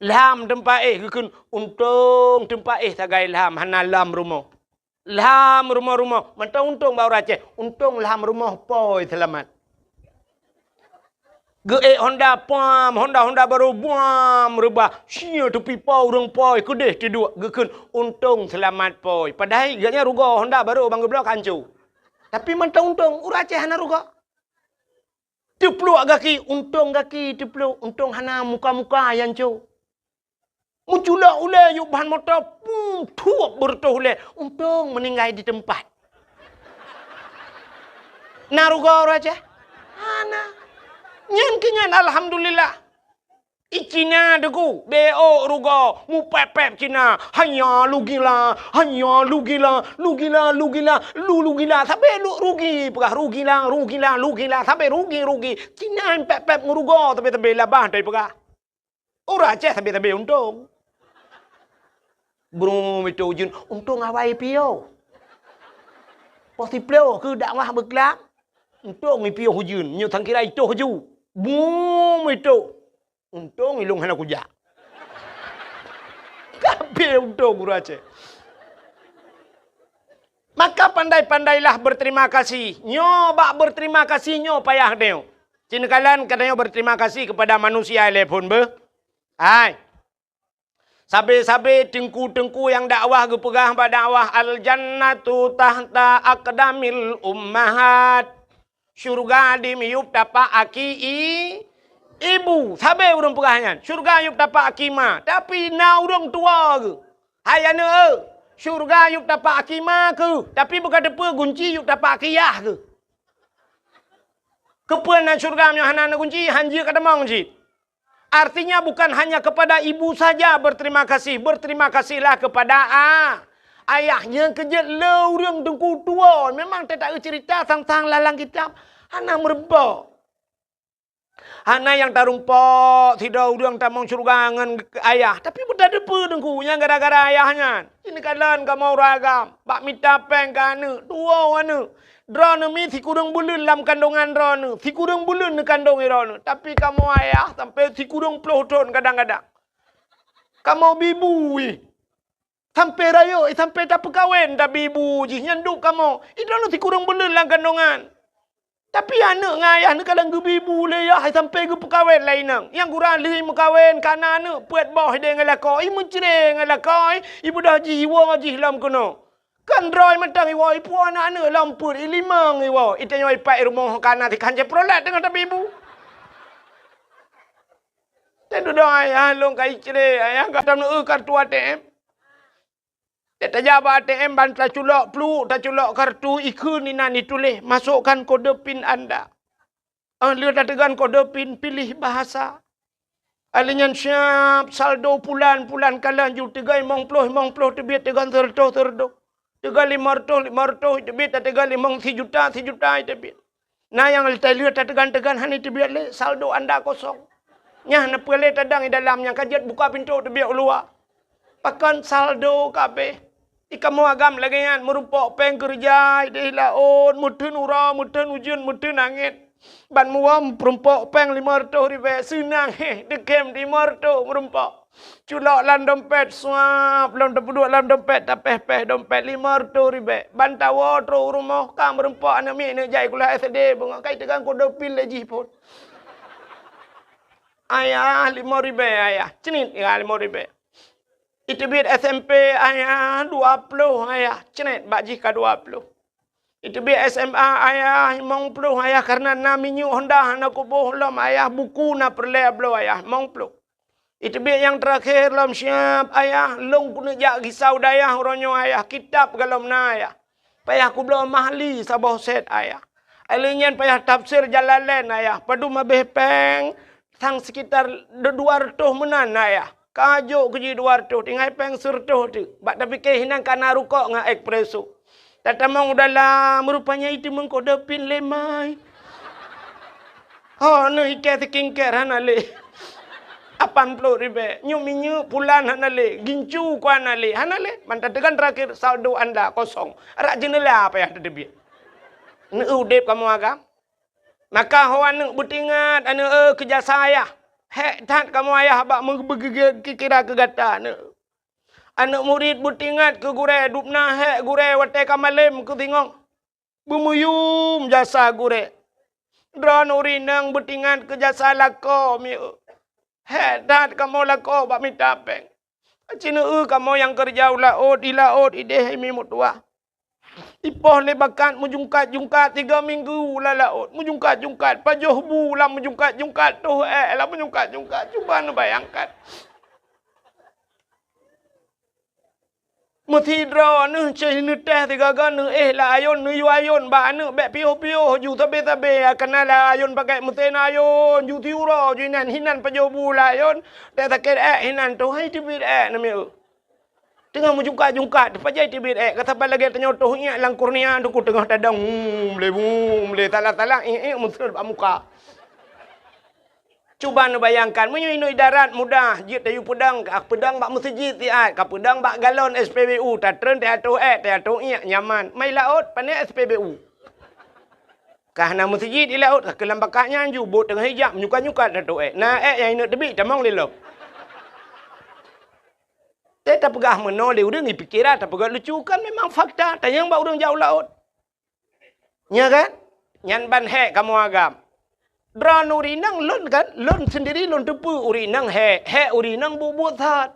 Lham teumpat éh, geukheun untông teumpat éh sagai lham, hana lham rumoh. Lham rumoh-rumoh, mantong untông bak ureuëng Aceh, untông lham rumoh pôi seulamat. Geuék honda pam, honda-honda barô buam reubah. Sia teupipa ureuëng pôi keudeh teuduek geukheun untông seulamat pôi. Padahai gobnyan rugoe honda barô ban geubloe ka hanco. Tapi mantong untông, ureuëng Aceh hana rugoe. Teupluek gaki, untông gaki teupluek, untông hana muka-muka nyang hanco. Meuculok ulée yub ban moto, pum, thuep beureutoh ulée, untông meuninggai di teumpat. Na rugoe ureuëng Aceh? Hana. Nyan keu nyan alhamdulillah. I Cina teungku, beuôk rugoe, mupép-pép Cina, hanya lugila, hanya lugila, lugila, lugila, lu lugila, sabe lu rugi, peugah rugila, rugila, lugila, sabe rugi, rugi. Cina pép-pép ngon rugoe, sabe-sabe labah tai peugah. Ureuëng Aceh sabe-sabe untông. Brum itu ujeuen, untông awai piôh. Poh siplôh keu dakwah beuklam, untông ipiôh ujeuen, nyoe sangkira itoh ju. Brum itu, untông ilông hana kujak. Kabeh untông ureuëng Aceh. Maka pandai-pandailah berterima kasih. Nyoe bak berterima kasih nyoe payah nyoe. Cina kalon geutanyoe berterima kasih kepada manusia ilée phon beuh. Hai. Sabe-sabe teungku-teungku nyang dakwah geupeugah bak dakwah, "Al-jannatu tahta aqdamil ummahat." Syurga di miyueb tapak aki i-, ibu. Sabe ureuëng peugah nyan. Syurga yueb tapak aki ma. Tapi na ureuëng tuwoe geuh. Hai aneuëk, syurga yueb tapak aki ma keuh. Tapi beuka teupeue gunci yueb tapak aki yah keuh. Keupeue na syurga meunyoe hana na gunci, hanjeuet ka tamong cit. Artinya bukan hanya kepada ibu saja berterima kasih, berterima kasihlah kepada a-, ayah. Nyang keujeuet le ureuëng teungku tuwoe, memang teutak cerita sang-sang lalang kitab hana meurumpok. Hana nyang tarumpok sidroe ureuëng tamong syurga ngon ayah, tapi beutateupeue teungku nyang gara-gara ayah nyan. Cit neukalon kamoe ureuëng agam, bak mita péng keu aneuëk, tuwoe aneuëk. Droeneuh mi sikureueng buleuen lam kandongan droeneuh, sikureueng buleuen neukandong droeneuh. Tapi kamoe ayah sampai sikureueng ploh thon kadang-kadang. Kamoe bi bu jih. Sampai rayeuk, sampai tapeukawen tabi bu jih nyan duek kamoe. Droeneuh sikureueng buleuen lam kandongan. Tapi aneuëk ngon ayah neukalon geubi bu lé yah sampai geupeukawen lé inong. Nyang gura lheueh meukawen ka na aneuëk peuet boh idéh ngon lakoe, imeucré ngon lakoe, ibeudoh jih iwoe jih lom keunoe. Kan droe mantong iwoe, ipuwoe aneuëk-aneuëk lom peuet, ilimong iwoe, itanyoe ipat i rumoh ka na tikhan Chevrolet teungoh tabi bu. Teududoe ayah lôn ka icré, ayah ka tam neueu kartu A T M. Tajak bak A T M ban taculok pluek, taculok kartu, ikheun inan ituléh, "Masukkan kode pin Anda." Oh, lheueh tateugon kode pin, piléh bahasa. Alèh nyan siap saldo pulan, pulan kalon ju teugon limong ploh, limong ploh teubiet, teugon seureutôh, seureutôh. Teugon limong reutôh, limong reutôh teubiet, tateugon limong sijuta, sijuta teubiet. Na nyang lheueh tateugon-teugon hana teubiet lé, saldo Anda kosong. Nyan na peue lé tadong i dalam nyang ka jeuet buka pintoe teubiet u luwa. Pakon saldo ka abéh. Di kamoe agam lagèe nyan, meurumpok péng keureuja idéh laôt, meuteun uroe, meuteun ujeuen, meuteun angèn. Ban muwöm meurumpok péng limong reutôh ribèe, seunang héh, teukhém limong reutôh meurumpok. Culok lam dompet, suap, lom tapeuduek lam dompet, tapéh-péh dompet limong reutôh ribèe. Ban tawoe trôk u rumoh, ka meurumpok aneuk miet neuk jak sikula S D, beungoh ka iteugang kode pin lé jih phôn. "Ayah, limong ribèe, Ayah." "Cnit, ya, limong ribèe." Iteubiet S M P, "Ayah, dua ploh, Ayah." Cnit, bak jih ka dua ploh. Iteubiet S M A, "Ayah, limong ploh, Ayah, karena na minyeuk Honda hana kuboh lom, Ayah, buku na peureulèe bloe, Ayah, limong ploh." Iteubiet nyang teurakhé lom siap, "Ayah, lôn keuneuk jak gisa u dayah uroe nyoe, Ayah, kitab golom na, Ayah. Payah kubloe mahli saboh sét, Ayah." Alèh nyan payah tafsir Jalalain, Ayah, padum abéh péng, sang sekitar dua reutôh meunan, Ayah. Ka jok keu jih dua reutôh, tinggai péng seureutôh teuk. Bak tapiké hinan ka na rukok ngon espresso. Tatamong u dalam, rupanya iteumeung kode pin lé mai. Ho, neuh ikèe skincare hana lé. Lapan ploh ribèe. Nyoe minyeuk pulan hana lé. Gincu ku hana lé. Hana lé. Ban tateugon teurakhé saldo Anda kosong. Rot jeuneula payah tateubiet. Neuh udép kamoe agam. Maka ho aneuk beuteuingat, aneuk, eh, keu jasa ayah. Hék that kamoe ayah bak meubeugeugét kira keu gata, aneuk. Aneuk murit beuteuingat keu gurèe, dubna hék gurèe watèe ka malém keu singoh. Beumuyum jasa gurèe. Droeneuh ureueng inong beuteuingat keu jasa lakoe, mieu. Hék that kamoe lakoe bak mita péng. Aci neueu kamoe nyang keureuja u laôt, di laôt idéh imi meutuwah. Ipoh lé bakat meujungkat-jungkat tiga minggu lam laôt, meujungkat-jungkat, pajoh bu lam meujungkat-jungkat, toh ék lam meujungkat-jungkat. Cuba neubayangkan. Meusidroe neuh cit neuteh sigaga neuéh lam ayôn, neuyue ayôn bak aneuk bèk piôh-piôh ju sabé-sabé, kana lam ayôn pakai meusén ayôn, ju siuroe ju inan, hinan pajoh bu lam ayôn, teuh sakét ék hinan, toh hai teubiet ék namiet. Teungoh meujungkat-jungkat, pajoh teubiet ék, ka saban lagèe tanyoe toh iék lam kornea, teungku teungoh tadong, hmm, lé, hmm, lé, salah-salah, iék, iék, meuseuet bak muka. Cuba neubayangkan, meunyoe inoe idarat mudah, jeuet tayue peudong, ka peudong bak meuseujid siat, ka peudong bak galon S P B U, tatreun teuatoh ék, teuatoh iék, nyaman. Mai laôt, pané S P B U. Ka hana meuseujid di laôt, ka keulam bakat nyan ju, bot teungoh ijak, menyukat-nyukat teuatoh ék. Na ék nyang ineuk teubiet, tamong lé lom. Teuh tapeugah meunoe lé ureueng, ipikira tapeugah lucu, kan memang fakta, tanyong bak ureueng jak u laôt. Nya kan? Nyan ban hék kamoe agam. Droeneuh ureueng inong lôn kan, lôn sendiri lôn teupeue ureueng inong hék, hék ureueng inong buet-buet that.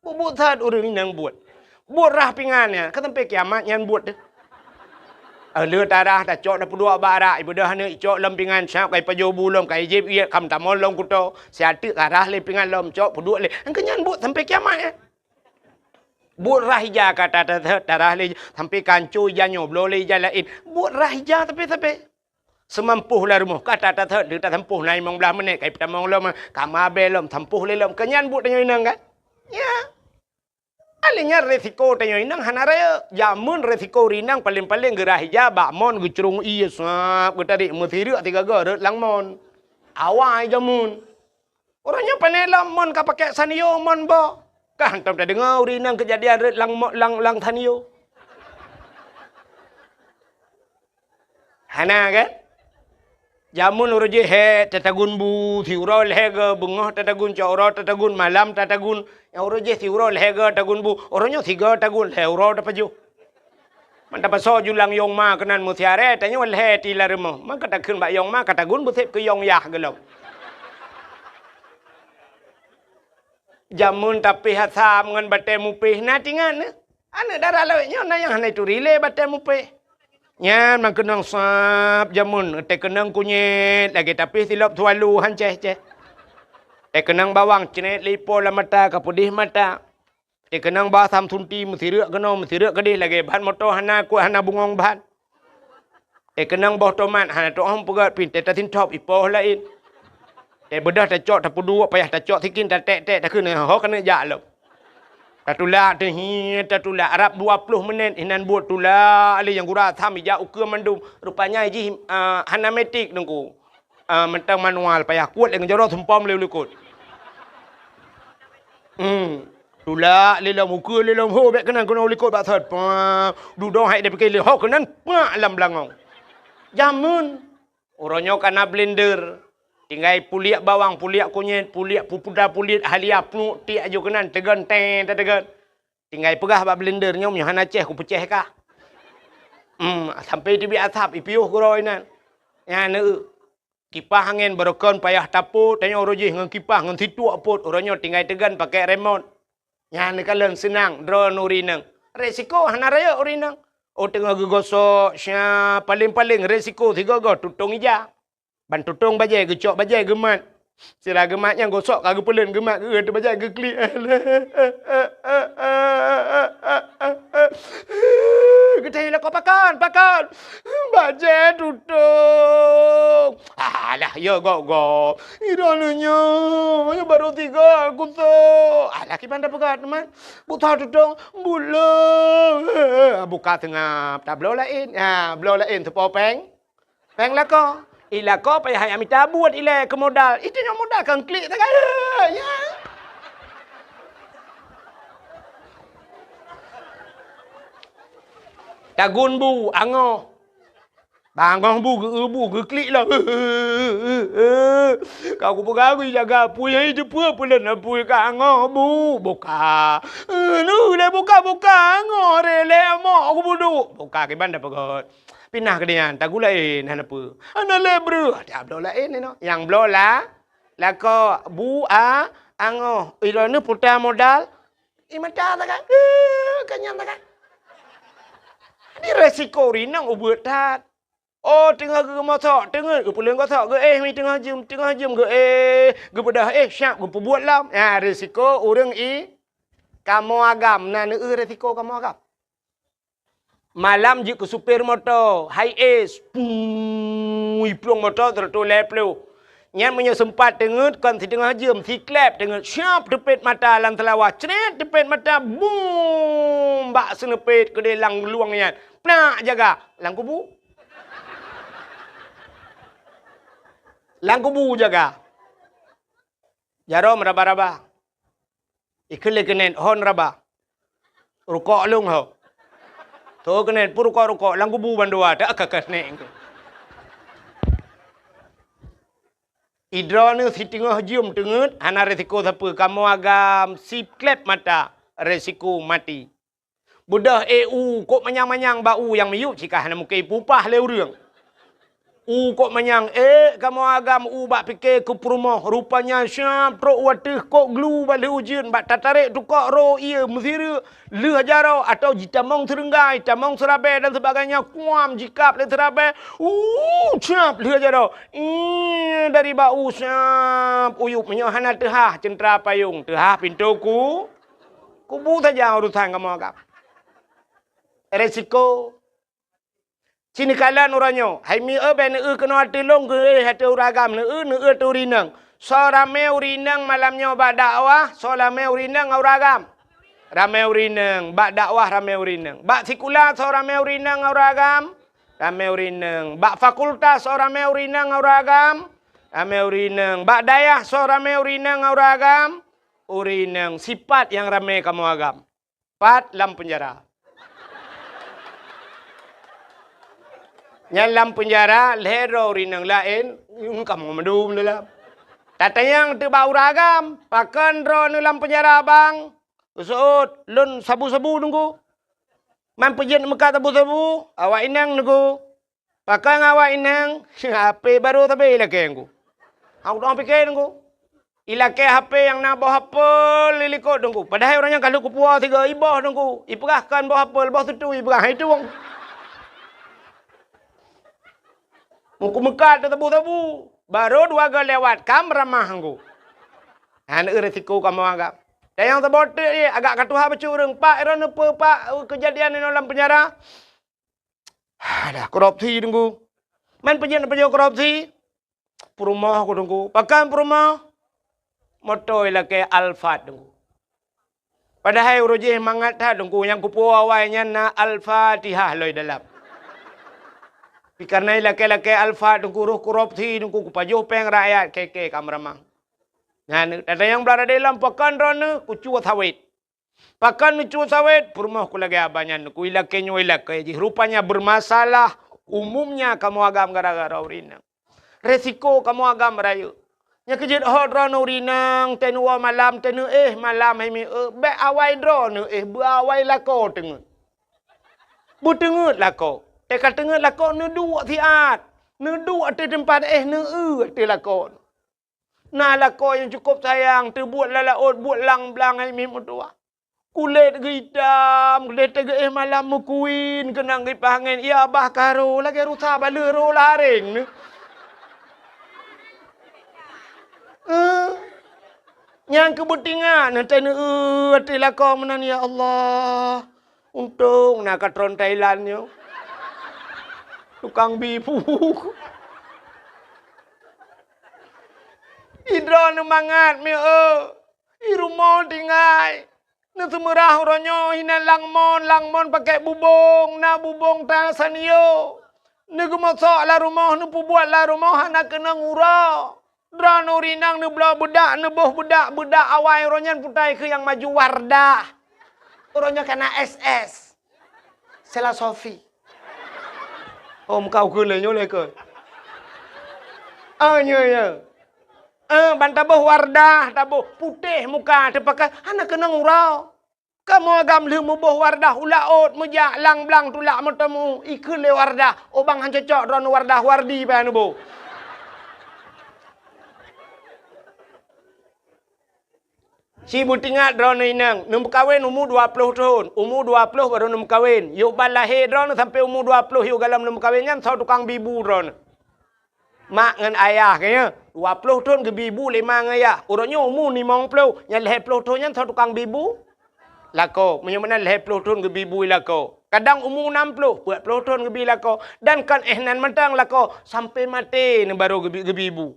Buet-buet that ureueng inong buet. Buet rhah pingan nyan, ka sampai kiamat nyan buet teuh. Eh, lheueh tarhah tacok tapeuduek bak arak, ibeudôh aneuk icok lom pingan, sab ka ipajoh bu lom, ka ijieb iék, ka meutamong lom kuto, siateuk ka rhah lé pingan lom, cok peuduek lé. Nyang keu nyan buet sampai kiamat nyan. Buet rhah ija ka ta-, ta-, ta-, tarhah lé, sampai ka hanco ija nyoe, bloe lé ija laén. Buet rhah ija sabe-sabe. Seumampôh lam rumoh, ka ta-, ta-, ta-, tasampôh na limong blaih menit, ka ipeutamong lom, ka mabée lom, sampôh lé lom. Keu nyan buet tanyoe inong kan? Ya. Alèh nyan resiko tanyoe inong hana rayeuk. Jameun resiko ureueng inong paleng-paleng geurhah ija bak mon geucrông ié sab geutarek meusireuk sigaga rhot lam mon. Awai jameun. Uroe nyoe pane lom mon ka pakai sanyo mon boh. Ka hantom tadeungoe ureueng inong keujadian rhot lam mo-, lam, lam sanyo. Hana kan? Jameun uroe jih hék tatagun bu, siuroe lhèe go, beungoh tatagun, cot uroe tatagun, malam tatagun. Nyang uroe jih siuroe lhèe go tagun bu, uroe nyoe sigo tagun, lhèe uroe tapajoh. Man tapasoe ju lam yong ma keunan meusiaré, tanyoe lhèe ti lam rumoh. Man ka takheun bak yong ma, ka tagun beusép keu yong yah gohlom. Jameun tapéh asam ngon batée mupéh na tingat nyoe. Aneuk dara lawét nyoe na nyang hana ituri lé batée mupéh. Nyan meukeunong sab jameun, teukeunong kunyét lagée tapéh silop swallow han céh-céh. Teukeunong bawang cret lé ipo lam mata ka peudeh mata. Teukeunong bah Samsunti meusireuk keunoe meusireuk keudeh lagée ban moto hana kuat hana bungong ban. Teukeunong boh tomat hana teuoh peugét pih teuh tasintop ipoh laén. Teubeudôh tacok tapeuduek payah tacok sikin tatek-tek takheun ho keuneuk jak lom. Tatulak teuh hi tatulak rab dua ploh menit inan buet tulak lé nyang gura tham ijak ukeue mandum. Rupanya jih, ah, hana metik Teungku. Ah, mantong manual payah kuet lé ngon jaroe seumpom lé u likot. Hmm. Tulak lé lom ukeue lé lom ho bék keunan keunoe u likot bak sot. Pah, dudoe hai dipike lé ho keunan pak lam beulangong. Jameun. Uroe nyoe kana blender. Tinggai puliek bawang, puliek kunyét, puliek pupuda, puliek halia, pluek tiek aju keunan teugon teng tateugon. Tinggai peugah bak blender nyoe meunyoe hana ceh kupeuceh kah. Hmm, sampai teubiet asap ipiôh keudroe inan. Nyan eu. Kipah angén barokon payah tapot, tanyoe uroe jih ngon kipah ngon situek pot, uroe nyoe tinggai teugan pakai remot. Nyan neukalon seunang droeneuh ureueng inong. Resiko hana rayeuk ureueng inong. Oh teungoh geugosok, sya, paleng-paleng resiko sigoe-goe tutong ija. Ban tutong bajée geucok bajée geumat. Sira geumat nyang gosok ka geupeuleuen geumat geueu teuh bajée geuklik. Geutanyong lakoe pakon, pakon. Bajée tutong. Alah, ya gok-gok. Droeneuh nyoe, nyoe barô tiga kusok. Alah, kiban tapeugah teuma. Buta tutong, bulo. Buka seungab, tabloe laén. Ha, bloe laén teupo péng. Péng lakoe. Ilakoe payah hai mita buet ilée keu modal. Itu nyoe modal kan klik sagai. Ya. Tagun bu, angoh. Bangoh bu, geu bu, geuklik lah. Ka kupeugah gui jaga apui, hai teupeue peulon apui ka angoh bu, buka. Nu lé buka-buka angoh re lé amok kubudu. Buka kiban dah peugah. Pinah keu nyan, tagu laén hana peue. Hana lé breuh, tabloe laén inoe. Nyang bloe la, lakoe bu a angoh. Ilôn neuh puta modal. I mata sagai. Eh, ka nyan sagai. Di resiko rinong ubeut that. Oh, teungoh geumosok, teungeut geupeuleueng gosok, geuéh mi teungoh jeuem, teungoh jeuem geuéh, geubeudôh éh syap geupeubuet lom. Nyan resiko ureueng i kamoe agam, na neueu resiko kamoe agam. Malam jeuet keu supir moto, hai es, pui plueng moto seratus lhèe ploh. Nyan meunyoe seumpat teungeut kon siteungoh jeuem, siklep teungeut siap teupet mata lam seulawah, cret teupet mata, bum! Bak seuneupet keudeh lam lueng nyan. Plak jaga lam kubu. Lam kubu jaga. Jaroe meuraba-raba. Ikheun lé keuneuk hon raba. Rukok lôn ho. Tho keuneuk peurukok-rukok lam kubu bandua tak ka ka snek. Idroeneuh siteungoh jeuem teungeut hana resiko sapeue kamoe agam siklep mata resiko maté. Beudôh éh u kok manyang-manyang bak u nyang miyueb cit ka hana mungken ipupah lé ureueng. U kok manyang ék kamoe agam u bak pike keu peurumoh, rupanya siap trok u ateueh kok glu bak lheueh ujeuen bak tatarek tukok ro ié meusireuk lheueh jaroe atau jitamong seureunggai, tamong seurabée dan sebagainya kuam jikab lé seurabée. Uh, siap lheueh jaroe. Ih, dari bak u siap uyueb meunyoe hana teuhah ceuntra payong, teuhah pintoe ku. Kubu saja urusan kamoe agam. Resiko. Ci neukalon uroe nyoe, hai mi eu bèk neueu keunoe ateueh lôn geuéh ateueh ureueng agam, neueu, neueu ateueh ureueng inong. Soe ramé ureueng inong malam nyoe bak dakwah, soe ramé ureueng inong ngon ureueng agam? Ramé ureueng inong. Bak dakwah ramé ureueng inong. Bak sikula soe ramé ureueng inong ngon ureueng agam? Ramé ureueng inong. Bak fakultas soe ramé ureueng inong ngon ureueng agam? Ramé ureueng inong. Bak dayah soe ramé ureueng inong ngon ureueng agam? Ureueng inong. Sipat nyang ramé kamoe agam. Pat lam peunjara. Nyan lam peunjara lhèe droe ureueng inong laén, kamoe mandum dalam. Tatanyong teuk bak ureueng agam, pakon droeneuh lam peunjara bang? Seuôt, lôn sabu-sabu Teungku. Man peujeuet meukat sabu-sabu, awak inong Teungku. Pakon awak inong, H P barô sabe ilakée Teungku. Aku dong pike Teungku. Ilakée H P nyang na boh apel di likot Teungku. Padahai ureueng nyan ka lheueh kupuwoe sigoe iboh Teungku. Ipeugah kon boh apel, boh sutui ipeugah hai tueng. Muku meukat teusabu-sabu. Barô dua goe lewat, kam ramah Teungku. Hana eu resiko kamoe agam. Dan nyang saboh teuk jih, agak ka tuha bacut ureuëng. Pak, droeneuh peue, Pak, keujadian inoe lam peunjara? Alah, korupsi, Teungku. Man peue jeuet neupajoh korupsi? Peurumoh ku, Teungku. Pakon peurumoh? Moto ilakée Alphard, Teungku. Padahai uroe jih mangat that, Teungku, nyang kupuwoe awai nyan na Al-Fatihah lom dalam. Tapi kareuna ilakée-lakée Alphard, Teungku, roh korupsi, Teungku, kupajoh péng rakyat, keke ka meuramah. Nyan, tata nyang blah radé lom, pakon droeneuh, kucue sawét. Pakon neucue sawét, peurumoh ku lagée abah nyan, Teungku, ilakée nyoe ilakée jih. Rupanya bermasalah, umumnya kamoe agam gara-gara ureuëng inong. Resiko kamoe agam rayeuk. Nyang keujeuet ho droeneuh ureuëng inong, teuh neuwoe malam, teuh neuéh malam hai mieu, bék awai droeneuh éh, beuawai lakoe teungeut. Beuteungeut lakoe. Teuh ka teungeut lakoe, neuduek siat. Neuduek ateueh teumpat éh, neueu ateueh lakoe. Na lakoe nyang cukôp sayang, teubuet lam laôt, buet lang-blang hai mieu meutuwah. Kulét geuitam, lheueh teugeuéh malam meukuin, keunong geuipaih angén, ya bah ka rô, lagée rusa baleueh rô laréng. Eh, nyang keu beutingat, neutai neueu ateueh lakoe meunan, ya Allah. Untông na katron Thailand nyoe. Tukang bi bu. Idroeneuh mangat mieu. I rumoh tinggai. Neuseumeurah uroe nyoe hinan langmon, langmon pakèk bubông, na bubông ta sanyo. Neugeumosok lam rumoh, neupeubuet lam rumoh hana keunong uroe. Droeneuh ureuëng inong neubloe beudak, neuboh beudak, beudak awai uroe nyan putai keu nyang maju Wardah. Uroe nyoe kana S S. Sela Sofi. Oh, muka ukeue lé nyoe lé keu. Ah, nyoe, nyoe. Eh, ban taboh Wardah, taboh putéh muka, teupakai hana keunong uroe. Kamoe agam lheueh muboh Wardah u laôt, meujak lang-blang tulak meuteumu, ikheun lé Wardah, "Oh bang, han cocok droeneuh Wardah, Wardi payah neuboh." Ci beutingat droeneuh inong, neumeukawen umu dua ploh thon, umu dua ploh barô neumeukawen. Yôh ban lahé droeneuh sampoe umu dua ploh yôh gohlom neumeukawen nyan soe tukang bi bu droeneuh. Mak ngon ayah geuh nyan, dua ploh thon geubi bu lé ma ngon ayah. Uroe nyoe umu limong ploh, nyang lhèe ploh thon nyan soe tukang bi bu? Lakoe. Meunyoe meunan lhèe ploh thon geubi bu lakoe. Kadang umu nam ploh, peuet ploh thon geubi lakoe. Dan kon éh nan mantong lakoe, sampoe maté neuh barô geubi, geubi bu.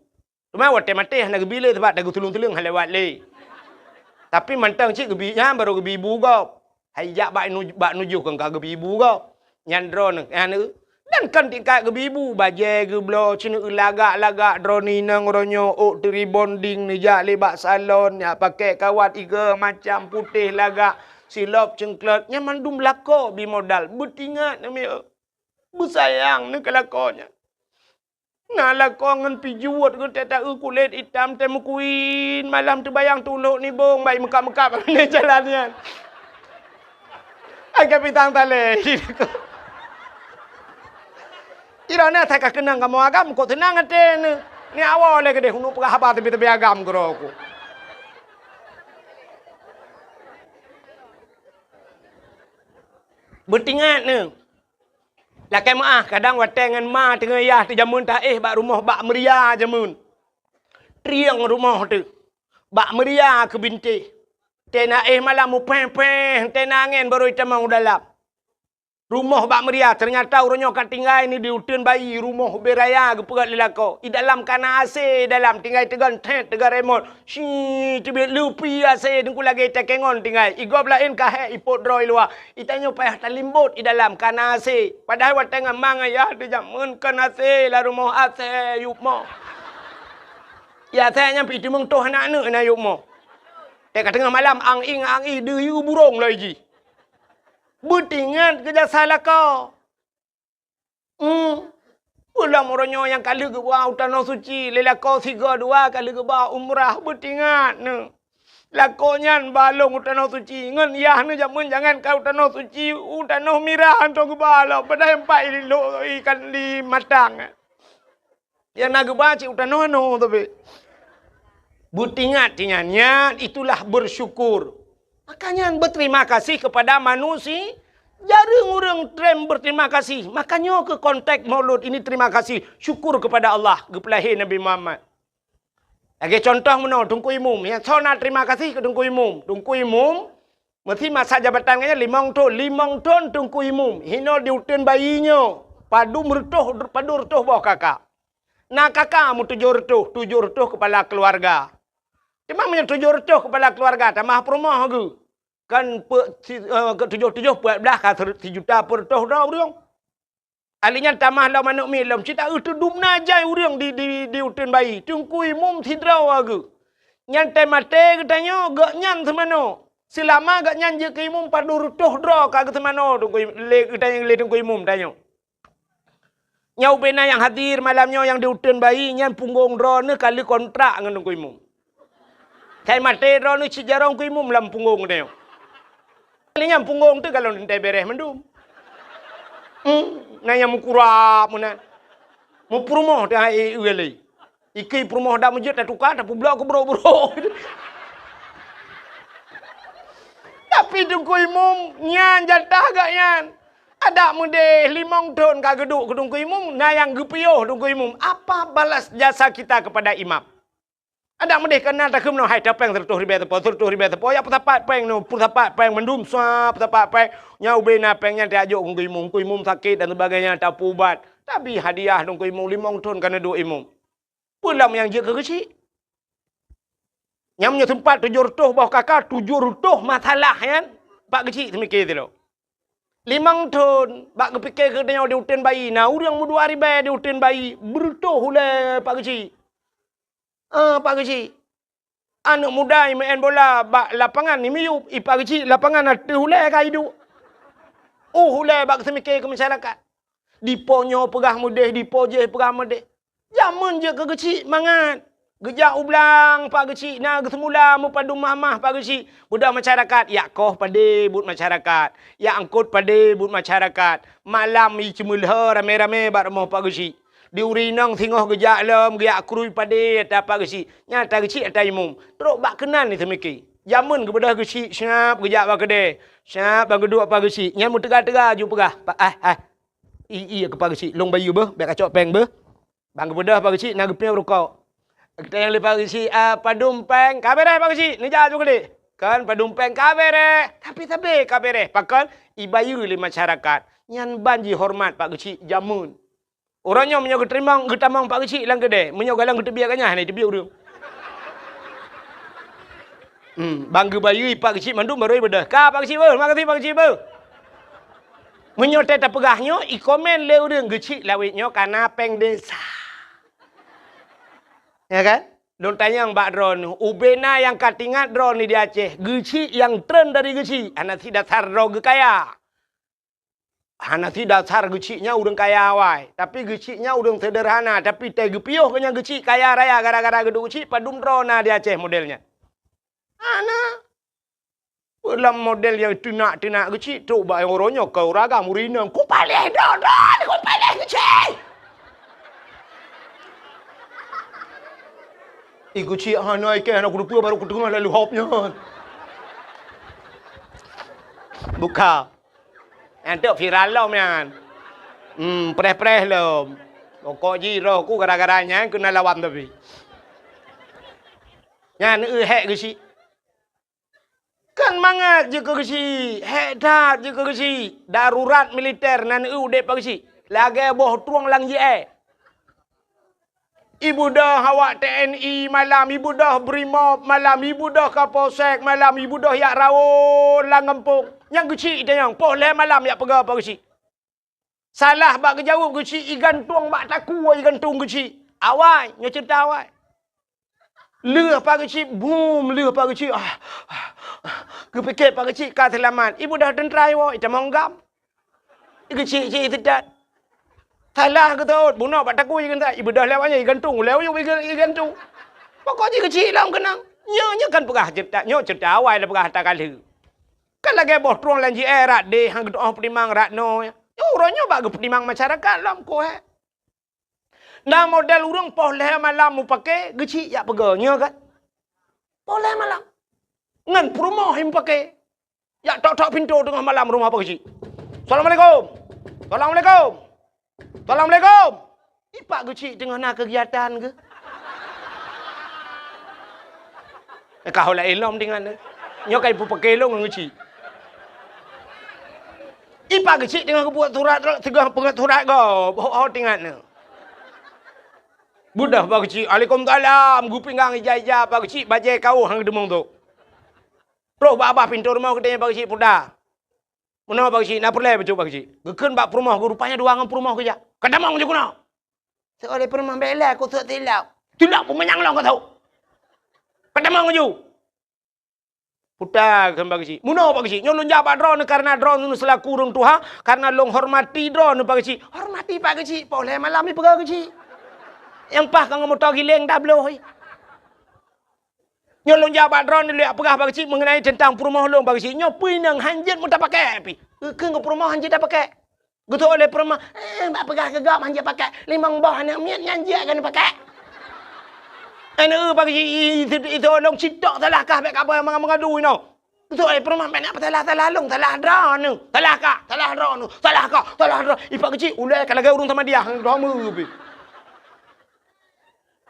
Teuma watèe maté hana geubi lé, sabab tageutulông-tulông hana lewat lé. Tapi mantong cit geubi nyan barô geubi bu gob. Hai jak bak nu-, bak nujoh keu ka geubi bu gob. Nyan droeneuh, nyan, dan kon tingkat geubi bu, bajèe geubloe, ci neueu lagak-lagak droeneuh inong uroe nyoe, ôk teuribonding neujak lé bak salon, nyak pakèk kawat igo macam putéh lagak, silop ceuengklot, nyan mandum lakoe bi modal. Beutingat neuh mieu. Beusayang neuh keu lakoe nyan. Na lakoe ngon pijuet geuh teuh taeu kulét itam teuh meukuin, malam teubayang tulok nibong bai meukab-meukab lam jalan nyan. Hai ka pitang talé. Droeneuh asai ka keunong kamoe agam, kok seunang até neuh. Ni awai lé keudéh, uneuk peugah haba teubi-teubi agam keudroe ku. Beutingat neuh. Lakèe meu'ah, kadang watèe ngon ma teungoh yah teuh jameun taéh bak rumoh bak meuria jameun. Trieng rumoh teuh. Bak meuria keu bintéh. Teuh na éh malam mupéh-péh, teuh na angén barô itamong u dalam. Rumoh bak meuria, teunyata uroe nyoe ka tinggai ni di uteuen bayi, rumoh ubé raya geupeugöt lé lakoe. I dalam kana asé, i dalam tinggai teugon thét, teugon remot. Shi, teubiet leupi asé, deungku lagèe itakèe ngon tinggai. I gob laén ka hék ipot droe i luwa. I tanyoe payah talimbot i dalam kana asé. Padahai watèe ngon ma ngon yah teuh jameun kon asé, lam rumoh asé, yup moh. Ya asé nyan pih teumeung toh aneuk-aneuk na yup moh. Teuka teungoh malam, ang-ing, ang-ing, deuh yue burông loi jih. Beutingat keu jasa lakoe. Hmm. Ulôn uroe nyoe nyang ka lheueh geuba u Tanoh Suci, lé lakoe sigoe dua ka lheueh geuba umrah, beutingat neuh. Lakoe nyan ba lôn u Tanoh Suci, ngon yah neuh jameun jangan ka u Tanoh Suci, u Tanoh Mirah hantom geuba lom, padahai empat i lôn ikan di Matang. Nyang na geuba cit u tanoh anoe tapi. Beutingat nyan, nyan itulah bersyukur. Makanya berterima kasih kepada manusia. Jareueng ureueng treb berterima kasih. Makanya ke konteks Maulud ini terima kasih, syukur kepada Allah, geupeulahé Nabi Muhammad. Lagée contoh meunoe, Teungku Imum. Nyang soe na terima kasih keu Teungku Imum. Teungku Imum, meusi masa jabatan geuh nyan limong thon. Limong thon Teungku Imum. Hinoe di uteuen bayi nyoe, padum reutôh, padum reutôh boh kakak. Na kakak meutujoh reutôh, tujoh reutôh kepala keuluwarga. Teuma meunyoe tujoh reutôh kepala keuluwarga, tamah peurumoh geuh. Kan pe-, si-, eh, ke tujoh-tujoh peuet blaih ka seureut-, sijuta peureutôh droe ureuëng. Ahli nyan tamah lom aneuëk miet lom, cit taeu teudum na jai ureuëng di, di, di uteuen bayi. Teungku Imum sidroe geuh. Nyan teuh maté geutanyoe, gobnyan seumanoe. Seulama gobnyan jeuet keu imum padum reutôh droe ka geuseumanoe Teungku Im-, lé geutanyoe, lé Teungku Imum tanyoe. Nyoe ubena nyang hadir malam nyoe nyang di uteuen bayi, nyan punggong droeneuh ka lheueh kontrak ngon Teungku Imum. Sai maté droeneuh cit jaroe Teungku Imum lam punggong geutanyoe. Kali nyan punggong teuh galon teuntée bereh mandum. Hmm, na nyang meukurab meunan. Meupeurumoh teuh hai e lé. Ikei peurumoh dak meujeuet tatuka, tapeublok keu brok-brok. Tapi Teungku Imum nyan jatah gobnyan. Adak meudeh limong thon ka geuduek keu Teungku Imum, na nyang geupiôh Teungku Imum. Apa balas jasa kita kepada imam? Adak meudeh ka na takheun meunoe, hai tapéng seureutôh ribée sapo, seureutôh ribée sapo, ya peusapat péng nyoe, peusapat péng mandum, sua peusapat péng. Nyan ubena péng nyan tajok keu Teungku Imum, Teungku Imum sakét dan sebagainya, tapeuubat. Tabi hadiah Teungku Imum, limong thon ka neuduek imum. Peue lom nyang jeuet keu geuchik? Nyang meunyoe seumpat tujoh reutôh boh kaka, tujoh reutôh masalah nyan, Pak Geuchik seumiké sidroe. Limong thon, bak geupike keu tanyoe di uteuen bayi, na ureuëng meudua ribée di uteuen bayi, beureutôh ulée Pak Geuchik. Ah, Pak Geuchik. Aneuëk muda imeu'en bola bak lapangan imiyueb, i Pak Geuchik lapangan ateueh ulée ka iduek. Uh, ulée bak geuseumiké keu masyarakat. Dipo nyoe peugah meudeh, dipo jéh peugah meudeh. Jameun jeuet keu geuchik mangat. Geujak u blang Pak Geuchik na geuseumula meupadum mah-mah Pak Geuchik. Beudôh masyarakat, yak koh padé buet masyarakat, yak eungkot padé buet masyarakat. Malam i ceumeulhô ramé-ramé bak rumoh Pak Geuchik. Di ureuëng inong singoh geujak lom, geujak krui padé ata Pak Geuchik. Nyan ata geuchik ata imum. Trok bak keunan i seumiké. Jameun geubeudôh geuchik seungab geujak bak keudée. Seungab ban geuduek Pak Geuchik. Nyan meuteuga-teuga ju peugah, "Pak, ah, ah." I, i, keu Pak Geuchik, lôn bayeue beuh, bék kacok péng beuh. Ban geubeudôh Pak Geuchik na geupiôh rukok. Geutanyong lé Pak Geuchik, "Ah, padum péng?" "Ka béréh Pak Geuchik, neujak ju keudeh." Kan padum péng ka béréh, tapi sabe ka béréh. Pakon? Ibayeue lé masyarakat. Nyan ban jihoreumat Pak Geuchik jameun. Uroe nyoe meunyoe geuteurimong, geutamong Pak Geuchik lam keudée, meunyoe galeng geuteubiet ganyah, hana iteubiet ureuëng. Hmm, ban geubayeue Pak Geuchik mandum barô ibeudôh. "Ka Pak Geuchik beuh, makasih Pak Geuchik beuh." Meunyoe tée tapeugah nyoe, ikomen lé ureuëng, "Geuchik lawét nyoe ka na péng desa." Ya kan? Lôn tanyong bak droeneuh, ubena nyang ka tingat droeneuh di Aceh, geuchik nyang treun dari geuchik, hana sidasar droe geukaya. Hana sidasar geuchik nyan ureuëng kaya awai, tapi geuchik nyan ureuëng seudeurhana, tapi tée geupiôh keu nyan geuchik kaya raya gara-gara geuduek geuchik, padum droe na di Aceh model nyan. Hana. Peue lam model nyang teunak-teunak geuchik, trok bak nyang uroe nyoe keu ureuëng agam ureuëng inong, "Kupaléh droe-droe, kupaléh geuchik!" Ih, geuchik hana ikée, hana kuteupeu, barô kuteungoh lalu hop nyan. Buka. Nyan teuk viral lom nyan. Hmm, preh-preh lom. Pokok jih roh ku gara-gara nyan keuneuk lawan tapi. Nyan eu hék geuchik. Kan mangat jeuet keu geuchik, hék that jeuet keu geuchik. Darurat militer nan eu udeb Pak Geuchik. Lagée boh trueng lam jiée. Ibeudôh awak T N I malam, ibeudôh Brimob malam, ibeudôh Kapolsek malam, ibeudôh yak rawon lam gampông. Nyang geuchik itanyong, poh lhée malam yak peugah Pak Geuchik. Salah bak geujaweueb geuchik, igantung bak takue igantung geuchik. Awai, nyoe ceurita awai. Lheueh Pak Geuchik, bum, lheueh Pak Geuchik. Ah, ah, ah. Geupike Pak Geuchik ka seulamat. Ibeudôh teuntra iwoe, itamong gam. Geuchik-chik iteutat. Salah geutot, bunoe bak takue igantung. Ibeudôh lewat nyan, igantung, lewat nyan iga-, igantung. Pokok jih geuchik lom keunong. Nyoe, nyoe kan peugah ceurita, nyoe ceurita awai lôn peugah ata ka lheueh. Kan lagée boh trueng lam jiée, rat deh han geutu'oh peutimang rat noe. Nyoe uroe nyoe bak geupeutimang masyarakat lom koh. Na model ureuëng poh lhée malam mupake geuchik yak peugah nyoe kan. Poh lhée malam. Ngon peurumoh mupake. Yak tok-tok pintoe teungoh malam rumoh Pak Geuchik. "Assalamualaikum. Assalamualaikum. Assalamualaikum." Ipak geuchik teungoh na keugiatan geuh. Ka ho laén lom tingat nyoe. Nyoe ka ipeupaké lôn ngon geuchik. I Pak Geuchik teungoh geubuet surat, teungoh peugét surat gob, ho, ho tingat nyoe. Beudôh Pak Geuchik, "Alaikumsalam," geupinggang ija-ija Pak Geuchik, bajée kawöh han geuteumong tu. Troh babah pintoe rumoh geutanyong Pak Geuchik, "Puta, meunoe Pak Geuchik, na peureulée bacut Pak Geuchik?" Geukheun bak peurumoh geuh, rupanya dua ngon peurumoh geujak. "Ka tamong ju keunoe." Seuoleh peurumoh bela ku sot tilok. Tilok peumanyang lom ka tho. Ka tamong ju. Puta kheun Pak Geuchik. "Meunoe Pak Geuchik, nyoe lôn jak bak droeneuh karena droeneuh seulaku ureuëng tuha, karena lôn hormati droeneuh Pak Geuchik." "Hormati Pak Geuchik, poh lhée malam ipeugah Geuchik. Nyang paih ka ngon moto giléng tabloh." "Nyoe lôn jak bak droeneuh lôn jak peugah Pak Geuchik mengenai teuntang peurumoh lôn Pak Geuchik. Nyoe peue inong han jeuet meutapakék pih." Geukheun keu peurumoh han jeuet tapakék. Geutôh lé peurumoh, "Eh, bak peugah keu gob han jeuet pakék, limong boh aneuk miet nyan jeuet keuneuk pakék." Aneuk Pak Geuchik, i, i, i, itolong sitok salah kah bék ka boh meungadu inoe. Geutôh lé peurumoh, "Bék na peusalah-salah lôn, salah droeneuh, salah kah, salah droeneuh, salah kah, salah droe." I Pak Geuchik ulée ka lagée ureuëng Samadiyah, droe meu pih.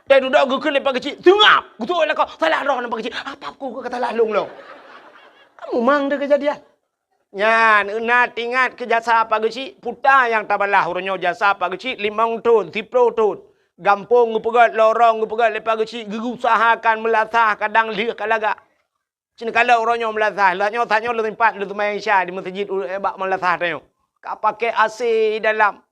Teududoe geukheun lé Pak Geuchik, "Seungab!" Geutôh lé kah, "Salah droeneuh Pak Geuchik." "Apa ku ka salah lôn lom?" Kamu mang deh kejadian. Nyan, na teuingat keu jasa Pak Geuchik, puta nyang tabalah uroe nyoe jasa Pak Geuchik limong thon, siplôh thon. Gampông geupeugét, lorong geupeugét lé Pak Geuchik, geuusahakan meulasah kadang lheueh ka lagak. Cit neukalon uroe nyoe meulasah, lheueh nyoe tanyoe leutimpat leuteumanyong Isya di meuseujid u-, eh, bak meulasah tanyoe. Ka pakék A C dalam.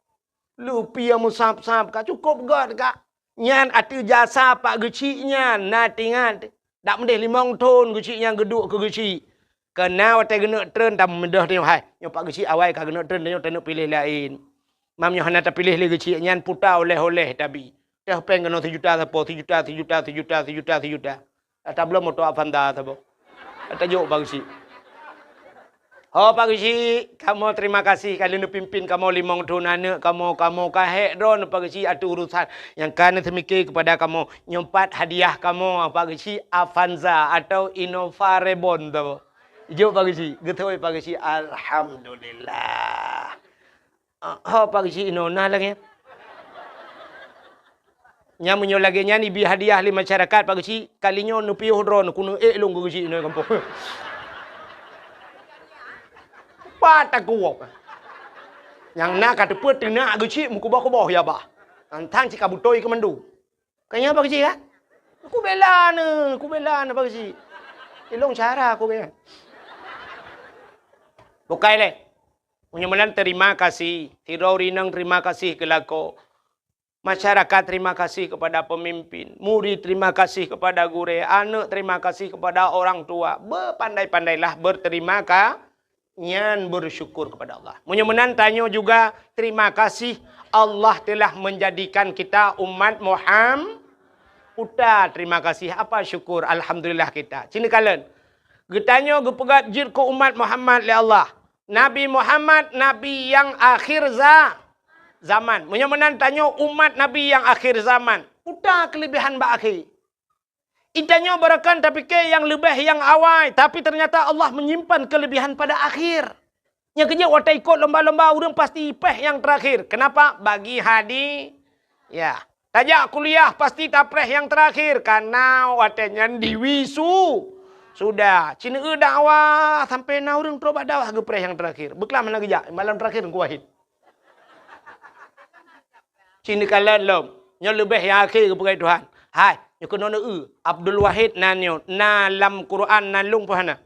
Leupi nyang meusab-sab, ka cukôp göt ka. Nyan ateueh jasa Pak Geuchik nyan, na teuingat. Dak meudeh limong thon Geuchik nyan geuduek keu Geuchik. Keu na watée geuneuk treun tameudeh teuh hai. Nyoe Pak Geuchik awai ka geuneuk treun, nyoe taneuk piléh laén. Mam nyoe hana tapiléh lé Geuchik nyan puta oleh-oleh tabi. Teuh péng keunoe sijuta sapo, sijuta, sijuta, sijuta, sijuta, sijuta. Ata bloe moto Avanza saboh. Ata jok Pak Geuchik. Ho Pak Geuchik, kamoe terima kasih ka lheueh neupimpin kamoe limong thon aneuk kamoe, kamoe ka hék droeneuh Pak Geuchik ateueh urusan nyang ka neuseumike keupada kamoe. Nyoe pat hadiah kamoe Pak Geuchik Avanza atau Innova Reborn saboh. Jok Pak Geuchik, geutôi Pak Geuchik, alhamdulillah. Ah, ho Pak Geuchik inoe na lagée nyan. Nyan meunyoe lagée nyan ibi hadiah lé masyarakat Pak Geuchik, kali nyoe neupiôh droeneuh keuneuk ék lôn keu Geuchik inoe gampông. Pat takuwok. Nyang na ka teupeu teunak Geuchik meukuboh-kuboh ya bah. Tang-tang cit ka beutôi keu mandum. Ka nyan Pak Geuchik kan? Kubela neuh, kubela neuh Pak Geuchik. Ilong cara aku kan. Bukai lé. Meunyoe meunan terima kasih, sidroe ureuëng inong terima kasih keu lakoe. Masyarakat terima kasih kepada pemimpin, murid terima kasih kepada gurée, aneuk terima kasih kepada orang tua. Bepandai-pandailah berterima ka-, nyan bersyukur kepada Allah. Meunyoe meunan tanyoe juga terima kasih Allah telah menjadikan kita umat Muham-, puta terima kasih, apa syukur, alhamdulillah kita. Cit neukalon. Geutanyoe geupeugét jeuet keu umat Muhammad lé Allah. Nabi Muhammad, nabi nyang akhir za-, zaman. Meunyoe meunan tanyoe umat nabi nyang akhir zaman, peue keulebihan bak akhé. Geutanyoe barangkapeue tapike nyang leubeh nyang awai, tapi ternyata Allah menyimpan keulebihan pada akhir. Nyang keujeuet watée ikot lomba-lomba ureuëng pasti péh nyang terakhir. Kenapa? Bagi hadi-, ya. Tajak kuliah pasti tapréh nyang terakhir, karena watée nyan diwisu-, sudah. Cit neueu dakwah sampai na ureuëng trok bak dakwah geupréh nyang terakhir. Beuklam hana geujak, malam terakhir Teungku Wahid. Cit neukalon lom. Nyoe leubeh nyang akhé geupeugah Tuhan. Hai, nyoe keunoe neueu, Abdul Wahid nan nyoe, na lam Quran nan lôn peue hana?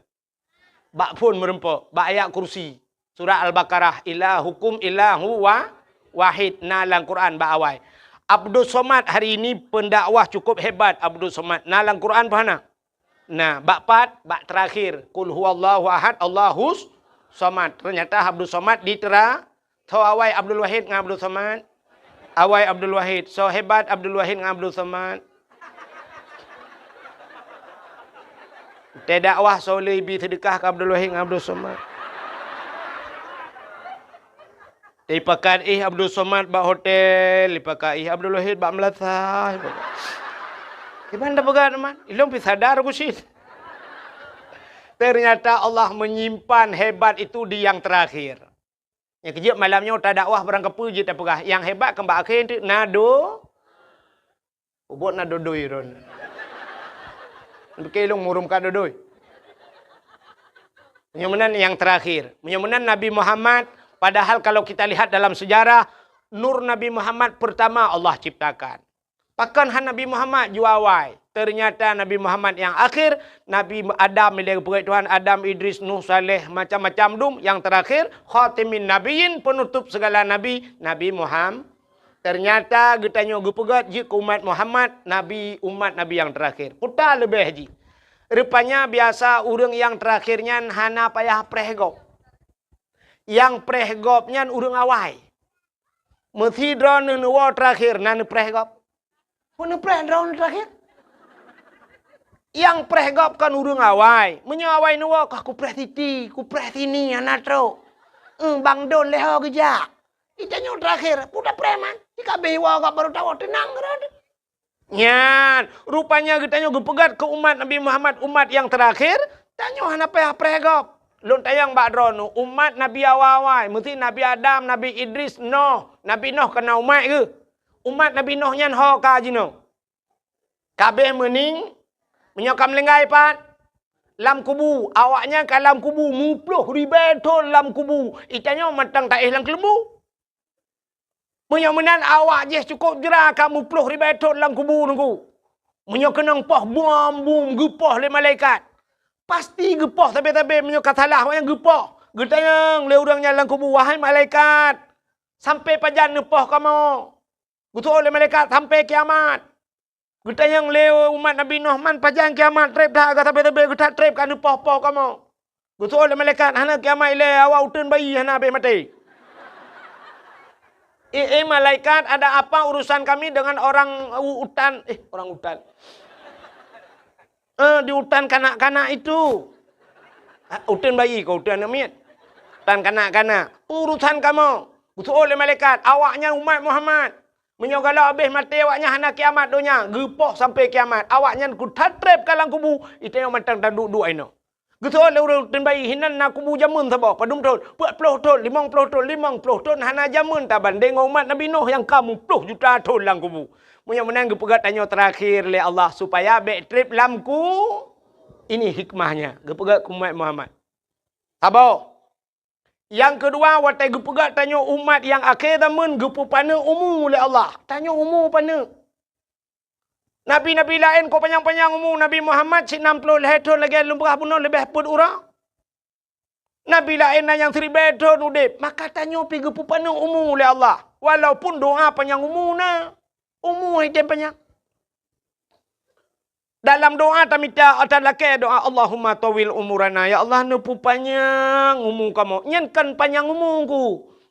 Bak phon meurumpok, bak ayat kursi. Surat Al-Baqarah, "Ilahukum ilahu wa-, wahid", na lam Quran bak awai. Abdus Somad hari ini pendakwah cukup hebat Abdus Somad. Na lam Quran peue hana? Na, bak pat, bak terakhir, "Qul huwallahu ahad, Allahus Somad". Ternyata Abdus Somad ditera-, Tho awai Abdul Wahid ngon Abdul Somad. Awai Abdul Wahid. Soe hebat Abdul Wahid ngon Abdul Somad. Teudakwah soe le ibi seudeukah keu Abdul Wahid ngon Abdul Somad. Ipakat ih Abdul Somad bak hotel, ipakat ih Abdul Wahid bak meulasah. Iban dah peugah teuma, ilong pi sadar ku sit. Ternyata Allah menyimpan hebat itu di yang terakhir. Nyang keujeuet malam nyoe tadakwah barangkapeue jeuet tapeugah, nyang hebat keu bak akhé teuk na do-, ubot na dodoi ron. Oke, lôn murum ka dodoi. Meunyoe meunan nyang terakhir. Meunyoe meunan Nabi Muhammad, padahal kalau kita lihat dalam sejarah, nur Nabi Muhammad pertama Allah ciptakan. Pakon han Nabi Muhammad jua awai? Ternyata Nabi Muhammad nyang akhir, Nabi Adam, ilée geupeugét Tuhan, Adam, Idris, Nuh, Saleh, macam-macam dum, nyang terakhir, khatimin nabiyyin, penutup segala nabi, Nabi Muhammad. Ternyata geutanyoe geupeugét jeuet keu umat Muhammad, nabi, umat Nabi nyang terakhir. Peue ta leubeh jih? Rupanya biasa ureuëng nyang terakhir nyan hana payah preh gob. Nyang preh gob nyan ureuëng awai. Meusidroe neuh neuwoe terakhir na neupreh gob. Peue neupreh droeneuh terakhir? Nyang preh gob kon ureuëng awai. Meunyoe awai neuwoe, kah kupreh siti, kupreh sini, hana trok. Eung, bang don lé ho geujak. Geutanyoe terakhir, peue tapreh man? Jika abéh iwoe gob baru tawoe, teunang keudroe. Nyan, rupanya geutanyoe geupeugét keu umat Nabi Muhammad, umat nyang terakhir, tanyoe hana payah preh gob. Lôn tanyong bak droeneuh, umat Nabi awai-awai, meusti Nabi Adam, Nabi Idris, Noh. Nabi Noh keunan umat geuh. Umat Nabi Noh nyan ho ka jinoe. Ka abéh meuning, meunyoe ka meulinggai pat, lam kubu, awaknyan ka lam kubu, meuploh ribée thon lam kubu. Geutanyoe mantong taéh lam keuleumbu. Meunyoe meunan awak jih cukôp jra ka meuploh ribée thon lam kubu nunggu. Meunyoe keunong poh bom, bom geupoh lé malaikat. Pasti geupoh sabe-sabe meunyoe ka salah awaknyan geupoh. Geutanyong lé ureuëng nyan lam kubu, "Wahai malaikat, sampai pajan neupoh kamoe?" Geuseuôt lé malaikat, "Sampai kiamat." Geutanyong lé umat Nabi Noh, "Man pajan kiamat treb that, ka sabe-sabe geuthat treb ka neupoh-poh kamoe?" Geuseuôt lé malaikat, "Hana kiamat ilée, awak uteuen bayi hana abéh maté." "Eh, eh, malaikat, ada apa urusan kami dengan orang u-, utan, eh, orang utan? Eh, di utan kanak-kanak itu." "Ah, uteuen bayi kah, uteuen aneuëk miet? Utan kanak-kanak. Urusan kamoe." Geuseuôt lé malaikat, "Awaknyan umat Muhammad. Meunyoe galak abéh maté awaknyan hana kiamat donya, geupoh sampai kiamat. Awaknyan geuthat treb ka lam kubu, geutanyoe mantong taduek-duek inoe." Geuseuôt lé ureuëng uteuen bayi, "Hinan na kubu jameun saboh, padum thon?" "Peuet ploh thon, limong ploh thon." "Limong ploh thon hana jameun tabandéng ngon umat Nabi Noh nyang ka meuploh juta thon lam kubu." Meunyoe meunan geupeugét tanyoe terakhir lé Allah supaya bék treb lam ku-, ini hikmahnya, geupeugét keu umat Muhammad. Saboh. Nyang keudua, watée geupeugét tanyoe umat nyang akhé zaman geupeupaneuk umu lé Allah. Tanyoe umu paneuk. Nabi-nabi laén kok panyang-panyang umu, Nabi Muhammad cit nam ploh lhée thon lagée lôn peugah bunoe leubeh peuet uroe. Nabi laén na nyang siribée thon udeb, maka tanyoe pih geupeupaneuk umu lé Allah. Walaupun doa panyang umu na, umu hai tem panyang. Dalam doa tamita, ata lakée doa, "Allahumma tawil umurana." Ya Allah, neupeupanyang umu kamoe. Nyan kan panyang umu ku.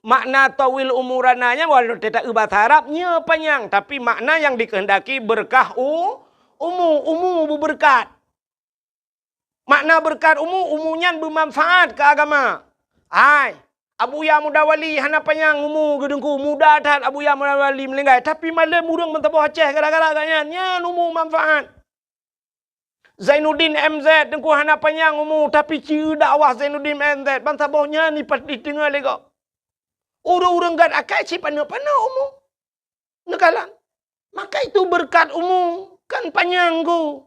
Makna tawil umurana nyan, walau teuta u basa Arab, nyoe panyang. Tapi makna nyang dikehendaki beureukat u-, umu, umu beubeureukat. Makna beureukat umu, umu nyan beumanfaat keu agama. Hai, Abuya Muda Wali hana panyang umu geuteungku, muda that Abuya Muda Wali meuninggai, tapi malem ureuëng meusaboh Aceh gara-gara gobnyan, nyan umu manfaat. Zainuddin M Z teungku hana panyang umu, tapi ci dakwah Zainuddin M Z, ban saboh nyan ipat diteungoh lé gob. Ureuëng-ureuëng gét akai cit paneuk-paneuk umu. Neukalon. Maka itu beureukat umu kan panyang ku.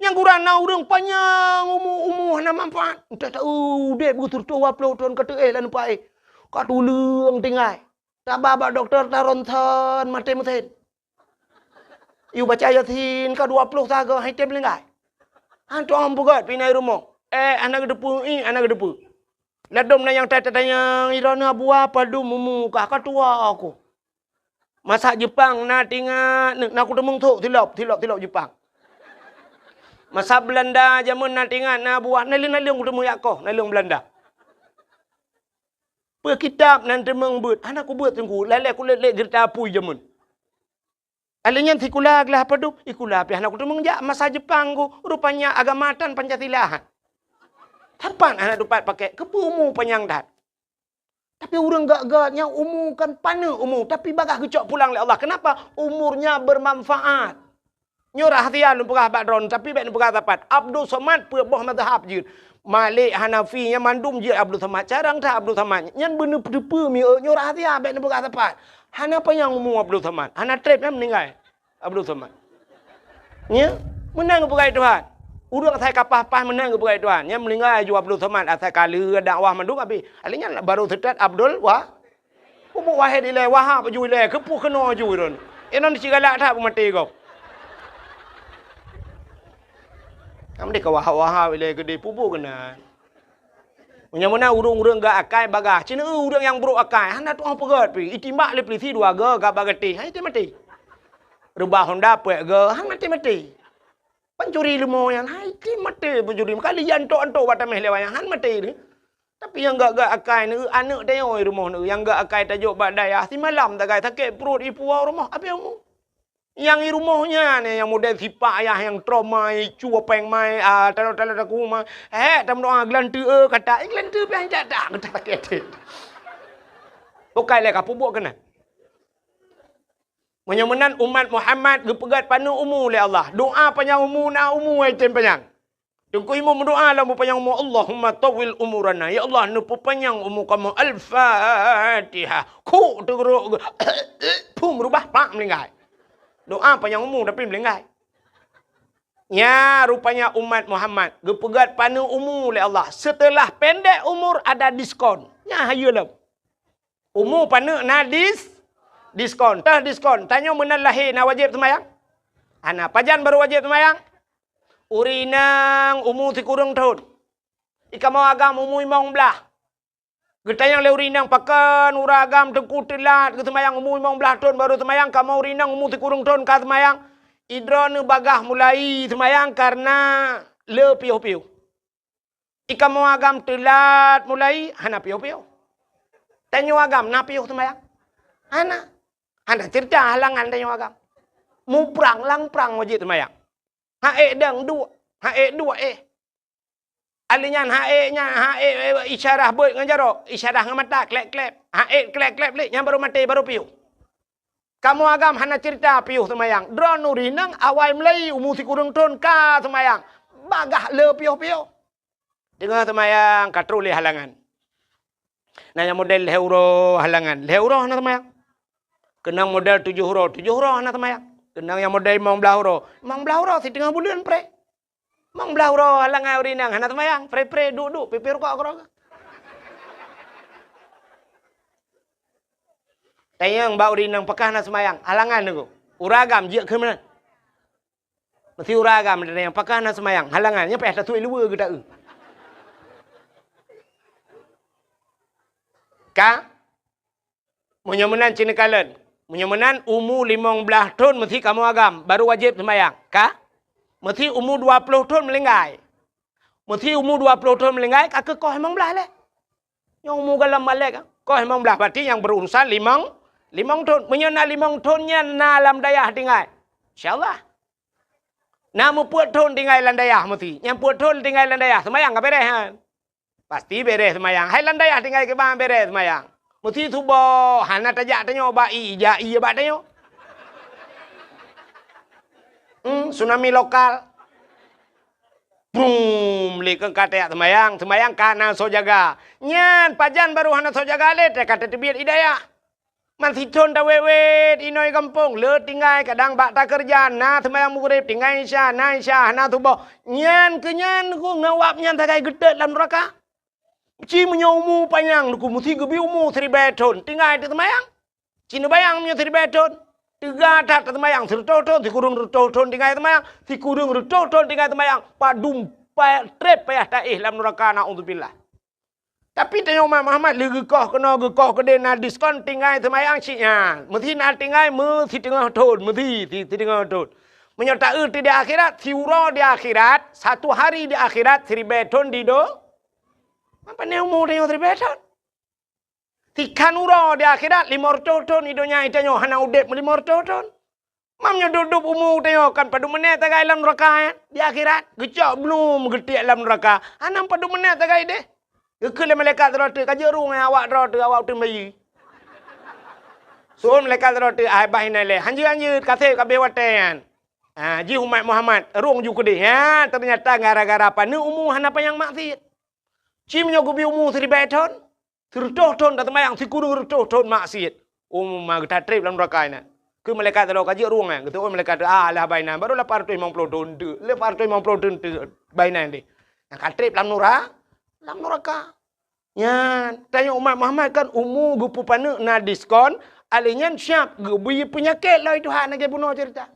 Nyang gura na ureuëng panyang umu, umu hana manfaat. Entah tahu udeb geuh sireutoh dua ploh thon ka teuéh lam paéh. Ka tuleueng tinggai. Taba bak dokto ta ronsen maté meusen. Yue baca Yasin ka dua ploh sagoe hai tem linggai. Hantom peugét pinai rumoh. Eh, hana geuteupeue, ih, hana geuteupeue. Ladom na nyang ta-, tatanyong, "Droeneuh Abuya padum umu kah?" "Ka tuha ku." Masa Jepang na teuingat, na kuteumeung thok silop, silop, silop Jepang. Masa Beulanda jameun na teuingat, na Abuya, naleueng-naleueng kuteumeung jak koh, naleueng Beulanda. Peue kitab nan teumeung beuet, hana kubeuet teungku, lalée kulét-lét geurita apui jameun. Alèh nyan sikula glah padub, sikula pih hana kuteumeung jak masa Jepang ku. Rupanya agama tan Pancasila han. Sapat hana tupat pakai, keupeue umu panyang that. Tapi ureuëng gét-gét nyang umu kan paneuk umu, tapi bagaih geucok pulang lé Allah. Kenapa? Umurnya bermanfaat. Nyoe rahsia lôn peugah bak droeneuh, tapi bék neupeugah sapat. Abdul Somad peuet boh mazhab jeuet. Malik, Hanafi, nyan mandum jeuet Abdul Somad. Carông that Abdul Somad. Nyan beuneupeue mieu nyoe rahsia bék neupeugah sapat. Hana panyang umu Abdul Somad. Hana treb nyan meuninggai Abdul Somad. Nya, meunan geupeugah Tuhan. Ureuëng asai ka paih-paih meunan geupeugah Tuhan, nyan meuninggai aju Abdul Somad asai ka lheueh dakwah mandum abéh. Alèh nyan baru seutôt Abdul Wa-, Peubuet Wahid ilèe, Wahab ju ilèe, keupeue keunoe ju droen. Inong cit galak that peumaté gob. Nyang deh ka Wahab-Wahab ilèe keudeh, peubuet keunan. Meunyoe meunan ureuëng-ureuëng gak akai bagaih, cit ureuëng nyang brok akai, hana tu'oh peugét pih, itimbak lé peulisi dua goe gak bak gatéh, hai maté-maté. Reubah honda peuet goe, hai maté-maté. Pancuri leumo nyan, hai maté pancuri. Meuka liyan tok-tok bak taméh lé wayang, han maté lé. Tapi nyang gak-gak akai neu, aneuk tanyoe rumoh neu, nyang gak akai tajok bak dayah, simalam tagai sakét pruet, ipuwoe rumoh, abéh umu. Nyang i rumoh nyan, nyang model sipak ayah nyang trauma, icu péng mai, ah, talo-talo taku mai. Hék, tameudoa geulanteue, eh, kata, eh, geulanteue piah jak dak, kata sakét até. Bukai lé ka peubuet keunan. Meunyoe meunan umat Muhammad geupeugét paneuk umu lé Allah. Doa panyang umu na umu ai tem panyang. Teungku Imum meudoa lam peupanyang umu, "Allahumma tawwil umurana." Ya Allah, neupeupanyang umu kamoe. Al-Fatihah. Kuk teugrok. Phum rubah, pak meulinggai. Doa panyang umu tapi meulinggai. Nya rupanya umat Muhammad geupeugét paneuk umu lé Allah. Setelah pendek umur ada diskon. Nya hayeue lom. Umu paneuk na dis-, diskon. Teuh diskon. Tanyoe meunan lahé na wajéb seumayang? Hana. Pajan barô wajéb seumayang? Ureueng inong umu sikureueng thon. I kamoe agam umu limong blaih. Geutanyong lé ureueng inong, "Pakon ureueng agam teungku teulat geuseumayang umu limong blaih thon barô seumayang, kamoe ureueng inong umu sikureueng thon ka seumayang?" "Idroeneuh bagaih mulai seumayang kareuna le piôh-piôh." "I kamoe agam teulat mulai, hana piôh-piôh. Tanyoe agam na piôh seumayang?" Hana. Hana ceurita halangan tanyoe agam. Muprang lam prang wajéb seumayang. Ha'ék dang duek, ha'ék duek éh. Alèh nyan ha'ék nyan, ha'ék, eh, isyarah beuet ngon jaroe, isyarah ngon mata, klep-klep. Ha'ék klep-klep lé, nyan barô maté, barô piôh. Kamoe agam hana ceurita piôh seumayang. Droeneuh ureueng inong awai mulai umu sikureueng thon ka seumayang. Bagaih le piôh-piôh. Teungoh seumayang ka troh lé halangan. Na nyang model lhèe uroe halangan, lhèe uroe hana seumayang. Keunong model tujoh uroe, tujoh uroe hana seumayang. Keunong nyang model limong blaih uroe, limong blaih uroe siteungoh buleuen preh. Limong blaih uroe halangan ureueng inong hana seumayang, preh-preh, duek-duek, pipéh rukok keudroe. Tanyong bak ureueng inong, "Pakon hana seumayang?" Halangan teungku. Ureueng agam jeuet keu meunan. Meusti ureueng agam tanyong, "Pakon hana seumayang?" Halangan, nyan payah tatuek luweue geutaeu. Ka? Meunyoe meunan cit neukalon. Meunyoe meunan umu limong blaih thon meusti kamoe agam, barô wajéb seumayang. Ka? Meusti umu dua ploh thon meulinggai. Meusti umu dua ploh thon meulinggai ka keuh koh limong blaih lé. Nyoe umu gohlom balek, koh limong blaih, berarti nyang berurusan limong, limong thon. Meunyoe na limong thon nyan na lam dayah tinggai, insya Allah. Na meupeuet thon tinggai lam dayah meusti. Nyang peuet thon tinggai lam dayah, seumayang ka beres nyan. Pasti beres seumayang. Hai lam dayah tinggai kiban beres seumayang. Meusti suboh, hana tajak tanyoe bak ie, jak ie bak tanyoe. Hmm, tsunami lokal. Brum, lé keu ka tajak seumayang, seumayang ka na soe jaga. Nyan pajan barô hana soe jaga lé, ka tateubiet i dayah. Man sithon tawét-wét inoe gampông, le tinggai kadang bak takeureuja, na seumayang Maghrib, tinggai Isya, na Isya, hana suboh. Nyan keu nyan ku ngon wab nyan sagai geutot lam nuraka. Ci meunyoe umu panyang, ku meusti geubi umu siribèe thon, tinggai teuseumayang. Ci neubayang meunyoe siribèe thon, teuga that teuseumayang, sireutôh thon, sikureueng reutôh thon tinggai seumayang, sikureueng reutôh thon tinggai seumayang, padum pa-, trép payah taéh lam nuraka, naudzubillah. Tapi tanyoe umat Muhammad lé geukoh keunoe geukoh keudeh na diskon tinggai seumayang cit nyan. Meusti na tinggai meusiteungoh thon, meusti si-, siteungoh thon. Meunyoe taeu di akhirat, siuroe di akhirat, satu hari di akhirat, siribèe thon di do-, mapa ni umu tanyoe siribèe thon? Sikhan uroe di akhirat, limong reutôh thon di donya tanyoe hana udép limong reutôh thon. Mam nyoe dub-dub umu tanyoe kan padum menèt tagai lam nuraka, eh, di akhirat. Geucok blum geutiek lam nuraka. Hana padum menèt tagai deh. Geukheun lé malaikat sidroe teuk, "Ka jeuet rhueng awak droe teuh, awak uteuen bayi." Seuôt malaikat sidroe teuk, "Ai bah inan lé, hanjeuet-hanjeuet, ka sép ka abéh watèe nyan." Ha, jih umat Muhammad, rhueng ju keudeh. Ha, teunyata gara-gara paneuk umu hana panyang maksiet. Ci meunyoe geubi umu siribèe thon, sireutôh thon taseumayang, sikureueng reutôh thon maksiet. Umu ma geutatrép lam nuraka inan. Malaikat teuh ka jeuet rueng, eh. Geuteu'oh malaikat teuh, ah, alah bainan, baru lapan ratus limong puluh thon teuk. Lapan ratus limong puluh thon teuk bainan deh. Nyang ka treb lam nura-, lam nuraka. Nyan, tanyoe umat Muhammad kan umu geupeupaneuk na diskon, alèh nyan siap geubri peunyakét lom Tuhan lagèe bunoe ceurita.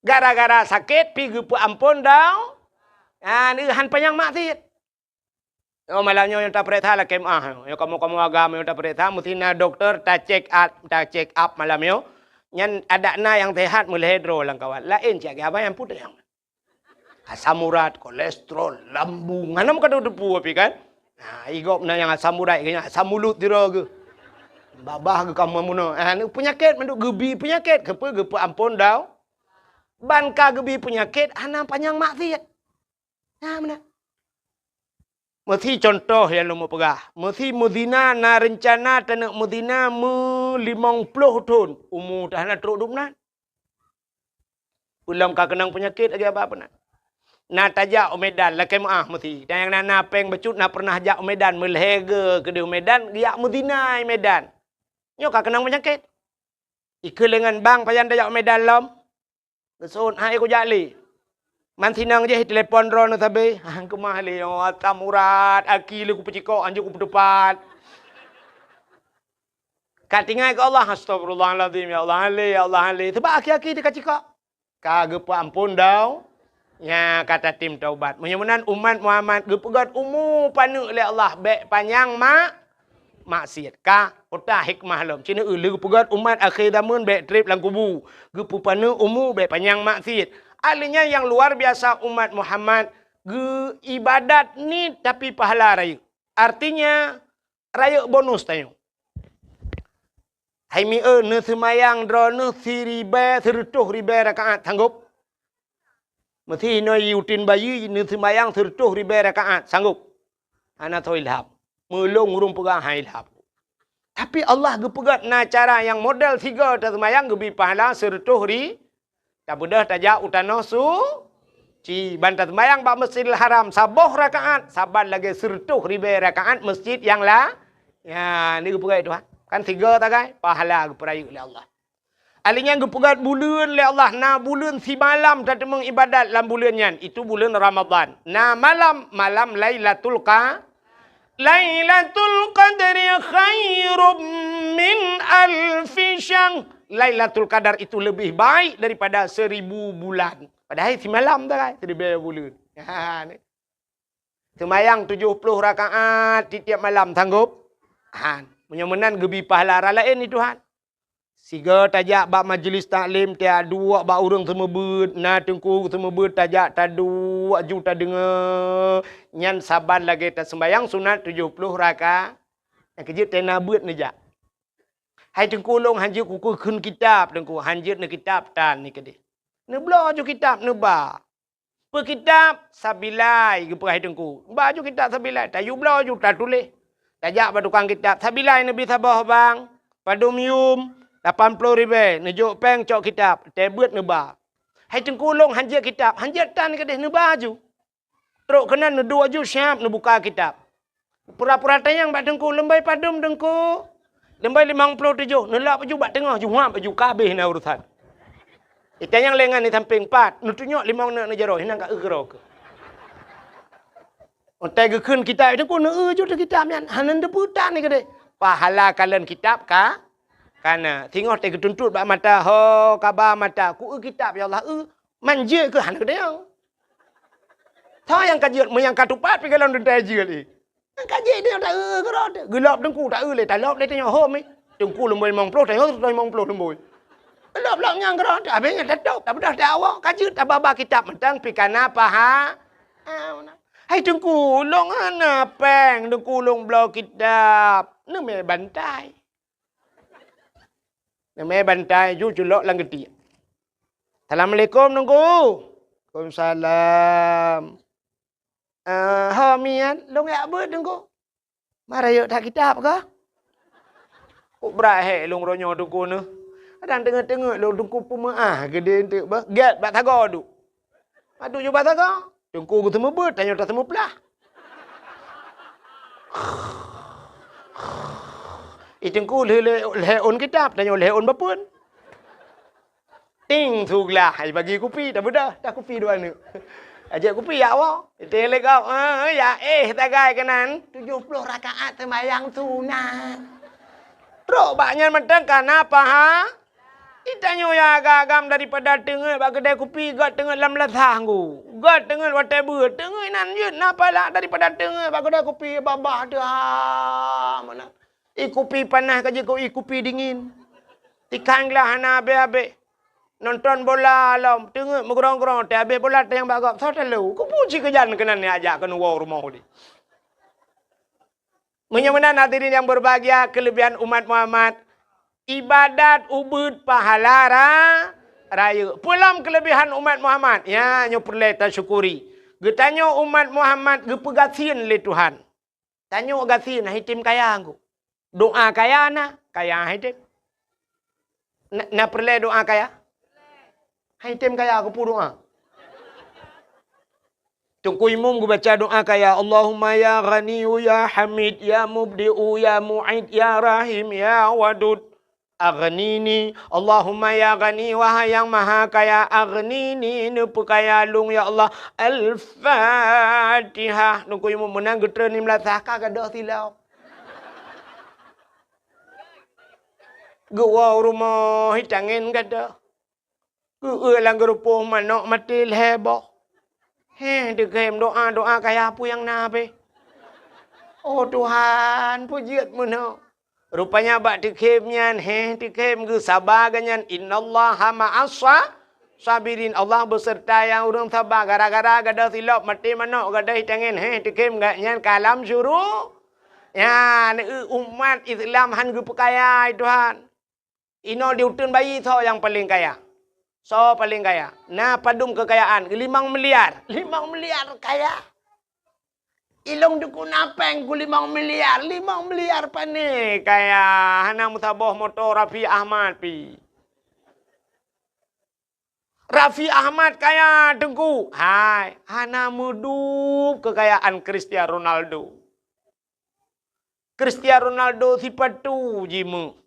Gara-gara sakét pi geupeuamphon dau-, nyan, han panyang maksiet. Oh, malam nyoe nyang tapareksa lakèe meu'ah. Nyoe kamoe-kamoe agam nyang tapareksa, meusti na dokto ta-check up, ta-check up malam nyoe. Nyan adak na nyang sehat meulhèe droe lam kawan. Laén cit lagèe abang nyang putéh. Asam urat, kolesterol, lambung. Hana meukadoe teupeu pih kan? Nah, i gob na nyang asam urat, nyang asam mulut sidroe geuh. Babah geuh ka meunoe. Ah, ni peunyakét mandum geubri peunyakét. Keupeue geupeuamphon dau-, ban ka geubri peunyakét hana panyang maksiet. Nah, meunan. Meusi contoh nyang lôn peugah. Meusi meuzina na reuncana taneuk meuzina meulimong ploh thon, umu teuh hana trok dum nan. Peulom ka keunong peunyakét lagèe abang peunan. Na tajak u Medan lakèe meu'ah meusi. Dan nyang na, na péng bacut na pernah jak u Medan, meulhèe geu keudeh u Medan, geujak meuzina i Medan. Nyoe ka keunong peunyakét. Ikheun lé ngon bang pajan tajak u Medan lom. Geuseuôt hai kujak lé. Man sinong jih telepon droeneuh sabe. Hang keumah lé, oh, asam urat, aki lé kupeucikok, hanjeuet kupeuteupat. Ka tinggai keu Allah, astagfirullahalazim, ya Allah, han lé, ya Allah, han lé. Sabab aki-aki teuh ka cikok. Ka geupeuamphon dau-, nya ka tatem taubat. Meunyoe meunan umat Muhammad geupeugöt umu paneuk lé Allah, bèk panyang mak-, maksiet. Ka, peue hikmah lom. Cit nyoe lé geupeugöt umat akhé zameun bèk treb lam kubu. Geupeupaneuk umu bèk panyang maksiet. Ahli nyan nyang luar biasa umat Muhammad geu-, ibadat niet tapi pahala rayeuk. Artinya, rayeuk bonus tanyoe. Hai mieu, neuseumayang droeneuh siribèe, sireutôh ribèe rakaat, sanggop? Meusi inoe Yutin Bayi neuseumayang sireutôh ribèe rakaat, sanggop? Hana soe ilham. Meulôn ureueng peugah han ilham. Tapi Allah geupeugöt na cara nyang model sigoe taseumayang geubri pahala sireutôh ri-, Tabeudôh tajak u tanoh suci, ban taseumayang bak Masjidil Haram saboh rakaat, saban lagèe sireutôh ribèe rakaat masjid nyang la-, nya, ni geupeugah Tuhan. Kan sigoe tagai, pahala geupeurayeuk lé Allah. Ahli nyan geupeugah buleuen lé Allah, na buleuen simalam tateumeung ibadat lam buleuen nyan, itu buleuen Ramadhan. Na malam, malam Lailatul Qa-, Lailatul Qadri khairum min alfi syahr. Lailatul Qadar itu lebih baik daripada seribu bulan. Padahai simalam tu kan, siribèe buleuen. Ha, ni. Seumayang tujoh ploh rakaat tiep-tiep malam, sanggop? Han. Meunyoe meunan geubri pahala raya laén di Tuhan. Sigoe tajak bak majlis taklim, tajak duek bak ureueng seumeubeuet, na teungku seumeubeuet tajak taduek ju tadeungoe, nyan saban lagèe taseumayang sunat tujoh ploh raka-, nyang keujeuet tena beuet neujak. Hai teungku, lôn hanjeuet kukheun kitab, teungku, hanjeuet neukitab tan ni keudeh. Neubloe ju kitab neuba. Peue kitab? Sabilai, geupeugah teungku. Ba ju kitab Sabilai, tayue bloe ju tatuléh. Tajak bak tukang kitab, Sabilai neubi saboh bang, padum yum, lapan ploh ribèe, neujok péng cok kitab, teuh beuet neuba. Hai teungku, lôn hanjeuet kitab, hanjeuet tan keudeh, neuba ju. Trok keunan neuduek ju siab neubuka kitab. Pura-pura tanyong bak teungku, "Leumbai padum teungku?" "Leumbai limong ploh tujoh." Neulok ju bak teungoh, ju huab ju, ka habéh na urusan. Itanyong lé ngon di sampéng, "Pat?" Neutunyok limong neuk neujaroe, hinan ka eu keudroe keuh. Watèe geukheun kitab teungku, neueu ju teuh kitab nyan, hana neuteupeue tan ni keudeh. Pahala kalon kitab ka, kana. Singoh teuh geutuntot bak mata, ho, kaba mata, "Ku eu kitab, ya Allah, eu." Man jeuet keuh hana geutanyong. Soe nyang ka jeuet, meunyo nyang ka tupat pih gohlom teuntèe jeuet, eh. Nyang ka jeuet nyoe ta eu keudroe teuh. Geulop teungku ta eu lé, talop lé tanyoe hom, eh. Teungku leumbai limong ploh, tanyoe limong ploh leumbai. Geulop-lop nyang keudroe teuh, habéh nyan tatôp, tabeudôh teuh awak, ka jeuet tababa kitab mantong pih kana paha-, ah, hai teungku, lôn hana péng, teungku lôn bloe kitab. Neumè bantai. Neumè bantai ju culok lam geutiek. "Assalamualaikum, Teungku." "Waalaikumsalam." "Eh, ho miet, lôn jak beuet, Teungku." "Ma rayeuk that kitab kah?" "Kok brat hék lôn uroe nyoe, Teungku, neuh. Kadang teungeut-teungeut lôn, Teungku, peumeu'ah geudeh eunteuk beuh. Gèt bak sagoe duek." Padub ju bak sagoe. Teungku geuseumeubeuet, tanyoe taseumeuplah. Ih, teungku lheueh lhèe ôn kitab, tanyoe lhèe ôn bapeuen. Ting, su glah, ai bagi kupi, dah beudôh, dah kupi dua aneuk. Ajak kupi, ya Allah. Ting lé gob, eh, ya, eh, tagai keunan. Tujoh ploh rakaat seumayang sunat. Trok bak nyan mantong ka na paha. Itanyoe ya agam-agam daripada teungeut bak keudè kupi, göt teungeut lam lasah nggu. Göt teungeut watèe beuet, teungeut inan jeuet na pahala daripada teungeut bak keudè kupi babah teuh, ha, meunan. Ie kupi panas ka jeuet keu ie kupi dingin. Ikan glah hana abéh-abéh. Nonton bola lom, teungeut meugrong-grong, teuh abéh bola teuh nyang bak gob, soe talo. Keupeue ci keujan keunan nyang ajak keuneuk woe rumoh udép. Meunyoe meunan hadirin yang berbahagia, kelebihan umat Muhammad, ibadat ubeuet pahala ra-, rayeuk. Peue lom kelebihan umat Muhammad? Ya, nyoe peureulèe tasyukuri. Geutanyoe umat Muhammad geupeugasien lé Tuhan. Tanyoe gasien, hana item kaya nggu. Doa kaya na, kaya hana item. Na, na peureulèe doa kaya? Hana item kaya, keupeue doa? Teungku Imum geubaca doa kaya, "Allahumma ya Ghaniyyu ya Hamid, ya Mubdi'u ya Mu'id, ya Rahim, ya Wadud." Aghnini, Allahumma ya Ghani, wahai Nyang Maha Kaya, aghnini, neupeukaya lôn, ya Allah. Al-Fatihah. Teungku Imum meunan geutreun lam lasah ka gadôh silop. Geuwoe u rumoh, itangen gadôh. Geuék lam geurupoh manok maté lhèe boh. Heh, teukhem doa-doa kaya peue nyang na pih. Oh Tuhan, peue jeuet meunoe. Rupanya bak teukhem nyan, heh, teukhem geusaba geuh nyan, "Innallaha ma'as sa-, sabirin." Allah beuseurta nyang ureueng saba. Gara-gara gadôh silop maté manok, gadôh itangen, heh, teukhem geuh nyan ka lam syuru-, nyan, eu, umat Islam han geupeukaya, ai Tuhan. Inoe di uteuen bayi soe nyang paleng kaya? Soe paleng kaya? Na padum keukayaan? Limong miliar. Limong miliar kaya. Ilôn dukun apeng ku limong miliar. Limong miliar pane kaya? Hana meusaboh moto Raffi Ahmad pih. Raffi Ahmad kaya, Teungku. Hai, hana meudup keukayaan Cristiano Ronaldo. Cristiano Ronaldo sipatu jimeuet.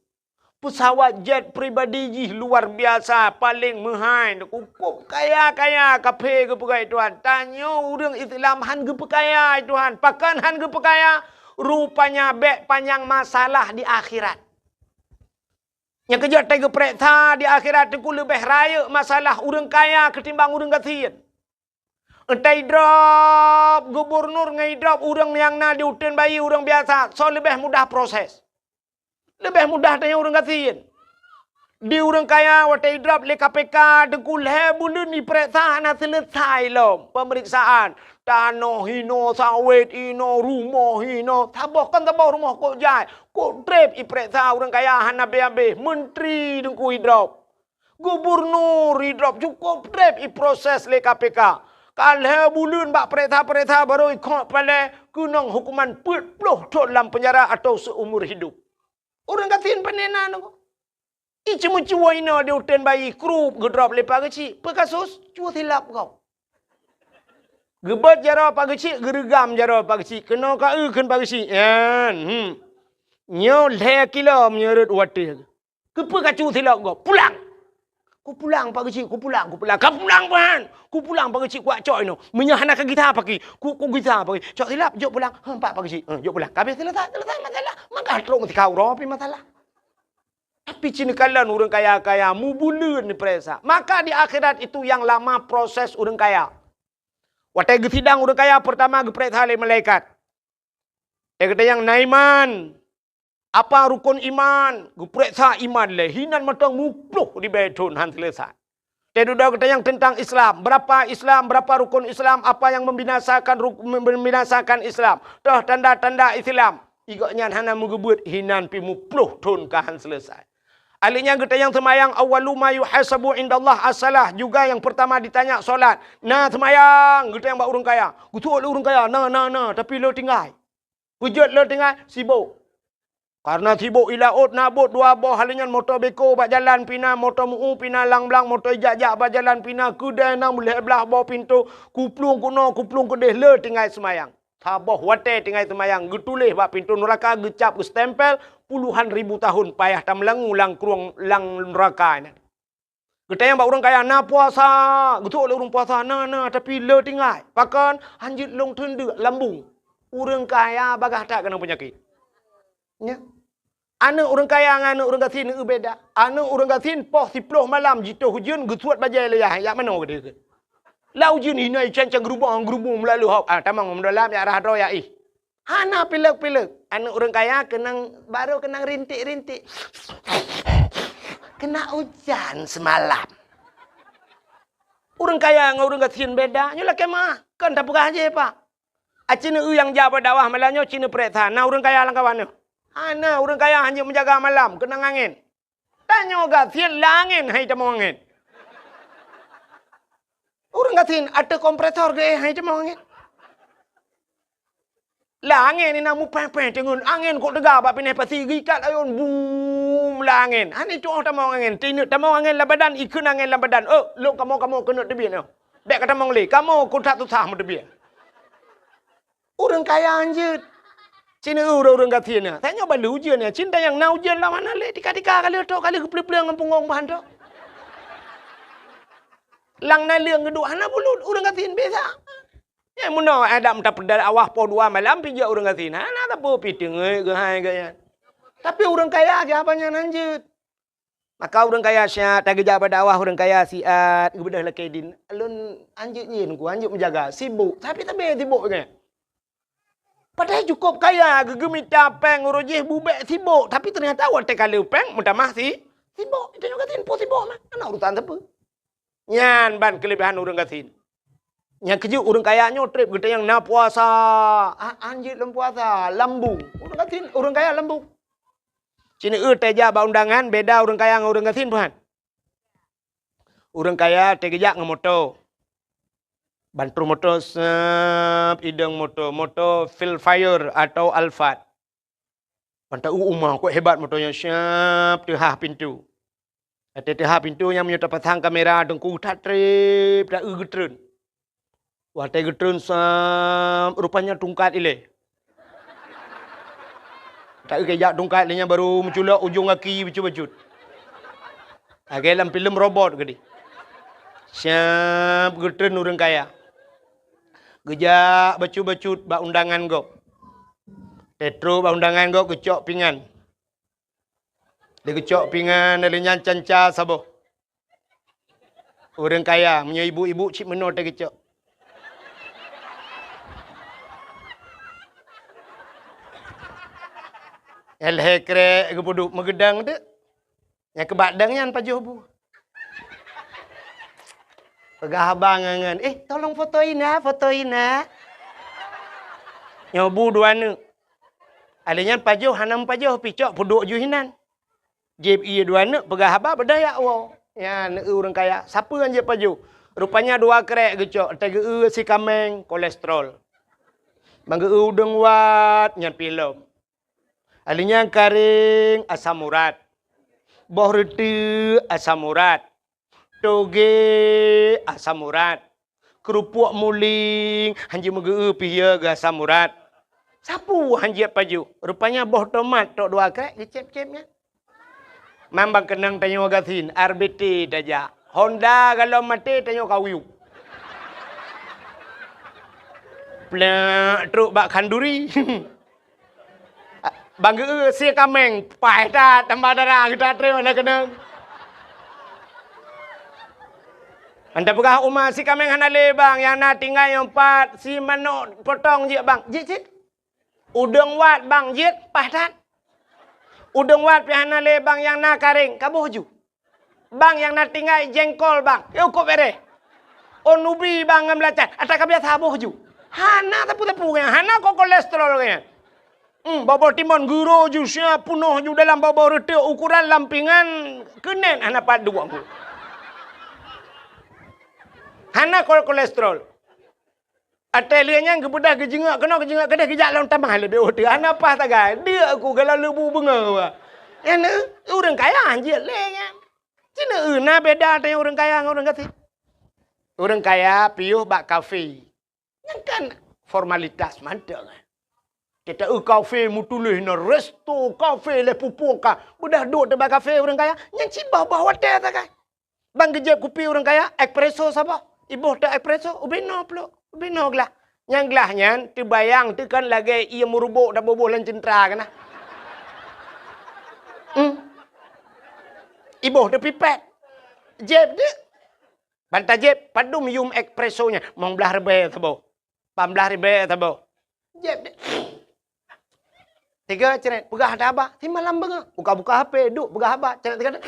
Peusawat jet pribadi jih luar biasa, paleng meuhai, cukup kaya-kaya, kaphé geupeugah Tuhan. Tanyoe ureueng Islam han geupeukaya Tuhan. Pakon han geupeukaya? Rupanya bèk panyang masalah di akhirat. Nyang keujeuet teugeupeureksa di akhirat teungku leubeh rayeuk masalah ureueng kaya keutimbang ureueng gasien. Entah idrop gubernur ngon idrop ureueng nyang na di uteuen bayi ureueng biasa, soe leubeh mudah proses? Leubeh mudah tanyoe ureueng gasien. Di ureueng kaya watèe idrop lé K P K teungku lhèe buleuen ipereksa hana seuleusai lom peumeriksaan. Tanoh hinoe, sawét hinoe, rumoh hinoe, saboh kon saboh rumoh kok jai, kok trép ipereksa ureueng kaya hana abéh-abéh, menteri teungku idrop. Gubernur idrop cukup trép iproses lé K P K. Ka lhèe buleuen bak peuriksa-peuriksa barô ikhok palèe keunong hukuman peuet ploh thôn lam penjara atau seumur hidup. Ureueng gasien pane na nyoe. Iceumeucue inoe di uteuen bayi krup geudrop lé Pak Geuchik. Peue kasus? Cue silap gob. Geubeuet jaroe Pak Geuchik, geureugam jaroe Pak Geuchik. Keunoe ka eu kheun Pak Geuchik. Nyan, hmm. Nyoe lhèe kilo meunyoe rhot watèe. Keupeue kacu silop gob? Pulang! Kupulang, Pak Geuchik, kupulang, kupulang. Ka pulang, Pak! Kupulang, Pak Geuchik, kucok inoe. Meunyoe hana kagisa paki, ku, kugisa paki. Cok silap, jok pulang. Heh, Pak, Pak Geuchik. Heh, jok pulang. Ka abéh seuleusai, seuleusai masalah. Maka trok meusikau uroe pih masalah. Tapi ci neukalon ureueng kaya-kaya, mubuleuen neupeuriksa. Maka di akhirat itu yang lama proses ureueng kaya. Watèe geusidang ureueng kaya, peurtama geupeuriksa lé malaikat. Watèe geutanyong na iman, apa rukon iman? Geupeuriksa iman lé, hinan mantong muploh ribèe thôn han seuleusai. Watèe dudoe geutanyong teuntang Islam, berapa Islam, berapa rukon Islam, apa yang membinasakan ruk-, membinasakan Islam, toh tanda-tanda Islam. Igobnyan hana meugeubeuet, hinan pih muploh thôn ka han seuleusai. Alèh nyan geutanyong seumayang, awwalu ma yuhasabu indallah as-salah, juga yang pertama ditanya salat. Na seumayang, geutanyong bak ureueng kaya. Geutu'oh lé ureueng kaya, na, na, na, tapi le tinggai. Peue jeuet le tinggai? Sibok. Karena sibok i laôt na bot dua boh, alèh nyan moto beko bak jalan pih na, moto meu pih na, lang blang moto ijak-jak bak jalan pih na, keudè na meulhèe blah boh pintoe, kuplueng keunoe, kuplueng keudeh, le tinggai seumayang. Saboh watèe tinggai seumayang, geutuléh bak pintoe nuraka, geucap, geustempel, puluhan ribu tahun payah tameulangue lam krueng lam nuraka nyan. Tanyong bak ureuëng kaya na puasa, geutuek lé ureuëng puasa na na tapi le tinggai. Pakon hanjeuet lôn teundeuk lambung. Ureuëng kaya bagaih that keunong peunyakét. Nya. Aneuëk ureuëng kaya ngon aneuëk ureuëng gasien beda. Aneuëk ureuëng gasien poh siploh malam jitoh ujeuen geusuet bajée lé yah, jak manoe geude. Lau ujeuen inai can-can geurubong geurubong meulalu hok. Ah, tamong meudôlam jak rhah droe jak ih. Hana pilek-pilek. Aneuëk ureuëng kaya keunong, barô keunong rintik-rintik. Kena ujan semalam. Ureuëng kaya ngon ureuëng gasien beda, nyoe lakée meuah. Kon tapeugah jih, Pak. Aci neueu nyang jak bak dakwah malam nyoe ci neupeuriksa, na ureuëng kaya lam kawan nyoe? Hana, ureuëng kaya hana meujaga malam, keunong angén. Tanyoe gasien lam angén hai tamong angén. Ureuëng gasien ateueh kompresor geuéh hai tamong angén. Lam angén inan mupéh-péh teungeun angén kok teuga bak pineh pasi geuikat ayôn bum lam angén. Hana tuoh tamong angén, tineuk tamong angén lam badan, ikheun angén lam badan. Oh, lôn kamoe-kamoe keuneuk teubiet nyoe. Bék ka tamong lé, kamoe kuthat susah meuteubiet. Ureuëng kaya hanjeuet. Ci neueu ureuëng-ureuëng gasien nyan. Tanyoe ban lheueh ujeuen nyan, ci tanyong na ujeuen lam hana lé, tika-tika ka lheueh trok, ka lheueh geupleueng-pleueng ngon punggong bah trok. Lam naleueng geuduek hana bulut, ureuëng gasien biasa. Nyan meunoe adak meuta peudal awah poh dua malam pih jak ureuëng gasien. Hana sapeue pih teungeut geuhai geuh nyan. Tapi ureuëng kaya geuh haba nyan hanjeuet. Maka ureuëng kaya siat, tageujak bak dakwah ureuëng kaya siat, geubeudôh lakée dien. Lôn hanjeuet nyan ku, hanjeuet meujaga, sibok, tapi sabe sibok nyan. Padahai cukôp kaya, geugeumita péng uroe jih bubek sibok, tapi teunyata watée ka le péng meutamah si, sibok. Tanyoe gasien po sibok mah, hana urusan sapeue. Nyan ban keuleubehan ureuëng gasien. Nyang keujeuet ureuëng kaya nyoe treb geutanyong na puasa, a-, hanjeuet lom puasa, lambung. Ureuëng gasien, ureuëng kaya lambung. Ci neueu tajak bak undangan beda ureuëng kaya ngon ureuëng gasien, Tuhan. Ureuëng kaya tageujak ngon moto. Ban trôh moto seup idong moto, moto Vellfire atau Alphard. Ban taeu uma kok hebat moto nyan siap teuhah pintoe. Watée teuhah pintoe nyan meunyoe tapasang kamera teungku that treb taeu geutreun. Watée geutreun sam, rupanya tungkat ilée. Taeu kejak tungkat lé nyan baru meuculok ujong gaki bacut-bacut. Lagée lam filem robot geude. Siap geutreun ureuëng kaya. Geujak bacut-bacut bak undangan gob. Tetrok bak undangan gob geucok pingan. Lé geucok pingan lé nyan canca saboh. Ureuëng kaya, meunyoe ibu-ibu cit meunoe teuh geucok. Lhée krek geupeuduek meugeudang teuk. Nyang keubak dang nyan pajoh bu. Peugah abang ngon, "Eh, tolong foto ina, foto ina." Nyoe bu dua neuk. Alé nyan pajoh hana meupajoh pih cok peuduek ju hinan. Jieb ié dua neuk peugah haba beudaya woe. Nyan ureuëng kaya, sapeue nyang jieb pajoh? Rupanya dua krek geucok, teugeue si kaméng kolesterol. Manggeue udeueng wat nyan pih lom. Alé nyan karéng asam urat. Boh reuteuek asam urat. Toge asam urat. Keurupuk muling hanjeuet meugeue pih ya geuh asam urat. Sapeue hanjeuet pajoh? Rupanya boh tomat tok dua krek geucép-cép nyan. Mambang keunong tanyoe gasien, R B T tajak. Honda galom maté tanyoe kawiyup. Plak trok bak khanduri. Bang geu si kaméng, paih that tambah dara geuta treun hana keunong. Anda peugah uma si kaméng hana lé bang, nyang na tinggai nyoe pat si manok potong jeuet bang. Jeuet cit. Udeueng wat bang jeuet paih that. Udeueng wat pih hana lé bang nyang na karéng, kaboh ju. Bang nyang na tinggai jengkol bang, yôh kop bereh. Oh nubi bang ngon beulacan, ata ka biasa boh ju. Hana teupeu-teupeu nyan, hana ko kolesterol nyan. Hmm, boh-boh timon guro ju sia punoh ju dalam boh-boh reuteuek ukuran lampingan keunen hana pat duek. Hana ko kolesterol. Até lheueh nyan geubeudôh geujeungok keunoe geujeungok keudeh geujak lom tamah leubeh oh teuh hana paih tagai. Deuk ku galak leubu beungoh. Nyan ureuëng kaya hanjeuet lé nyan. Cina eu na beda teuh ureuëng kaya ngon ureuëng gasien. Ureuëng kaya piôh bak kafe. Nyan kan formalitas mantong. Kita eu kafe meutuléh na resto kafe lé pupu ka. Beudôh duek teuh bak kafe ureuëng kaya. Nyan cit bah-bah watée tagai. Ban geujép kupi ureuëng kaya, espresso saboh. Iboh teuh espresso, ubé noe pluek, ubé noe glah. Nyang glah nyan teubayang teuh kan lagée ié meurubok taboh-boh lam ceuntra keunan. Hmm. Iboh teuh pipet. Jép deuh. Ban tajép, padum yum espresso nyan, mong blaih ribée saboh. Pamblaih ribée saboh. Jép deh. Tiga ceret, peugah ata haba, simalam beungoh. Buka-buka H P, duek peugah haba, ceret tiga deh.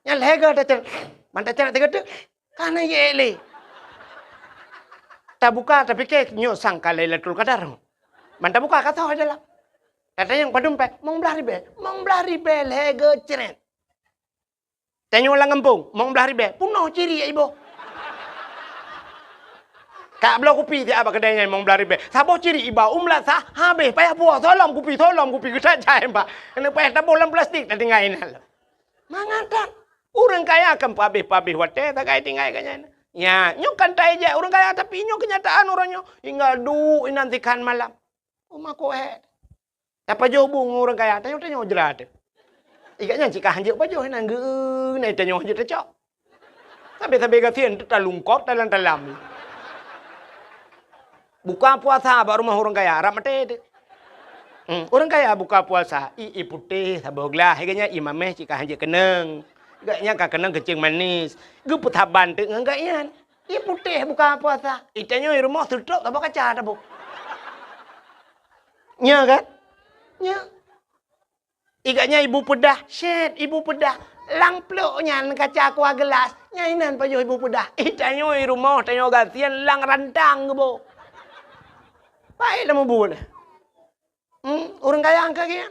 Nyan lhée goe taceret. Man taceret tiga teuk, ka na yek lé. Tabuka, tapike nyoe sangka Lailatul Qadar. Man tabuka, ka soe dalam. Tatanyong padum péng, mong blaih ribée. Mong blaih ribée lhée goe ceret. Tanyoe lam gampông, mong blaih ribée, peunoh ciri iboh. Ka bloe kupi siat bak keudai nyan mong blaih ribée. Saboh ciri iba, u meulasah, habéh, payah puwoe, soe lom kupi, soe lom kupi, geutat jai ba. Keuneuk payah taboh lam plastik, tatinggai inan lom. Mangat that. Ureuëng kaya kan peuhabéh-peuhabéh watée, sagai tinggai geuh nyan. Nya, nyoe kan taijak ureuëng kaya, tapi nyoe keunyataan uroe nyoe. Hingga duek inan sikhan malam. Uma koh hé. Tapajoh bu ngon ureuëng kaya, tanyoe-tanyoe jrat. Ikat nyan cit ka hanjeuet pajoh inan geu, na tanyoe hanjeuet tacok. Sabe-sabe gasien teuh talungkop talam-talam. Buka puasa bak rumoh ureuëng kaya, rab maté teuh. Hmm, ureuëng kaya buka puasa, ie, ie putéh saboh glah, ikat nyan ie mameh cit ka hanjeuet keunong. Ikat nyan ka keunong keucing manis. Geupeusaban teuh ngon gak nyan. Ie putéh buka puasa. Itanyoe i rumoh seutrok saboh kaca taboh. Nya kan? Nya. Ikat nyan ibu peudah, syet ibu peudah. Lang plok nyan kaca kuah gelas. Nyan inan pajoh ibu peudah. Itanyoe i rumoh tanyoe gasien lang rantang geuboh. Baik dah mubuet. Hmm, ureuëng kaya angka geuh.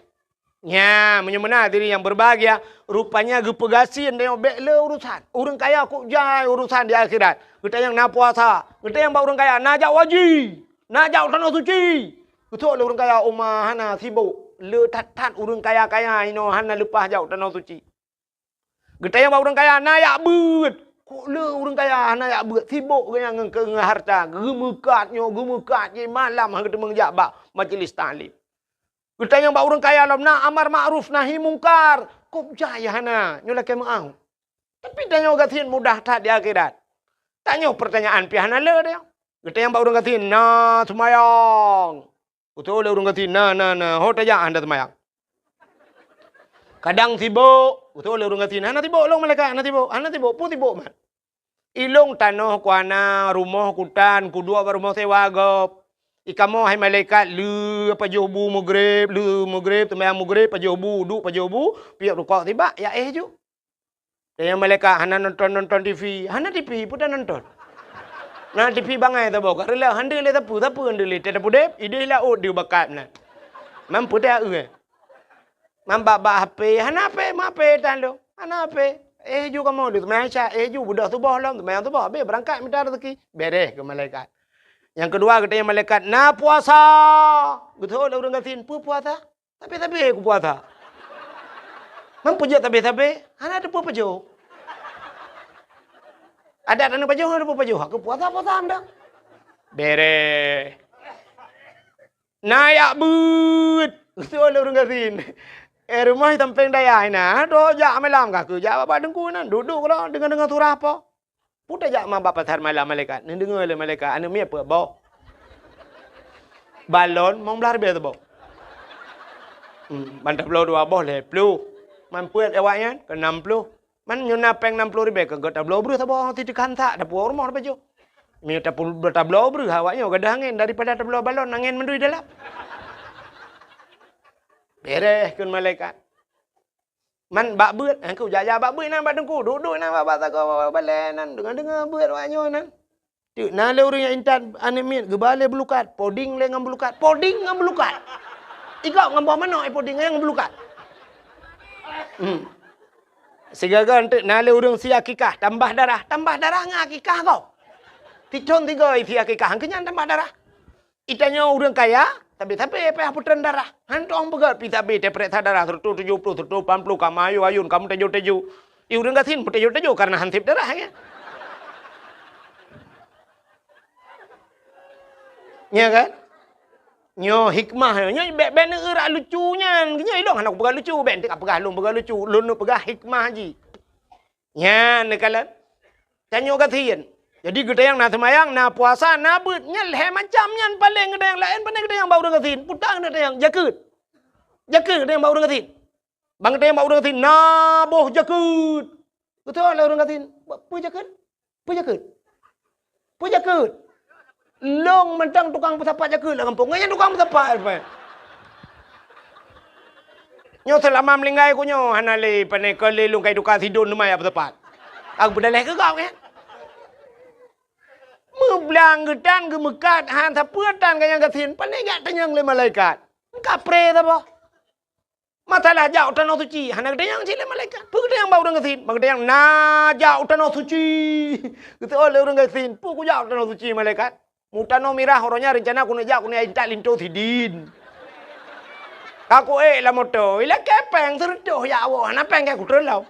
Nya, meunyoe meunan hadirin yang berbahagia, rupanya geupeugasien tanyoe bék le urusan. Ureuëng kaya kok jai urusan di akhirat. Geutanyong na puasa, geutanyong bak ureuëng kaya na jak haji, na jak tanoh suci. Geutanyong lé ureuëng kaya uma hana sibok, le that-that ureuëng kaya-kaya inoe hana leupah jak tanoh suci. Geutanyong bak ureuëng kaya na jak beuet. Kok le ureuëng kaya hana jak beuet, sibok geuh nyan ngon, ngon harta, geumeukat nyoe, geumeukat jih malam han geuteumeung jak bak majlis taklim. Geutanyong bak ureuëng kaya lom na amar makruf nahi mungkar, kok jai hana, nyoe lakée meu'ah. Tapi tanyoe gasien mudah that di akhirat. Tanyoe peurtanyaan pih hana le deh. Geutanyong bak ureuëng gasien na seumayang. Geutanyong lé ureuëng gasien na, na, na, ho tajak hana seumayang. Kadang sibok, geutanyong lé ureuëng gasien hana sibok lôn malaikat, hana sibok, hana sibok, peue sibok mat. Ilong tanoh kuana, rumoh kutan, kuduek bak rumoh sewa gob. Ikamoe hai malaikat le pajoh bu mugreb, le mugreb, seumayang mugreb, pajoh bu, duek pajoh bu, piep rukok sibak, ya éh ju. Tanyong malaikat hana nonton-nonton TV, hana TV peue tanonton. Na TV bangai saboh ka reuloh, hana lé sapeue, sapeue hana lé, teuh tapudeb, ideh laôt deuh bakat meunan. Mampu teuh eh. Mambak-bak HP, hana HP, ma HP tan lôn. Hana HP. Eh ju kamoe deuh seumayang Isya, eh ju beudôh suboh lom, seumayang suboh habéh beurangkat mita raseuki. Beres keu malaikat. Nyang keudua geutanyong malaikat, na puasa. Geutanyong lé ureuëng gasien, peue puasa? Sabe-sabe kupuasa. Meupeujeuet sabe-sabe, hana teupeue pajoh. Adat hana pajoh, hana teupeue pajoh. Aku puasa-puasa anda. Beres. Na jak beuet. Geutanyong lé ureuëng gasien. Eh, rumoh sampéng dayah inan, droe jak malam ka keu jak bak teungku nan. Duek-duek keudroe deungoe-deungoe surah po. Peue tajak ma bak pasar malam malaikat. Neudeungoe lé malaikat, aneuëk miet peuet boh. Balon mong blaih ribée saboh. Hmm, ban tabloe dua boh lhée ploh. Man peuet awaknyan keu nam ploh. Man nyoe na péng nam ploh ribée keu gét tabloe breuh saboh, siteukhan sak, tapuwoe rumoh tapajoh. Meunyoe tapul-, tabloe breuh awaknyoe gadôh angén daripada tabloe balon angén mandui dalam. Beres kheun malaikat. Man bak beuet, eh, ku jak-jak bak beuet nan bak teungku, duek-duek nan bak, bak sagoe balée nan, deungoe-deungoe beuet awaknyoe nan. Teuk na lé ureuëng nyang intat aneuëk miet geuba lé beulukat, poding lé ngon beulukat, poding ngon beulukat. Igok ngon boh manok, eh, poding ngon beulukat. Hmm. Sigaga teuk na lé ureuëng sie akikah, tambah darah, tambah darah ngon akikah gob. Sithon sigoe sie akikah, keu nyan tambah darah. Itanyoe ureuëng kaya, sabe-sabe payah peutrön darah. Hán tueng peugét pi sabe teupeuriksa darah seratus tujuh puluh, seratus lapan puluh, ka meuayun-ayun, ka meuteujô-teujô. I ureuëng gasien meuteujô-teujô kareuna han sép darah, ya. Nya kan? Nyoe hikmah, nyoe bék, bék neueurak lucu nyan. Nyoe ilong hana kupeugah lucu, bék teuka peugah lôn peugah lucu. Lôn peugah hikmah jih. Nyan neukalon. Tanyoe gasien. Jadi geutanyong na seumayang, na puasa, na beuet. Nyan lhée macam nyan paleng geutanyong. Laén pane geutanyong bak ureuëng gasien. Puta geutanyong jakeuet. Jakeuet geutanyong bak ureuëng gasien. Ban geutanyong bak ureuëng gasien, na boh jakeuet. Geutanyong lé ureuëng gasien, "Peue jakeuet? Peue jakeuet? Peue jakeuet?" Lôn mantong tukang peusapat jakeuet lam gampông. Ngon nyan tukang peusapat, Pak. Nyoe seulama meulinggai ku nyoe hana lé pane keu lé lôn kai tuka sidon teuma ya peusapat. Aku peudaleh keu kau kan. Meublang geutan geumeukat han sapeue tan ganyang gasien pane jak tanyong lé malaikat. Kapré saboh. Masalah jak u tanoh suci, hana geutanyong cit lé malaikat. Peue geutanyong bak ureuëng gasien? Bak geutanyong na jak u tanoh suci. Geuteuôt lé ureuëng gasien, "Peue kujak u tanoh suci, malaikat? Mu tanoh mirah uroe nyan reuncana keuneuk jak keuneuk intat linto sidin. Ka kuék lam moto, ilakée péng seureutôh jak woe, hana péng keu kutrön lom."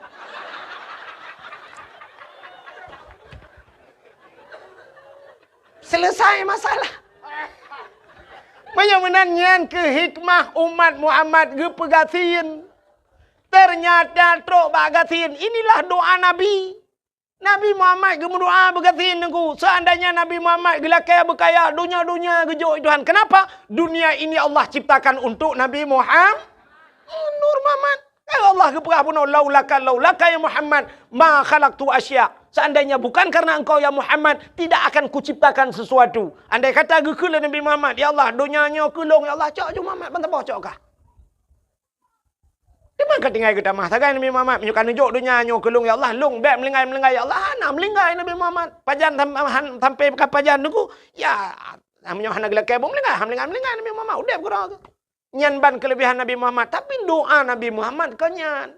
Selesai masalah. Meunyoe meunan nyan keuh hikmah umat Muhammad geupeugasien. Ternyata trok bak gasien, inilah doa Nabi. Nabi Muhammad geumeudoa beugasien Teungku. Seandainya Nabi Muhammad geulakée beukaya, donya-donya geujok Tuhan. Kenapa? Dunia ini Allah ciptakan untuk Nabi Muhammad. Nur Muhammad. Ya Allah geupeugah bunoe, "Laulaka, laulaka ya Muhammad, ma khalaqtu asya." Seandainya bukan karena engkau ya Muhammad, tidak akan kuciptakan sesuatu. Andai kata geukheun lé Nabi Muhammad, "Ya Allah, donya nyoe keu lôn, ya Allah, cok ju Muhammad, ban saboh cok kah." Teuma ka tinggai geutamah sagai Nabi Muhammad, "Meunyoe ka neujok donya nyoe keu lôn, ya Allah, lôn bék meulinggai-meulinggai, ya Allah." Hana meulinggai Nabi Muhammad. Pajan sam-, han-, sampai ka pajan Teungku, ya, meunyoe hana geulakée boh meulinggai, han meulinggai-meulinggai Nabi Muhammad, udeb keudroe geuh. Nyan ban keuleubehan Nabi Muhammad, tapi doa Nabi Muhammad kon nyan.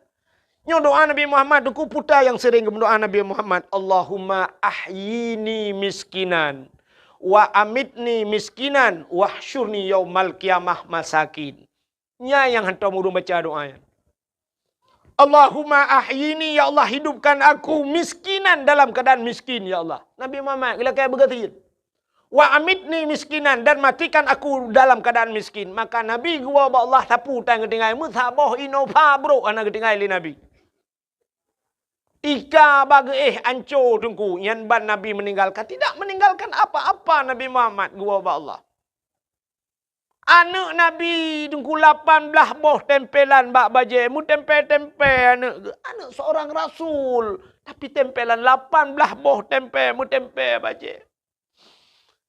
Nyoe doa Nabi Muhammad Teungku puta nyang sering geumeudoa Nabi Muhammad, "Allahumma ahyini miskinan, wa amitni miskinan, wahsyurni yaumal qiyamah masakin." Nyan nyang hantom ureuëng baca doa nyan. "Allahumma ahyini, ya Allah, hidupkan aku miskinan dalam keadaan miskin, ya Allah." Nabi Muhammad geulakée beugasien. "Wa amitni miskinan, dan matikan aku dalam keadaan miskin." Maka Nabi geuwoe bak Allah sapeue tan geutinggai, meusaboh inoe pha brok hana geutinggai lé Nabi. Ika bak geuéh anco Teungku, nyan ban Nabi meninggalkan, tidak meninggalkan apa-apa Nabi Muhammad geuwoe bak Allah. Aneuëk Nabi Teungku lapan blaih boh tempelan bak bajée, meutempé-tempé aneuëk geuh, aneuëk seorang rasul, tapi tempelan lapan blaih boh tempé, meutempé bajée.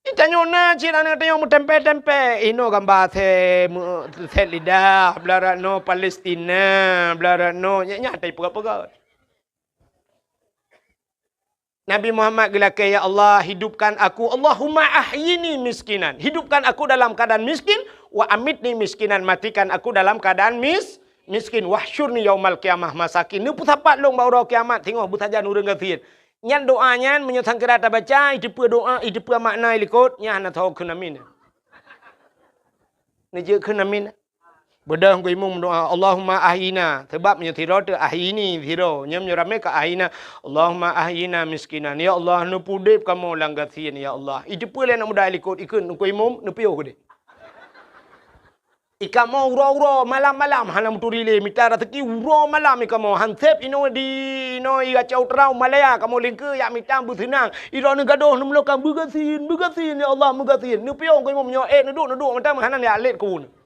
Di tanyoe na cit aneuëk tanyoe meutempé-tempé, inoe gamba sét, meu-, sét lidah, blah rot noe Palestina, blah rot noe, nyan, nyan ata ipeugah-peugah. Nabi Muhammad geulakée, "Ya Allah, hidupkan aku, Allahumma ahyini miskinan." Hidupkan aku dalam keadaan miskin, "wa amitni miskinan." Matikan aku dalam keadaan mis-, miskin. "Wahsyurni yaumal qiyamah masakin." Neupeusapat lôn bak uroe kiamat singoh beusajan ureuëng gasien. Nyan doa nyan meunyoe sangkira tabaca, iteupeue doa, iteupeue makna likot, nyan hana tho kheun amin. Neujeuet kheun amin. Beudôh Teungku Imum doa, "Allahumma ahyina." Sabab meunyoe sidroe teuh ahyini sidroe, nyoe meunyoe ramé ka ahyina, "Allahumma ahyina miskinan." Ya Allah, neupeudeb kamoe lam gasien, ya Allah. Iteupeue lé aneuk muda likot, ikheun Teungku Imum, neupiôh keudeh. Ikamoe uroe-uroe, malam-malam, hana meuturi lé, mita raseuki uroe malam ikamoe. Hanseb inoe di, inoe i Gacau Terau Malaya, kamoe lingkeue jak mita beuseunang. Idroeneuh gadôh neumeulokan beugasien, beugasien, ya Allah, meugasien. Neupiôh Teungku Imum nyoe, ék neuduek, neuduek mantong hana jak lét keu uneuk.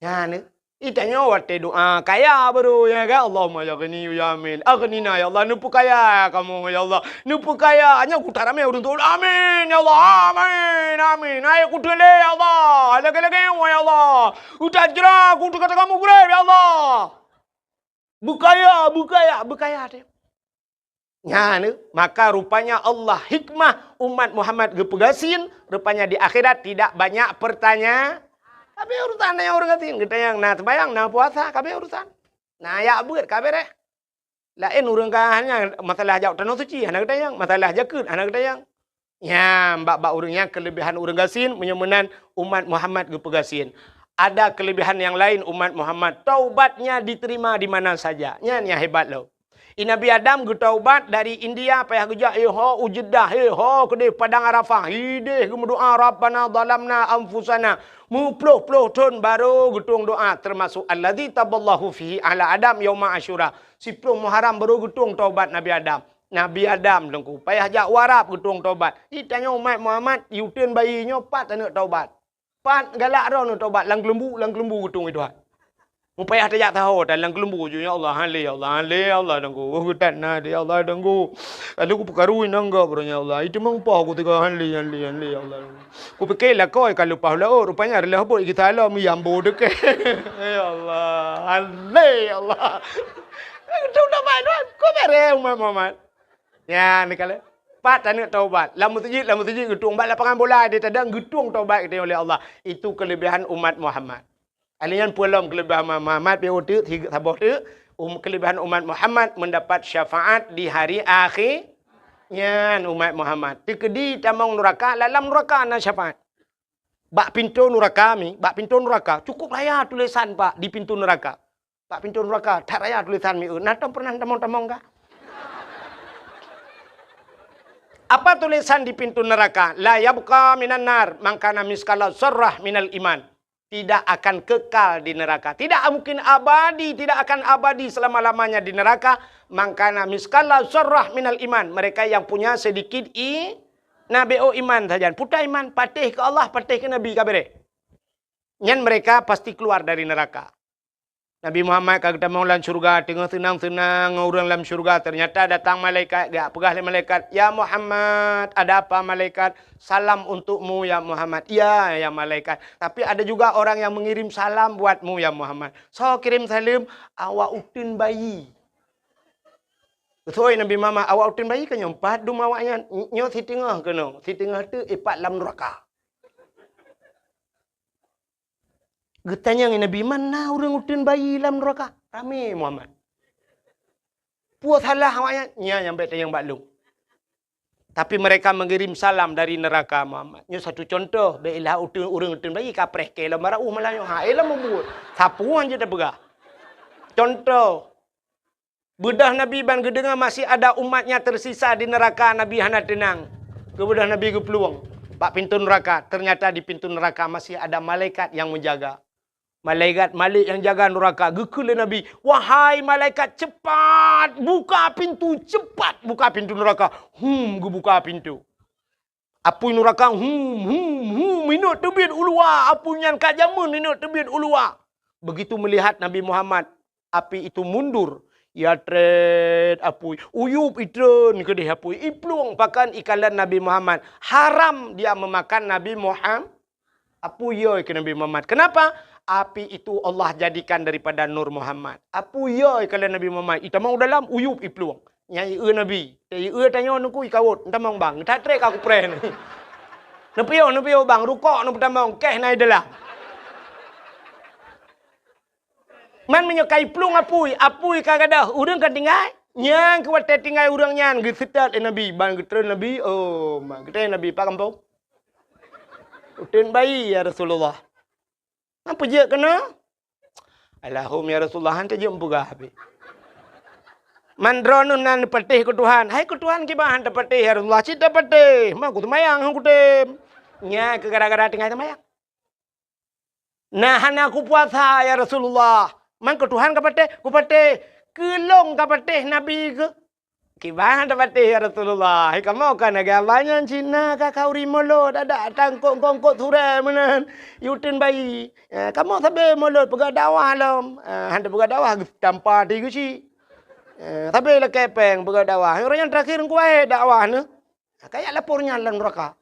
Nyan, eh, itanyoe watée doa kaya baru, ya kan? Allahumma ya ghani ya amin. Aghnina ya Allah, neupeukaya kamoe ya Allah. Neupeukaya, nyoe kuta ramé ureuëng tuha. Amin ya Allah. Amin. Amin. Hai kuteulé ya Allah. Lagée-lagée ya Allah. Utat jera aku teuka-teuka mugreb ya Allah. Beukaya, beukaya, beukaya teuh. Nyan, eh, maka rupanya Allah hikmah umat Muhammad geupeugasien, rupanya di akhirat tidak banyak pertanya-, ka abéh urusan nyan ureuëng gasien, geutanyong na seumayang, na puasa, ka abéh urusan. Na jak beuet, ka abéh reh. Laén ureuëng ka hanya masalah jak tanoh suci, hana geutanyong, masalah jakeuet, hana geutanyong. Nyan, bak-bak ureuëng nyan keuleubehan ureuëng gasien, meunyoe meunan umat Muhammad geupeugasien. Ada keuleubehan nyang laén umat Muhammad, taubatnya diterima di mana saja. Nyan nyang hebat lom. I Nabi Adam geutaubat dari India, payah geujak, eh, ho u Jeddah, eh, ho keudeh Padang Arafah, ideh geumeudoa, "Rabbana zalamna anfusana." Meuploh-ploh thon barô geutueng doa, teumasok alladzi taballahu fihi ala Adam yauma Asyura. Siploh Muharram barô geutueng taubat Nabi Adam. Nabi Adam, Teungku, payah jak u Arab geutueng taubat. Di tanyoe umat Muhammad, uteuen bayi nyoe pat aneuk taubat. Pat galak droeneuh taubat, lam keuleumbu, lam keuleumbu geutueng i Tuhan. Meupayah tajak saho, dan lam keuleumbu ju, "Ya Allah, han lé, ya Allah, han lé, ya Allah, Teungku. Oh, geutat na, ya Allah, Teungku. Lalu kupeukaru inong gob, ya Allah. Itu meumpah ku teuka, han lé, han lé, han lé, ya Allah." Kupike lakoe ka leupah laôt, rupanya reulah bot geusalom, yambo deuke. Ya Allah, han lé, ya Allah. Geutueng taubat, Tuhan. Kok beres umat Muhammad? Nyan, neukalon. Pat aneuk taubat. Lam meuseujid, lam meuseujid geutueng. Bak lapangan bola di tadang geutueng taubat geutanyoe lé Allah. Itu kelebihan umat Muhammad. Alèh nyan peue lom kelebihan umat Muhammad, pih uteuk, saboh teuk, um, kelebihan umat Muhammad mendapat syafaat di hari akhé. Nyan umat Muhammad. Teukeudi tamong nuraka, lam nuraka na syafaat. Bak pintoe nuraka mi, bak pintoe nuraka, cukup raya tulisan, Pak, di pintoe nuraka. Bak pintoe nuraka, that raya tulisan mi, na tom pernah tamong-tamong ka? Apa tulisan di pintu neraka? "La yabqa minan nar man kana miskala zarrah minal iman." Tidak akan kekal di neraka. Tidak mungkin abadi, tidak akan abadi selama-lamanya di neraka. Man kana miskala zarrah minal iman. Mereka yang punya sedikit i-, na B O iman saja. Puta iman, patéh keu Allah, patéh keu Nabi, ka beres. Nyan mereka pasti keluar dari neraka. Nabi Muhammad ka geutamong lam syurga, teungoh seunang-seunang ngon ureuëng lam syurga, ternyata datang malaikat, geujak peugah lé malaikat, "Ya Muhammad, ada apa malaikat?" "Salam untukmu, ya Muhammad." "Iya, ya malaikat. Tapi ada juga orang yang mengirim salam buatmu, ya Muhammad." "Soe kirém saleuem?" "Awak uteuen bayi." Beutôi Nabi Muhammad, awak uteuen bayi ka nyoe pat dum awaknyan. Nyoe siteungoh keunoe, siteungoh teuk ipat lam nuraka. Geutanyong Nabi, "Man na ureuëng uteuen bayi lam nuraka?" Ramé Muhammad. "Peue salah awaknyan?" "Nyan nyang bèk tanyong bak lôn." Tapi mereka mengirim salam dari neraka Muhammad. Nyoe satu contoh, bèk ilah uteuen, ureuëng uteuen bayi kapreh keu lom barauh malam nyoe. Ha, eh, lom mubuet. Sapeue han jeuet tapeugah. Contoh, beudôh Nabi ban geudeungoe masih ada umatnya tersisa di neraka, Nabi hana teunang. Geubeudôh Nabi geuplueng bak pintoe neraka, ternyata di pintoe neraka masih ada malaikat yang menjaga. Malaikat Malik yang jaga neraka, geukheun lé Nabi, "Wahai malaikat, cepat buka pintu, cepat buka pintu neraka." Hum, geubuka pintu. Apui nuraka, hum, hum, hum, inok teubiet u luwa. Apui nyan ka jameun inok teubiet u luwa. Begitu melihat Nabi Muhammad, api itu mundur. Ya tret apui. Uyup itreun keudeh apui. Iplueng pakan ikalon Nabi Muhammad. Haram dia memakan Nabi Muhammad. Apui yoi keu Nabi Muhammad. Kenapa? Api itu Allah jadikan daripada nur Muhammad. Apui yoi ikalon Nabi Muhammad. Itamong dalam uyup iplueng. Nyan ié Nabi. Ié tanyoe nuku ikawot. Entamong bang. That trek aku preh ni. Neupiyôh, neupiyôh bang. Rukok neupeutamong. Keh na i dalam. Man meunyoe ka iplueng apui, apui ka gadôh, ureuëng ka tinggai. Nyang keu watée tinggai ureuëng nyan geuseutôt lé Nabi, ban geutreun Nabi, oh, ma geutreun Nabi, "Pak gampông? Uteuen bayi, ya Rasulullah." "Apa jeuet keunoe?" "Alahum, ya Rasulullah, han tajeuet meupeugah habéh. Man droeneuh nan patéh keu Tuhan." "Hai keu Tuhan kiban han tapatéh, ya Rasulullah?" "Cit tapatéh, ma kuseumayang han kutem." Nyan keu gara-gara tinggai seumayang. "Nah, hana kupuasa, ya Rasulullah." "Man keu Tuhan kapatéh?" "Kupatéh." "Keu lôn kapatéh Nabi keuh?" "Kiban tapatéh, ya Rasulullah. Hai kamoe ka lagée abah nyan Cina ka khauri mulod, adak tangkok-kongkot surée meunan, uteuen bayi. Eh, kamoe sabe mulod peugah dakwah lom." Eh, han tapeugah dakwah, tampa ti geuchik. Eh, sabe lakée péng peugah dakwah. Ureuëng nyang terakhir kuwahé dakwah neuh. Kajak lapor nyan lam nuraka.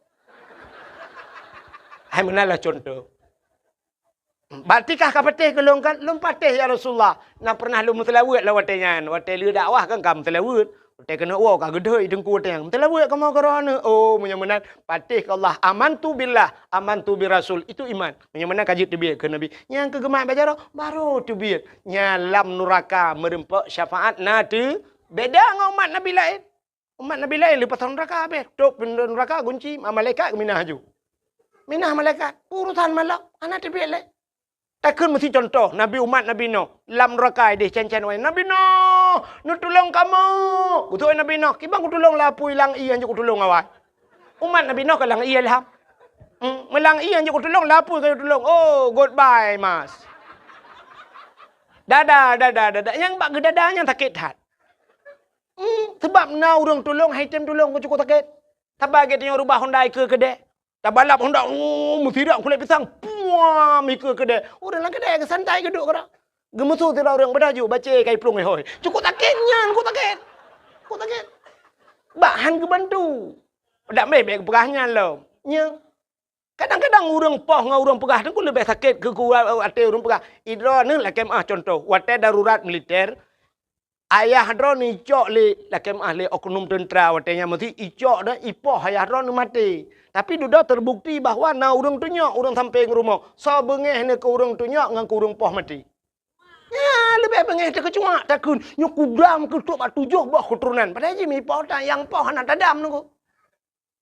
Hai meunan lah contoh. "Berarti kah kapatéh keu lôn kan?" "Lôn patéh, ya Rasulullah. Na pernah lôn meuseulaweuet lam watée nyan. Watée lheueh dakwah kan ka meuseulaweuet. Watée keuneuk woe ka geudhôi teungku watée nyan. Meuseulaweuet kamoe keu droeneuh." Oh, meunyoe meunan, patéh keu Allah. "Amantu billah, amantu bir Rasul." Itu iman. Meunyoe meunan ka jeuet teubiet keu Nabi. Nyang keu geumat bak jaroe, barô teubiet. Nyan lam nuraka meureumpok syafaat na teu beda ngon umat Nabi laén. Umat Nabi laén leupah nuraka habéh. Tôp pintoe nuraka gunci, ma-, malaikat geuminah aju. Minah malaikat, urusan malak, hana teubiet lé. Takheun meusi contoh, Nabi, umat Nabi Nuh, lam nuraka ideh cen-cen awai. "Nabi Nuh, neutulông kamoe!" Geutôk Nabi Nuh, "Kiban kutulông lé apui, lam ié hanjeuet kutulông awai." Umat Nabi Nuh ka lam ié lham. Hmm, meulam ié hanjeuet kutulông, lé apui ka kutulông. Oh, goodbye, Mas. Dadah, dadah, dadah. Nyang bak geudada nyan sakét that. Hmm, sabab na ureuëng tulông, hai tem tulông, ka cukôp sakét. Saban geutanyoe rubah honda ikeue keudè. Tabalap honda, oh, meusirak kulét pisang, puam, ikeue keudè. Ureuëng lam keudè geusantai geuduek keudroe. Geumeusu sidroe ureuëng, "Padahai ju bacé kai plueng hôi." Cukôp sakét nyan, cukôp sakét. Cukôp sakét. Bak han geubantu. Dak meh bèk geupeugah nyan lom. Nya. Kadang-kadang ureuëng poh ngon ureuëng peugah teungku leubeh sakét keu, keu até ureuëng peugah. Idroe neuh lakèe meuah contoh, watèe darurat militer, ayah droeneuh icok lé, lakèe meuah, lé oknum teuntra watèe nyan meusi icok dan ipoh ayah droeneuh maté. Tapi dudoe teubukti bahwa na ureuëng tunyok ureuëng sampéng rumoh, soe beungéh neukeu ureuëng tunyok ngon keu ureuëng poh maté. Nya leubeh beungéh teukeucuak takheun, "Nyoe kudam keu trok bak tujoh boh keuturonan." Padahai jih mipoh tan nyang poh hana tadam nunggu.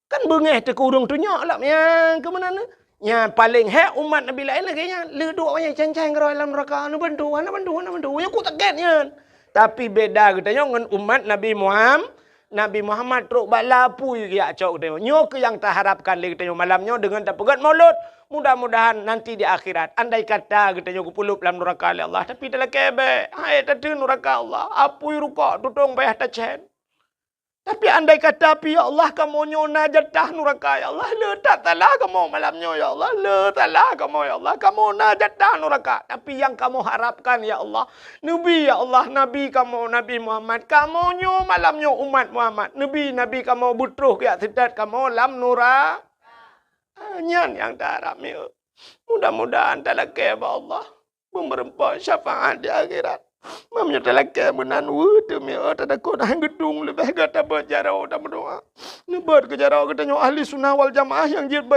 Kan beungéh teukeu ureuëng tunyok lom nyang keu meunan. Nyan paléng hék umat Nabi laén lagèe nyan. Le duek awak nyan cen-cen keudroe lam nuraka. Neubantu, hana bantu, hana bantu. Nyan cukôp sakét nyan. Tapi beda geutanyoe ngon umat Nabi Muham-, Nabi Muhammad trok bak lé apui geujak cok geutanyoe. Nyoe keuh nyang taharapkan lé geutanyoe malam nyoe deungon tapeugét maulud. Mudah-mudahan nanti di akhirat, andai kata geutanyoe geupeulop lam nuraka lé Allah, tapi talakèe bèk. Hai tateun nuraka Allah, apui rukok tutong payah tacen. Tapi andai kata pih, "Ya Allah, kamoe nyoe na jatah nuraka, ya Allah, le that salah kamoe malam nyoe, ya Allah, le salah kamoe, ya Allah, kamoe na jatah nuraka." Tapi nyang kamoe harapkan, ya Allah, neubi, ya Allah, Nabi kamoe, Nabi Muhammad, kamoe nyoe malam nyoe umat Muhammad, neubi Nabi kamoe beutroh geujak seutôt kamoe lam nura-, ah, nyan nyang taharap, mieu. Mudah-mudahan talakèe bak Allah. Beumeureumpok syafaat di akhirat. Meunyoe talakèe meunan, weueh teumé, oh, tatakot han geudong, leubeh gata beuet jaroe tameudoa. Neubeuet keu jaroe geutanyoe ahli sunnah wal jamaah nyang jeuet